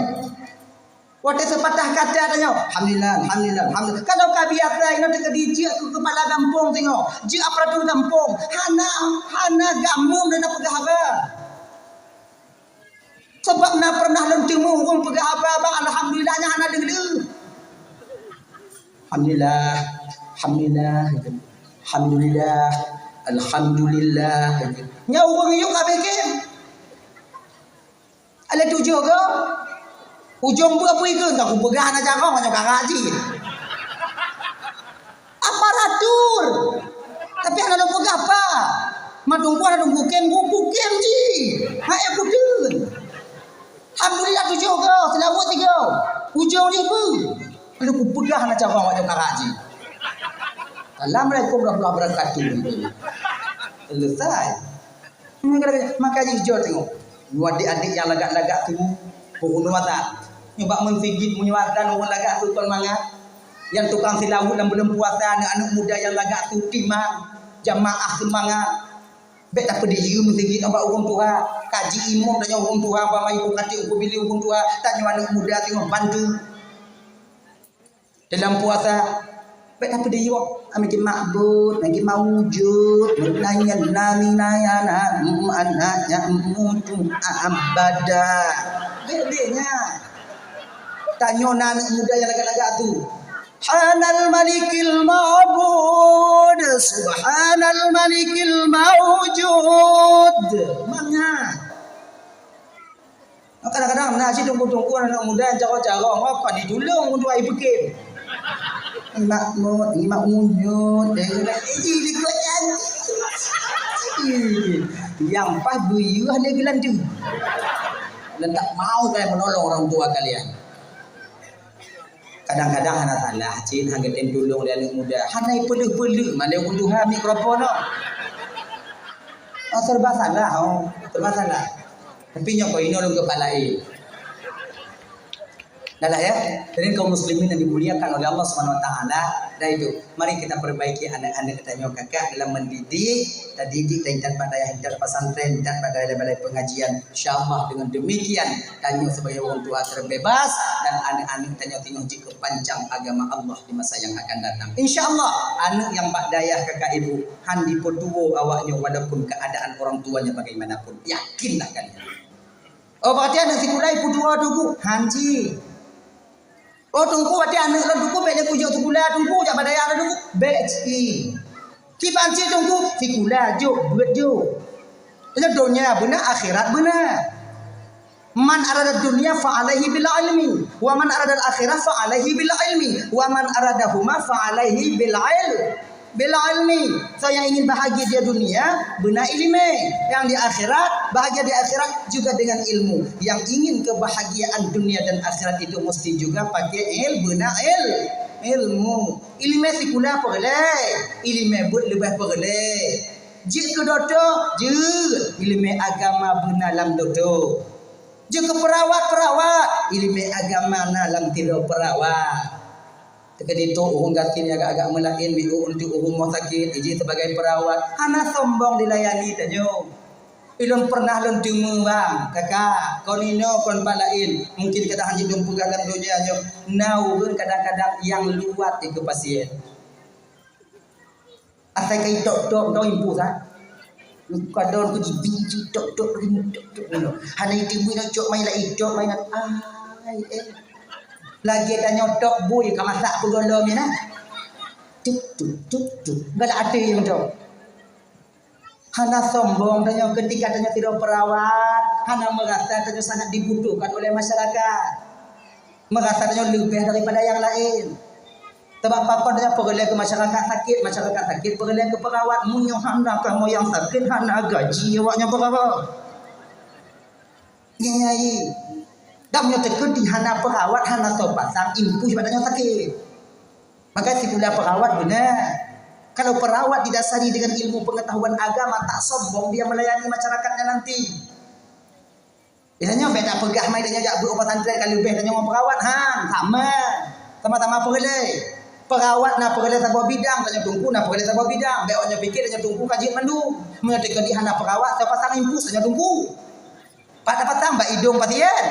Watèe seupatah kata tanyoe, alhamdulillah, alhamdulillah, alhamdulillah. Kalau ka biasa inoe teukeudi jeuet keu keupala gampông singoh, jeuet aparatur gampông, hana, hana gampông dan peugah haba. Sebab na pernah lôn teumé ureueng peugah haba bang, alhamdulillah nyan hana deungoe. Alhamdulillah, alhamdulillah, alhamdulillah, alhamdulillah. Nyan ureueng yue ka bikin. Alé tujoh go. Ujong beuh apui keu, ka kupeugah na carông, nyoe ka rajin jih. Aparatur. Tapi hana lôn peugah apa. Matungku hana lôn kukem, ku kukem jih. Ha, eh, kudeun. Alhamdulillah tujoh go, seulaweuet tiga. Ujong jih beuh. Lalu kupeugah na carông, nyoe ka rajin jih. Assalamualaikum warahmatullahi wabarakatuh. Selesai. Maka jih jok tengok. Nyoe adik-adik nyang lagak-lagak tu, peurunoe azan. Nyoe bak meuseujid meunyoe azan ureueng lagak tu kon mangat. Nyang tukang seulaweuet lam buleuen puasa, aneuk-aneuk muda nyang lagak tu timang, jamaah seumangat. Bèk tapeudiyeu meuseujid bak ureueng tuha. Taji imum tanyoe ureueng tuha, umpama ibu kati uku bili ureueng tuha, tanyoe aneuk muda teungoh bantu. Dalam puasa, bèk tapeudiyok, ami ke makbut, ami ke maujud, nanya nani naya na, mm, anak nyak mutu abada. Bèk, bèk nyan. Tanyoe na aneuk muda nyang lagak-lagak tu. Subhanal Malikil Ma'bud, Subhanal Malikil Maujud. Mangat. Kadang-kadang na cit teungku-teungku aneuk muda nyang carông-carông, oh, kon ditulông untuk ai beukem. Mak mut, mak munyut, eh, eh, eh, eh, eh, eh. Nyang paih geuyue lé geulanteue. Dan tak mau kalian menolong orang tua kalian. Kadang-kadang hana salah cit, hana geutem tulông lé aneuk muda. Hana ipeuleuh-peuleuh mandum ureueng tuha mikrofon nyoe. Oh, serba salah, oh. Serba salah. Tapi nyoe kok inoe lôn keupak laén. Dah lah ya. Jadi kaum muslimin yang dimuliakan oleh Allah Subhanahu Wa Taala, dah itu. Mari kita perbaiki aneuk-aneuk tanyoe kakak dalam mendidik, tadidik dan intat bak dayah, intat pesantren, intat bak balai-balai pengajian. Insya Allah dengan demikian tanyoe sebagai orang tua terbebas dan aneuk-aneuk tanyoe teungoh jeuet keu pancang agama Allah di masa yang akan datang. Insya Allah aneuk nyang bak dayah kakak ibu han dipeutuwo awaknyoe walaupun keadaan orang tuanya bagaimanapun. Yakinlah kalian. Oh, berarti aneuk sikula ipeutuwo teungku? Han cit. Oh, teungku, watèe aneuk lôn teungku bèk lé kujok sikula teungku, jak bak dayah lôn teungku. Bèk cit. Kiban cit teungku, sikula jok, beuet jok. Nyoe donya beuna, akhirat beuna. Man arada dunya fa alaihi bil ilmi, wa man arada akhirah fa alaihi bil ilmi, wa man arada huma fa alaihi bil ilmi. Bila ilmi, so nyang ingin bahagia di dunia, beuna ileumèe. Nyang di akhirat, bahagia di akhirat juga dengan ilmu. Yang ingin kebahagiaan dunia dan akhirat itu mesti juga pakai il-, beuna il-, ilmu. Ileumèe sikula peureulèe, ileumèe beuet leubeh peureulèe. Jeuet keu dokto, jeuet, ileumèe agama beuna lam dokto. Jeuet keu perawat, perawat, ileumèe agama na lam tiroe perawat. Teukeudi trok ureueng gasien agak-agak meulaén, miôk untuk ureueng rumoh sakét, iji sibagai perawat, hana sombong dilayani tanyoe. Ulôn pernah lôn teumé bang, kakak, kon inoe kon pat laén, mungkin kadang hana jeuet lôn peugah lam donya nyoe, na ureueng kadang-kadang nyang luwat dikeue pasien. Asai ka itok-tok, dong impus, ha? Kadang ku jibi ji tok-tok, tok-tok, ngono. Hana iteumui nak cok mai lai, cok mai lai. Ai, eh. Lagèe tanyoe tok bui ka masak peugolom nyan, ha? Tuk, tuk, tuk, tuk. Galak até nyang tok. Hana sombong tanyoe ketika tanyoe sidroe perawat, hana merasa tanyoe sangat dibutuhkan oleh masyarakat. Merasa tanyoe leubeh daripada nyang laén. Sabab pakon tanyoe peureulèe keu masyarakat sakét, masyarakat sakét peureulèe keu perawat. Meunyoe hana kamoe nyang sakét, hana gaji awak nyan perawat. Nyan, nyan, nyan. Dan meunyoe teukeudi hana perawat, hana soe pasang impus bak tanyoe sakét. Maka sikula perawat beuna. Kalau perawat didasari dengan ilmu pengetahuan agama, tak sombong dia melayani masyarakatnya nanti. Tanyoe bèk tapeugah mai tanyoe jak beuet u pesantren ka leubeh tanyoe ngon perawat, han, sama. Sama-sama peureulèe. Perawat na peureulèe saboh bidang, tanyoe teungku na peureulèe saboh bidang. Bèk awaknyoe pikir tanyoe teungku ka jeuet mandum. Meunyoe teukeudi hana perawat, tapasang impus tanyoe teungku. Pat tapasang bak idông pasien.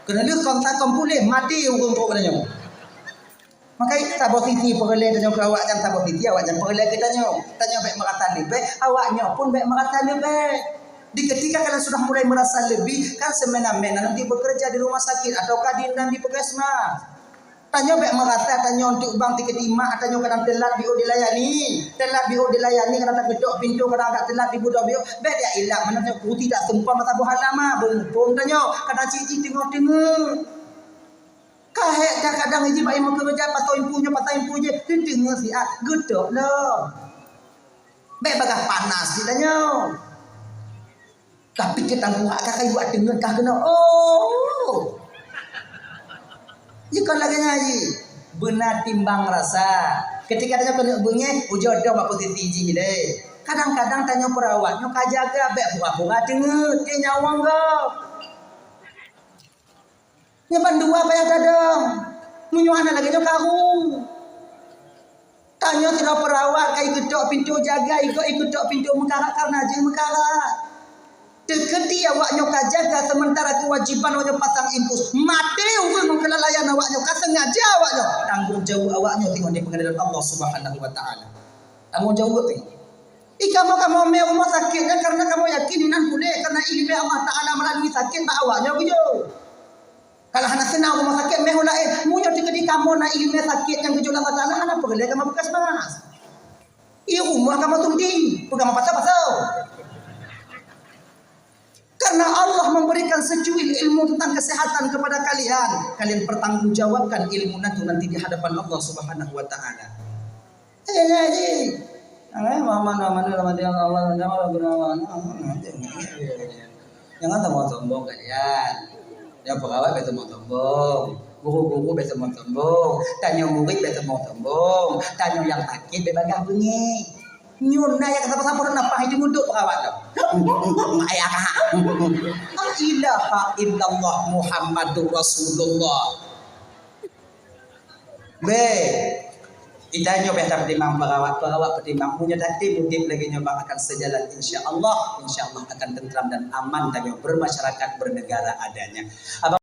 Keuneulheueh kon sa kon puléh, maté ureueng trok bak tanyoe. Maka saboh sisi peureulèe tanyoe keu awaknyan, saboh sisi awaknyan peureulèe keu tanyoe. Tanyoe bèk meurasa leubeh, awaknyoe pun bèk meurasa leubeh. Di ketika kalian sudah mulai merasa lebih, kan semena-mena nanti bekerja di rumah sakit atau kadin dan di puskesmas. Tanyoe bèk meurasa tanyoe untuk bang tiket imak, tanyoe kadang teulat jiôh dilayani. Teulat jiôh dilayani, kadang tageutok pintoe, kadang agak teulat dibudoh jiôh. Bèk jak ilak, meunan tanyoe putih tak seumpang masa boh alama, beumuphom tanyoe. Kadang cit jih teungoh-teungoh. Ka hék ka kadang iji bak imum keureuja, pasoe impus nyoe, pasoe impus jih, teuteungoh siat, geutok lom. Bèk bagaih panas sitanyoe. Tapi keutangkurak ka kayu ateueh ngon kah keunoe. Oh! Jikon lagèe nyan jih, beuna timbang rasa. Ketika tanyoe keuneuk beungèh, ujoe dong bak posisi jih lé. Kadang-kadang tanyoe peurawat nyoe ka jaga, bèk pura-pura teungeut, keu nyawöng gob. Nyoe bandua payah tadong. Meunyoe hana lagèe nyoe karu. Tanyoe sidroe peurawat ka ikeutok pintoe jaga, ikot ikeutok pintoe meukarat kareuna jeuet meukarat. Teukeudi Awaknyoe ka jaga sementara kewajiban awaknyoe pasang infus. Maté ureuëng ngon keulalaian awaknyoe, ka sengaja awaknyoe. Tanggong jaweueb awaknyoe teungoh di peungadilan Allah Subhanahu wa Taala. Tanggong jaweueb teungoh. Ih, kamoe, kamoe mé rumoh sakét nyan karena kamoe yakin inan puléh karena ileumé Allah Taala meulalui sakét bak awaknyoe geujok. Kalau hana seunang rumoh sakét mé laén, meunyoe teukeudi kamoe na ileumé sakét nyang geujok lé Allah Taala, hana peureulée kamoe puskesmas. Ih, rumoh kamoe tunti, peugah mapasau-pasau. Karena Allah memberikan secuil ilmu tentang kesehatan kepada kalian, kalian pertanggungjawabkan ilmu itu nanti di hadapan Allah Subhanahu wa Taala. Eh, jadi, eh, mana, mana, mana dia Allah, Allah, Allah, Allah, Allah. Jangan sombong-sombong kalian. Ya, perawat biasa sombong-sombong, guru-guru biasa sombong-sombong, tanyoe murid biasa sombong-sombong, tanyoe nyang sakét bèk bagaih beungéh. Nyoe na nyang sapeue-sapeue na paih jimudok perawat tu. Ayah kah? La ilaha illallah Muhammadur Rasulullah. Be, kita nyoe bèk tapeutimang perawat, perawat peutimang. Meunyoe tatem udép lagèe nyoe bang akan sejalan, insya Allah, insya Allah akan tentram dan aman tanyoe bermasyarakat, bernegara adanya. Abang